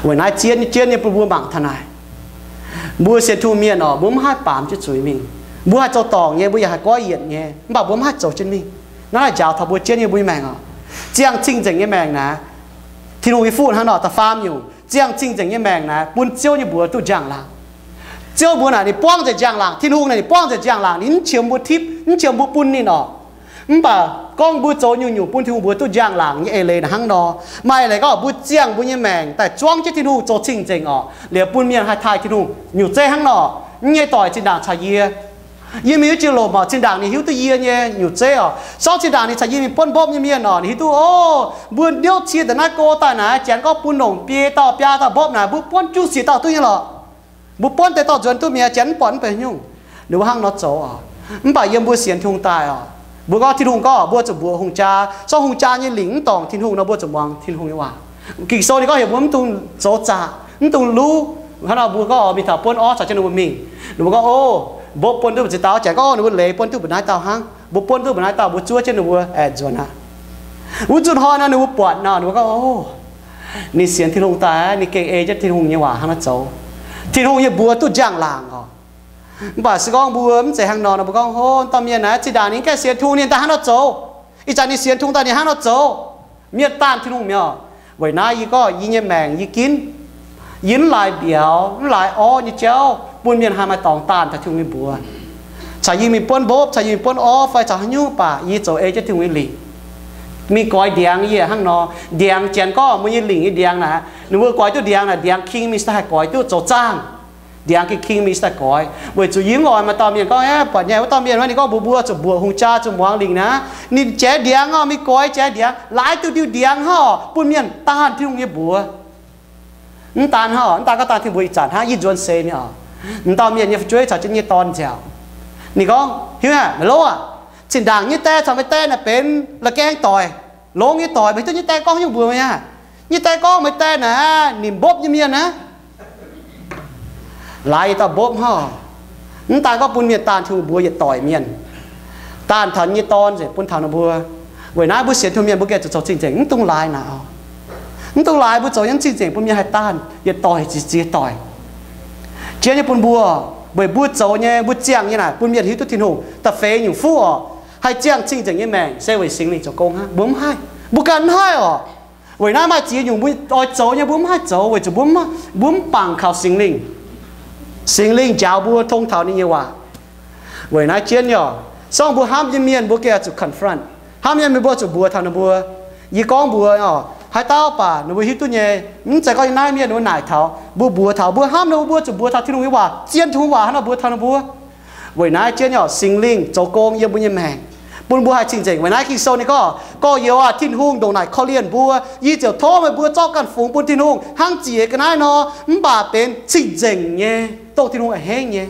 Weic naaiv zien, zien nyei bun mbuo mangc taux naaic. Mbuo sienx Tin-Hungh mienh oc, mbuo mv haih baamz jienv zuiz mingh. Mbuo haih zoux dorngc nyei, mbuo yaac haih goiv yienc nyei, mv baac mbuo mv haih zoux jienv mingh. Naaiv naaic njaaux taux mbuo zien nyei mbuo nyei maengc oc. Ziangh cing-nzengc nyei maengc naaic, Tin-Hungh nyei fuqv hnangv nor da'faam nyungc, ziangh cing-nzengc nyei maengc naaic bun Ziouv nyei mbuox duqv njang-laangc. Ziouv mbuox naaic ninh buangv nzengc njang-laangc, Tin-Hungh naaic ninh buangv nzengc njang-laangc, ninh mv qiemx mbuo tipv, mv qiemx mbuo bun ninh oc. Mv baac gorngv mbuo zoux nyungc-nyungc bun Tin-Hungh mbuox duqv njang-laangc nyei eix leiz naaic hnangv nor. Maaih eix leiz gorngv mbuo ziangh mbuo nyei maengc daaih zuangv jienv Tin-Hungh zoux cing-nzengc oc, liuz bun mienh haih taaih Tin-Hungh nyungc zeiv hnangv nor. Mv nyei doic zinh ndaangc caux yie, yie mingh wuov jiex lomc oc, zinh ndaangc ninh hiuv duqv yie nyei nyungc zeiv oc. Sortv zinh ndaangc ninh caux yie mingh buonv mbopv nyei mienh oc, ninh hiuv duqv, o, mbuo ndiouv cie daaih naaiv go daaih naaic, janx gorngv bun longc biei dauh biaa dauh mbopv naaic, mbuo buonv juqv siec dauh duqv nyei lorqc. Mbuo buonv deix dorh nzuonx duqv mi'aqv, janx mv buatc mv benx nyungc. Ninh mbuo hnangv nor zoux oc. Mv baac yiem mbuo sienx Tin-Hungh daaih oc, mbuo gorngv Tin-Hungh gorngv mbuo zuqc mbuoqc hungh jaa, sortv hungh jaa nyei lingc mv dorngc Tin-Hungh nor, mbuo zuqc muangx Tin-Hungh nyei waac. Ging-Sou ninh gorngv heuc mbuo mv dungx zoux zaqc, mv dungx luv. Hnangv nor mbuo gorngv oc, mingh taux buonv orv caux jienv ninh mbuo mingh. Ninh mbuo gorngv, o, mbopv buonv duqv mbu'ziex dauh, janx gorngv ninh mbuo leiz buonv duqv mbu'naaiv dauh hnangv. Mbuo buonv duqv mbu'naaiv dauh, mbuo zuov jienv ninh mbuo aengx nzuonx aqv. Wuov nzunc hnoi nor ninh mbuo buatc nor, ninh mbuo gorngv, o, ninh sienx Tin-Hungh daaih, ninh gengh ei jienv Tin-Hungh nyei waac hnangv naaiv zoux. Tin-Hungh nyei mbuox duqv njang-laangc oc. Mv baac se gorngv mbuo mv zeiz hnangv nor, mbuo gorngv, hov, dauh mienh naaiv zinh ndaangc ninh gaengh sienx Tin-Hungh ninh daaih hnangv nor zoux. Ih zanc ninh sienx Tin-Hungh daaih ninh hnangv nor zoux. Mienh daanh Tin-Hungh mi'aqv. Weic naaiv yie gorngv yie nyei maengc yie ginv. Yie mv laaix mbiauz, mv laaix orv nyei jauv bun mienh haih maaih dorngx daanh taux Tin-Hungh nyei mbuox. Caux yie mingh buonv mbopv, caux yie mingh buonv orv fai caux haaix nyungc baac yie zoux ei jienv Tin-Hungh nyei lingc. Mingh goix ndiangx yie hnangv nor. Ndiangx janx gorngv mbuo nyei lingc nyei ndiangx naaic, ninh mbuo goix duqv ndiangx naaic, ndiangx king mingh se haih goix duqv zoux zaangh. Ndiangx gengh king mingh se daaih goix. Weic zuqc yie mv oix maaih dauh mienh gorngv, aeqv, buatc nyei wuov dauh mienh wuov, ninh gorngv mbuox mbuo zuqc mbuoqc hungh jaa, zuqc muangx lingc naaic. Ninh jaaix ndiangx oc, mingh goix jaaix ndiangx, laaix duqv diuh ndiangx hnangv oc, bun mienh daanh Tin-Hungh nyei mbuox. Mv daan hnangv oc, mv daan gorngv daanh Tin-Hungh mbuox, ih zanc hnangv yie nzuonx seix mi'aqv oc. M'dauh mienh nyei fu'jueiv caux jienv nyei dorn nziaauc. Ninh gorngv, hiuv aqv, meih lov aqv, zinh ndaangc nyei die caux meih die naaic benx la'gaeng doic, longx nyei doic, meih hiuv duqv nyei die gorngv haaix nyungc mbuox meih aqv? Nyei die gorngv meih die naaic, ninh mbopv nyei mienh aqv. Laaix yietc dauh mbopv hnangv. Mv daan gorngv bun mienh daanh Tin-Hungh mbuox yietc doic mienh, daanh taux nyei dorn nzengc bun taux ninh mbuo. Weic naaiv mbuo sienx Tin-Hungh mienh mbuo gengh zuqc zoux cing-nzengc, mv dungx laaix naaic oc. Mv dungx laaix mbuo zoux nyei cing-nzengc bun mienh haih daanh yietc doic ziqc ziex doic. Jiex nyei bun mbuo, weic mbuo zoux nyei, mbuo ziangh nyei naaic bun mienh hiuv duqv Tin-Hungh da'feix nyungc fuqv oc. Haih ziangh cing-nzengc nyei maengc se weic Singx Lingh zoux gong hnangv, mbuo mv haih, mbuo ganh mv haih oc. Weic naaiv maaih ziex nyungc mbuo oix zoux nyei mbuo mv haih zoux weic zuqc mbuo mv, mbuo mv bangc kaux Singx Lingh. Singx Lingh njaaux mbuo tong taux ninh nyei waac. Weic naaiv jienv nyei oc, se gorngv mbuo hnamv nyei mienh mbuo gengh zuqc confront. Hnamv nyei mienh mbuo zuqc mbuox taux ninh mbuo. Yie gorngv mbuox oc, Haaix dauh baac ninh mbuo hiuv duqv nyei. Mv zeiz gorngv yie naaiv mienh ninh mbuo naaic taux mbuo, mbuox taux mbuo hnamv ninh mbuo, mbuo zuqc mbuox taux Tin-Hungh nyei waac, zien Tin-Hungh waac hnangv nor mbuox taux ninh mbuo. Weic naaiv jienv nyei orqc, Singx Lingh zoux gong yiem mbuo nyei maengc, bun mbuo haih cing-nzengc. Weic naaiv Ging-Sou ninh gorngv, gorx-youz aah, Tin-Hungh ndongc naaic korv-lienh mbuo, yie ziouc tov meih mbuo zorqv ganh fungx bun Tin-Hungh hnangv ziec ga'naaiv nor, mv baac benx cing-nzengc nyei, dongh Tin-Hungh a'hneiv nyei.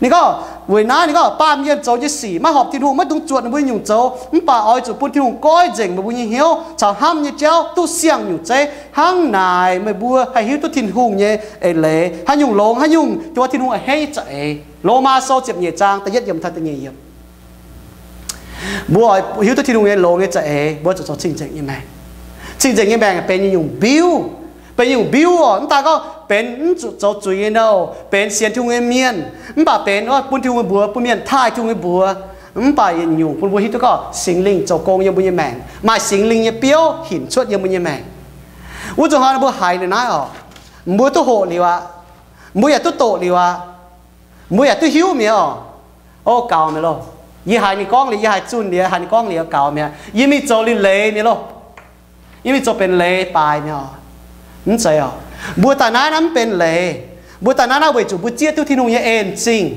Ninh gorngv, weic naaiv ninh gorngv, baamh mienh zoux nyei sic maiv horpc Tin-Hungh, maiv dungx zuotc ninh mbuo nyungc zoux, mv baac oix zuqc bun Tin-Hungh goiv nzengc meih mbuo nyei hnyouv caux hnamv nyei jauv duqv siang-nyungc zeiv. Hnangv naaic meih mbuo haih hiuv duqv Tin-Hungh nyei eix leiz, haaix nyungc longx, haaix nyungc duqv Tin-Hungh a'hneiv nyei za'eix. Lomaa Sou ziepc nyeic zaang da'yietv yiemc taux da'nyeic yiemc. Mbuo oix hiuv duqv Tin-Hungh nyei longx nyei za'eix, mbuo zuqc zoux cing-nzengc nyei maengc. Cing-nzengc nyei maengc benx nyungc-nyungc mbiuv, benx nyungc mbiuv oc. Mv daaih gorngv benx mv zuqc zoux zuiz nyei nouh, benx sienx Tin-Hungh nyei mienh, mv baac benx bun Tin-Hungh mbuox, bun mienh taaih Tin-Hungh mbuox. Mv baac yietc nyungc bun mbuo hiuv duqv gorngv Singx Lingh zoux gong yiem mbuo nyei maengc, maaih Singx Lingh nyei biouv hinc cuotv yiem mbuo nyei maengc. Wuov zuqc hnoi mbuo haiz liuz naaiv oc, mbuo duqv hoqc liuz aqv, mbuo yaac duqv doqc liuz aqv, mbuo yaac duqv hiuv mi'aqv oc. O, gaux mi'aqv loh. Yie haiz ninh gorngv liuz, yie haiz zunh liuz, haiz ninh gorngv liuz gaux mi'aqv. Yie mingh zoux liuz leiz mi'aqv loh. Yie mingh zoux benx leiz baaix mi'aqv oc. Mv zeiz oc. Mbuo daaih naaiv naaiv mv benx leiz. Mbuo daaih naaiv naaiv weic zuqc mbuo zieqv duqv Tin-Hungh nyei en zingh,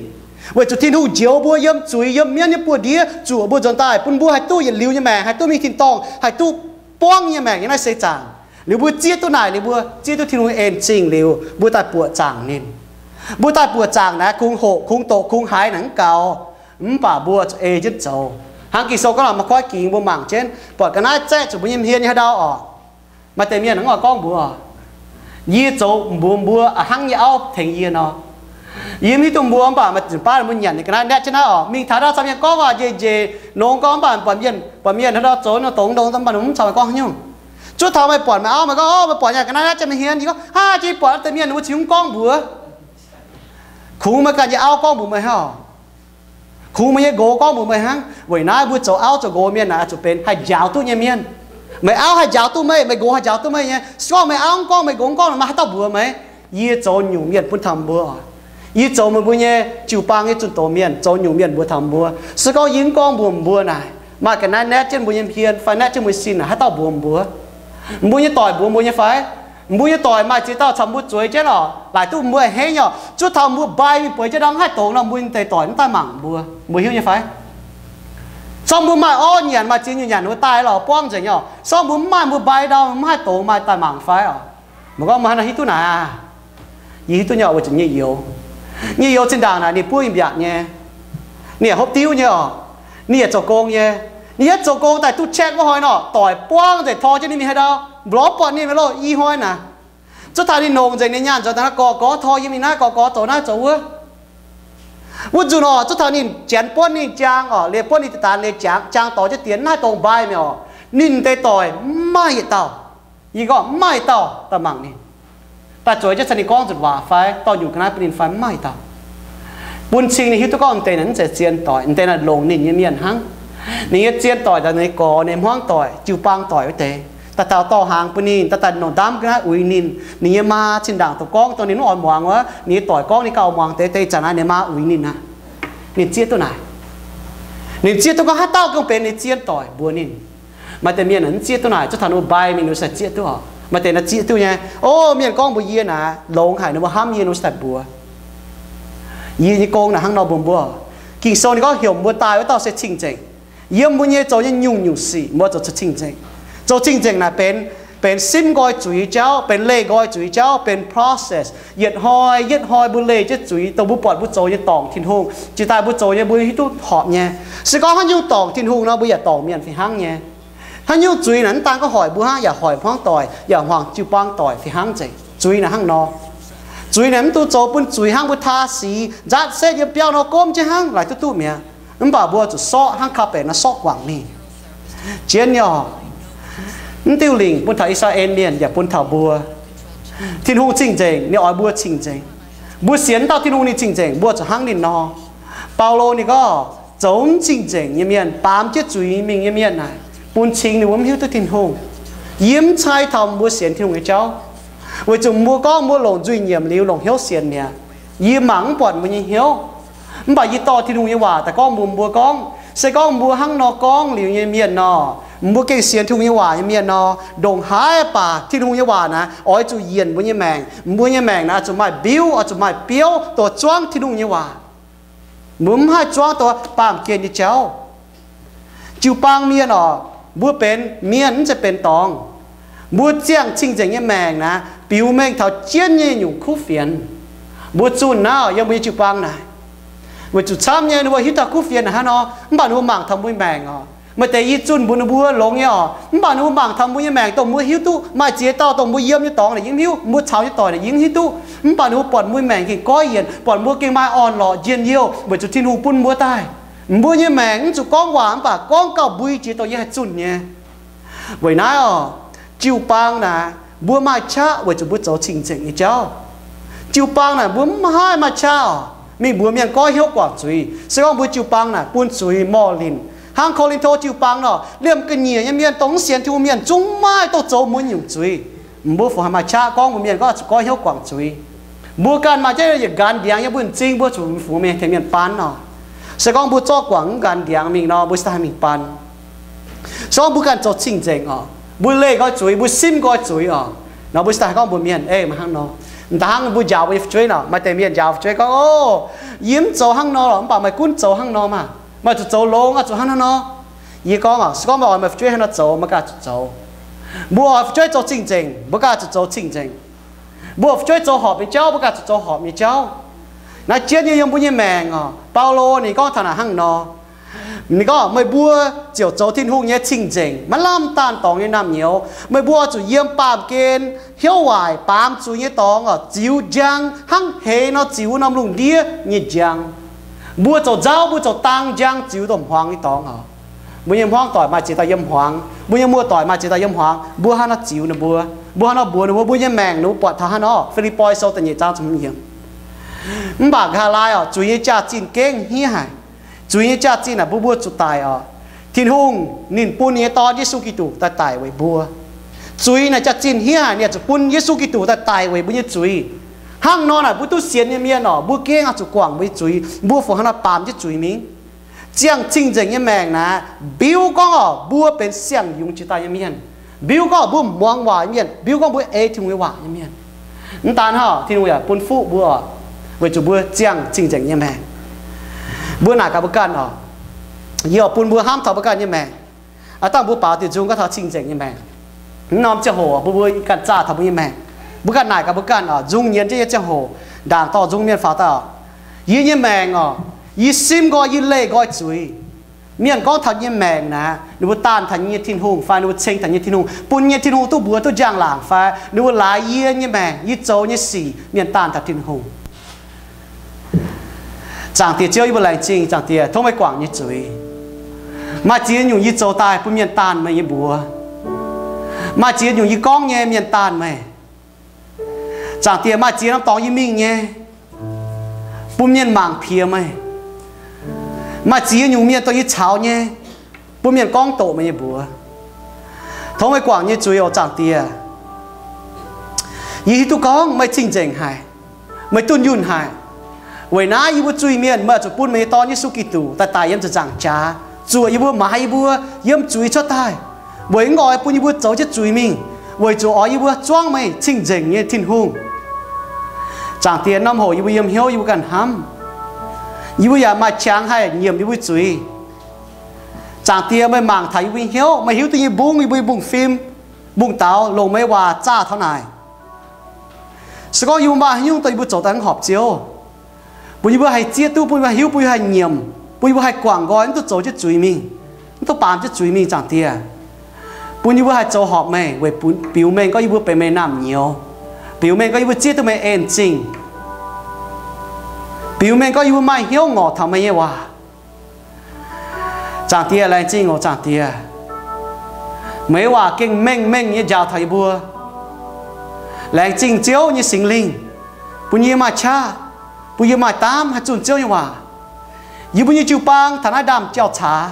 weic zuqc Tin-Hungh njoux mbuo yiem zuiz, yiem mienv nyei buoz-ndiev, zuoqc mbuo nzuonx daaih, bun mbuo haih duqv yietc liuz nyei maengc, haih duqv mingh tin-dorngh, haih duqv buangv nyei maengc nyei naaiv seix zaangc. Liuz mbuo zieqv duqv naaic, liuz mbuo zieqv duqv Tin-Hungh en zingh liuz, mbuo daaih buoqc zaangc ninh. Mbuo daaih buoqc zaangc naaiv, kungx hoqc, kungx doqc, kungx haiz naaic mv gaux, mv baac mbuo zuqc ei jienv zoux. Hnangv Ging-Sou gorngv, maaih koiv gingx mbuo mangc jienv, buatc ga'naaiv zaeqv zuqc mbuo nyei hmien nyei haaix ndau oc. Maaih deix mienh hnangv oix gorngv mbuox, yie zoux mbuox mbuo a'hnangv nyei auv tengx yie nor. Yie mv hiuv duqv mbuo, mv baac maaih zinh baav mbuo nyanc nyei ga'naaiv naetv jienv naaiv oc, mingh taux ndau camv mienh gorngv waac njiec njiec nongx gorngv, mv baac buatc mienh, buatc mienh haaix ndau zoux nor dongx ndongx, mv baac mv caux meih gorngv haaix nyungc. Zuov taux meih buatc meih auv, meih gorngv, o, meih buatc nyei ga'naaiv naetv jienv meih hmien, yie gorngv, haa, jiex buatc deix mienh ninh mbuo cingx mv gorngv mbuox. Kungx meih ganh nyei auv gorngv mbuox meih hnangv, kungx meih nyei nqox gorngv mbuox meih hnangv. Weic naaiv mbuo zoux auv zoux nqox mienh naaic zuqc benx haih njaaux duqv nyei mienh. Meih auv haih njaaux duqv meih, meih nqox haih njaaux duqv meih nyei. Se gorngv meih auv mv gorngv, meih nqox mv gorngv, maaih haaix dauh mbuox meih? Yie zoux nyungc mienh bun taux mbuo. Yie zoux meih mbuo nyei jiu-baang nyei zunh doz mienh, zoux nyungc mienh mbuox taux mbuo. Se gorngv yie mv gorngv mbuox mbuo naaic, maaih ga'naaiv naetv jienv mbuo nyei hmien fai naetv jienv mbuo nyei sin naaic, haaix dauh mbuox mbuo? Mbuo nyei doic mbuox mbuo nyei fai? Mbuo nyei doic maaih ziex dauh caux mbuo zueiz jienv oc, laaic duqv mbuo a'hneiv nyei oc. Zuov taux mbuo mbai mingh bueix jienv ndau mv haih dongz nor, mbuo nyei deix doic mv daaih mangc mbuo. Mbuo hiuv nyei fai? Se gorngv mbuo maaih orv nyanc, maaih ziex nyungc nyanc, mbuo daaih lorz buangv nzengc nyei oc. Se gorngv mbuo mv maaih, mbuo mbai ndau mv haih dongz, maaih daaih mangc fai oc? Meih gorngv meih haaix nor hiuv duqc naaic aac? Yie hiuv duqv nyei oc, weic zuqc nyei youz, nyei youz zinh ndaangc naaic ninh buov mbiaatc nyei, ninh yaac hopv diuv nyei oc, ninh yaac zoux gong nyei. Ninh yaac zoux gong daaih duqv chat wuov hnoi nor, doic buangv nzengc tor jienv ninh mingh haaix ndau, mv lorz buatc ninh mi'aqv loh. I hnoi naaic, zuov taux ninh nongc nzengc ninh nyaanh zoux daaih naaiv gorx-gorx tor yiem ninh naaiv, gorx-gorx zoux naaiv zoux wuov. Wuov nzunc oc, zuov taux ninh janx buonv ninh jaang oc, liemh buonv ninh daaih daan liemh jaang, jaang dorh jienv dien, mv haih dongz mbai mi'aqv oc. Ninh deix doic mv maaih yietc dauh, yie gorngv mv maaih dauh daaih mangc ninh, daaih zueiz jienv caux ninh gorngv nzunc waac fai dorh nyungc ga'naaiv bun ninh fai, mv maaih dauh. Bun cing ninh hiuv duqv gorngv m'deix naaic mv zeiz zien doic, m'deix naaic longc ninh nyei mienh hnangv. Ninh nyei zien doic daaih ninh gorx, ninh hmuangv doic, jiu-baang doic wuov deix. Daaih taux dorh hnaangx bun ninh, daaih daaih longc ndaamv ga'naaiv uix ninh. Ninh nyei maa zinh ndaangc dongh gorngv dongh ninh mv oix muangx wuov, ninh nyei doic gorngv ninh gauh muangx deix, deix zanc naaiv ninh maa uix ninh aqv. Ninh zieqv duqv naaic. Ninh zieqv duqv gorngv haaix dauh gengh benx ninh zien doic mbuox ninh. Maaih deix mienh mv zieqv duqv naaic, zuov taux ninh mbuo mbai mingh ninh se zieqv duqv oc. Maaih deix naaic zieqv duqv nyei. O, mienh gorngv mbuox yie naaic, longx haic, ninh mbuo hnamv yie, ninh mbuo se daaih mbuox. Yie nyei gong naaic hnangv nor mbuox mbuo. Ging-Sou ninh gorngv heuc mbuo daaih wuov dauh se cing-nzengc. Yiem mbuo nyei zoux nyei nyungc-nyungc sic mbuo zoux cing-nzengc. Zoux cing-nzengc naaic benx, benx simv nqoi zuiz jauv, benx leih nqoi zuiz jauv, benx process. Yietc hnoi yietc hnoi mbuo leih jienv zuiz dongh mbuo buatc mbuo zoux nyei dorngc Tin-Hungh. Jiex daaih mbuo zoux nyei mbuo hiuv duqv horpc nyei. Se gorngv haaix nyungc dorngc Tin-Hungh nor, mbuo yaac dorngc mienh fih hnangv nyei. Haaix nyungc zuiz naaic mv daan gorngv hoic mbuo hnangv, yaac hoic hmuangv doic, yaac hoic jiu-baang doic fih hnangv nzengc. Zuiz naaic hnangv nor. Zuiz naaic mv dungx zoux bun zuiz hnangv, mbuo taa sic nzaatv setv yiem biauv nor gomv jienv hnangv, laaic duqv duqv mi'aqv. Mv baac mbuo zuqc sorqv hnangv carpet nor sorqv guangc mingh. Jienv nyei oc. Mv diuh lingc bun taux I^saa^laa^en Mienh yaac bun taux mbuo. Tin-Hungh cing-nzengc, ninh oix mbuo cing-nzengc. Mbuo sienx dauh Tin-Hungh ninh cing-nzengc, mbuo zuqc hnangv ninh nor. Baulo ninh gorngv, zoux mv cing-nzengc nyei mienh, baamz jienv zuiz mingh nyei mienh naaic, bun cing ninh mbuo mv hiuv duqv Tin-Hungh. Yie mv cai taux mbuo sienx Tin-Hungh nyei jauv, weic zuqc mbuo gorngv mbuo longc nzuih nyiemc liuz longc hnyouv sienx mi'aqv. Yie mangc mv buatc mbuo nyei hnyouv. Mv baac yie dorh Tin-Hungh nyei waac daaih gorngv mbuox mbuo gorngv, se gorngv mbuo hnangv nor gorngv liuz nyei mienh nor, Mbuo gengh sienx Tin-Hungh nyei waac nyei mienh nor, ndongc haaix baac Tin-Hungh nyei waac naaic oix zuqc yienc mbuo nyei maengc. Mbuo nyei maengc naaic oix zuqc maaih mbiuv, oix zuqc maaih biouv dongh zuangv Tin-Hungh nyei waac. Mbuo mv haih zuangv dongh baamh gen nyei jauv. Jiu-baang mienh oc, mbuo benx mienh mv zeiz benx dorngx. Mbuo ziangh cing-nzengc nyei maengc naaic biux mengh taux jienv nyei nyungc kuv fienx. Mbuo zunh naaiv yiem mbuo nyei jiu-baang naaic, weic zuqc camv nyei ninh mbuo hiuv taux kuv fienx naaic hnangv nor, mv baac ninh mbuo mangc taux mbuo maengc oc. Maaih deix yie zunh mbuox ninh mbuo longx nyei oc, mv baac ninh mbuo mangc taux mbuo nyei maengc dongh mbuo hiuv duqv maaih ziex dauh dongh mbuo yiem nyei dorngx naaic yie mv hiuv, mbuo caux nyei doic naaic yie mv hiuv duqv, mv baac ninh mbuo buatc mbuo maengc gengh goiv yienc, buatc mbuo gengh maaih orn-lorqc njien-youh weic zuqc Tin-Hungh bun mbuo daaih. Mbuo nyei maengc mv zuqc gorngv waac mv baac gorngv gauh mbui jiex dongh yie haih zunh nyei. Weic naaiv oc, jiu-baang naaic mbuo maaih qaqv weic zuqc mbuo zoux cing-nzengc nyei jauv. Jiu-baang naaic mbuo mv haih maaih qaqv oc, mingh mbuox mienh goiv hnyouv guangc zuiz. Se gorngv mbuo jiu-baang naaic bun zuiz morh linh, hnangv Ko^lin^to jiu-baang nor, liemh ga'nyiec nyei mienh dongh mv sienx Tin-Hungh mienh zungv maaih dongh zoux mueiz nyungc zuiz. Mbuo fungc haih maaih qaqv gorngv mbuox mienh gorngv zuqc goiv hnyouv guangc zuiz? Mbuo ganh maaih jienv yietc nqanx ndiangx yiem mbuo m'zing, mbuo zuqc fungx mienh tengx mienh baan nor. Se gorngv mbuo zorqv guangc mv nqanx ndiangx mingh nor, mbuo cingx daaih haih mingh baan. Se gorngv mbuo ganh zoux cing-nzengc oc, mbuo leih nqoi zuiz, mbuo simv nqoi zuiz oc, nor mbuo cingx daaih haih gorngv mbuox mienh, Ei, meih hnangv nor. M'daaih hnangv mbuo njaaux mbuo nyei fu'jueiv nor, maaih deix mienh njaaux fu'jueiv gorngv, Ov, yie mv zoux hnangv nor lorqc, mv baac meih gunv zoux hnangv nor maah! Meih zuqc zoux longx, oix zuqc hnangv naaiv nor. Yie gorngv oc, se gorngv meih oix meih fu'jueiv hnangv nor zoux, meih ganh zuqc zoux. Mbuo oix fu'jueiv zoux cing-nzengc, mbuo ganh zuqc zoux cing-nzengc. Mbuo oix fu'jueiv zoux horpc nyei jauv, mbuo ganh zuqc zoux horpc nyei jauv. Naaiv jienv nyei yiem mbuo nyei maengc oc, Baulo ninh gorngv taux naaic hnangv nor. Ninh gorngv, Meih mbuo ziouc zoux Tin-Hungh nyei cing-nzengc, maiv lamh daanh dorngx nyei naamh nyouz. Meih mbuo oix zuqc yiem baamh gen hnyouv waaic baamz zuiz nyei dorngx oc, ziux njang hnangv heix nor ziux norm lungh ndiev nyei njang. Mbuo zoux nzauv, mbuo zoux dang njang ziux dongh hmuangx nyei dorngx oc. Mbuo nyei hmuangv doic maaih ziex dauh yiem hmuangx, mbuo nyei muoz-doic maaih ziex dauh yiem hmuangx, mbuo hnangv nor ziux ninh mbuo, mbuo hnangv nor mbuox ninh mbuo, mbuo nyei maengc ninh mbuo buatc taux hnangv nor. Fi^lipv^poi Sou da'nyeic zaang ziepc hmz yiemc. Mv baac nqa'haav laai oc, zuiz nyei jaax-zinh gengh hniev haic. Zuiz nyei jaax-zinh naaic bun mbuo zuqc daic oc. Tin-Hungh ninh bun ninh nyei Dorn, Yesu Giduc, daaih daic weic mbuo. Zuiz naaic jaax-zinh hniev haic, ninh zuqc bun Yesu Giduc daaih daic weic mbuo nyei zuiz. Hnangv nor naaic mbuo duqv sienx nyei mienh oc, mbuo gengh oix zuqc guangc mbuo nyei zuiz. Mbuo fungc hnangv nor baamz jienv zuiz mingh. Ziangh cing-nzengc nyei maengc naaic mbiuv gorngv oc, mbuo benx siang-yungz jiex daaih nyei mienh, mbiuv gorngv mbuo muangx waac nyei mienh, mbiuv gorngv mbuo ei Tin-Hungh nyei waac nyei mienh. Mv daan hnangv, Tin-Hungh yaac bun fuqv mbuo oc, weic zuqc mbuo ziangh cing-nzengc nyei maengc. Mbuo naaic gaax mbuo ganh oc, yie oix bun mbuo hnamv taux mbuo ganh nyei maengc. Aav dangh mbuo baaux diuc nzung gorngv taux cing-nzengc nyei maengc. Mv norm ziangh hoc mbuo, mbuo ganh zaah taux mbuo nyei maengc. Mbuo ganh naaic gaax mbuo ganh oc, nzung nyienz jienv nyei ziangh hoc, ndaangc dorh nzung mienh faaux daaih oc, yie nyei maengc oc, yie simv nqoi, yie leih nqoi zuiz. Mienh gorngv taux nyei maengc naaic, ninh mbuo daanh taux nyei Tin-Hungh fai ninh mbuo ceng taux nyei Tin-Hungh, bun nyei Tin-Hungh duqv mbuox duqv njang-laangc fai ninh mbuo laaix yie nyei maengc, yie zoux nyei sic mienh daanh taux Tin-Hungh. Zaangc Diex Ziouv, yie mbuo laengz zingh. Zaangc Diex, tov meih guangc nyei zuiz. Maaih ziex nyungc yie zoux daaih bun mienh daanh meih nyei mbuox. Maaih ziex nyungc yie gorngv nyei mienh daanh meih. Zaangc Diex, maaih ziex norm dorngx yie mingh nyei, bun mienh mangc piex meih. Maaih ziex nyungc mienh dongh yie caux nyei, bun mienh gorngv doqc meih nyei mbuox. Tov meih guangc nyei zuiz oc, Zaangc Diex. Yie hiuv duqv gorngv meih cing-nzengc haic, meih dunh yunh haic. Weic naaiv yie mbuo zuiz-mienh meih oix zuqc bun meih nyei Dorn, Yesu Giduc, daaih daic yiem ziepc nzaangc jaax, zuoqc yie mbuo, maaiz yie mbuo yiem zuiz cuotv daaih, weic mv oix bun yie mbuo zoux jienv zuiz mingh, weic zuqc oix yie mbuo zuangv meih cing-nzengc nyei Tin-Hungh. Zaangc Diex, norm hoc yie mbuo yiem hnyouv yie mbuo ganh hnamv, yie mbuo yaac maaih qangx haih nyiemc yie mbuo zuiz. Zaangc Diex, meih mangc taux yie mbuo hnyouv, meih hiuv duqv yie mbungv, yie mbuo nyei mbungv-fim, mbungv-daaux longc meih nyei waac zaah taux naaic. Se gorngv yie mbuo maaih haaix nyungc dongh yie mbuo zoux daaih mv horpc Ziouv, bun yie mbuo haih zieqv duqv, bun yie mbuo haih hiuv, bun yie mbuo haih nyiemc, bun yie mbuo haih guangc nqoi, mv duqv zoux jienv zuiz mingh, mv duqv baamz jienv zuiz mingh, Zaangc Diex. Bun yie mbuo haih zoux horpc meih weic biux mengh gorngv yie mbuo benx meih naamh nyouz, biux mengh gorngv yie mbuo zieqv duqv meih en zingh, biux mengh gorngv yie mbuo maaih hnyouv ngorc taux meih nyei waac. Zaangc Diex, laengz zingh oc, Zaangc Diex. Meih nyei waac gengh mengh mengh nyei njaaux taux yie mbuo. Laengz zingh Ziouv nyei Singx Lingh, bun yie maaih qaqv, bun yie maaih daamv haih zunh Ziouv nyei waac. Yie mbuo nyei jiu-baang taux naaiv ndaamv-jauv-caax,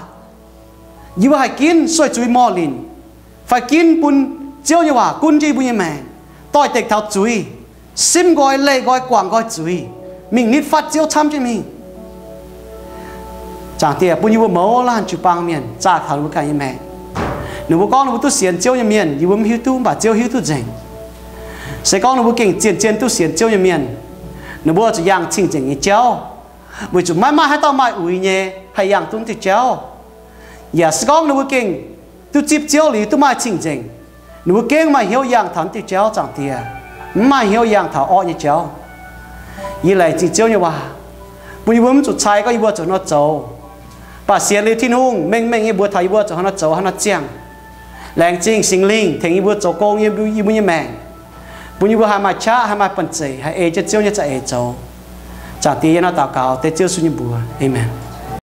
yie mbuo haih ginv sueih zuiz morh linc, fai ginv bun Ziouv nyei waac gunv jienv yie mbuo nyei maengc, doix-dekc taux zuiz, simv nqoi, leih nqoi, guangc nqoi zuiz, mingh nitv fatv Ziouv camv jienv mingh. Zaangc Diex, bun yie mbuo mouz laanh jiu-baang mienh zaah taux yie mbuo ganh nyei maengc. Ninh mbuo gorngv ninh mbuo duqv sienx Ziouv nyei mienh, yie mbuo mv hiuv duqv, mv baac Ziouv hiuv duqv nzengc. Se gorngv ninh mbuo gengh zien-zien duqv sienx Ziouv nyei mienh, ninh mbuo zuqc yangh cing-nzengc nyei jauv, weic zuqc maiv maaih haaix dauh maaih uix nyei haih yangh duqv diuh jauv. Yaac se gorngv ninh mbuo gengh duqv zipv Ziouv liuz duqv maaih cing-nzengc, ninh mbuo gengh maaih hnyouv yangh taux diuh jauv, Zaangc Diex, mv maaih hnyouv yangh taux orqv nyei jauv. Yie laengz zingh Ziouv nyei waac bun yie mbuo mv zuqc cai gorngv yie mbuo zuqc haaix nor zoux, mv baac sienx liuz Tin-Hungh mengh mengh nyei mbuox taux yie mbuo zuqc haaix nor zoux, haaix nor ziangh. Laengz zingh Singx Lingh tengx yie mbuo zoux gong yiem yie mbuo nyei maengc, bun yie mbuo haih maaih qaqv, haih maaih banh zeic, haih ei jienv Ziouv nyei za'eix zoux. Zaangc Diex, yie nor daux gaux dengv Ziouv Yesu nyei mbuox. Aamen.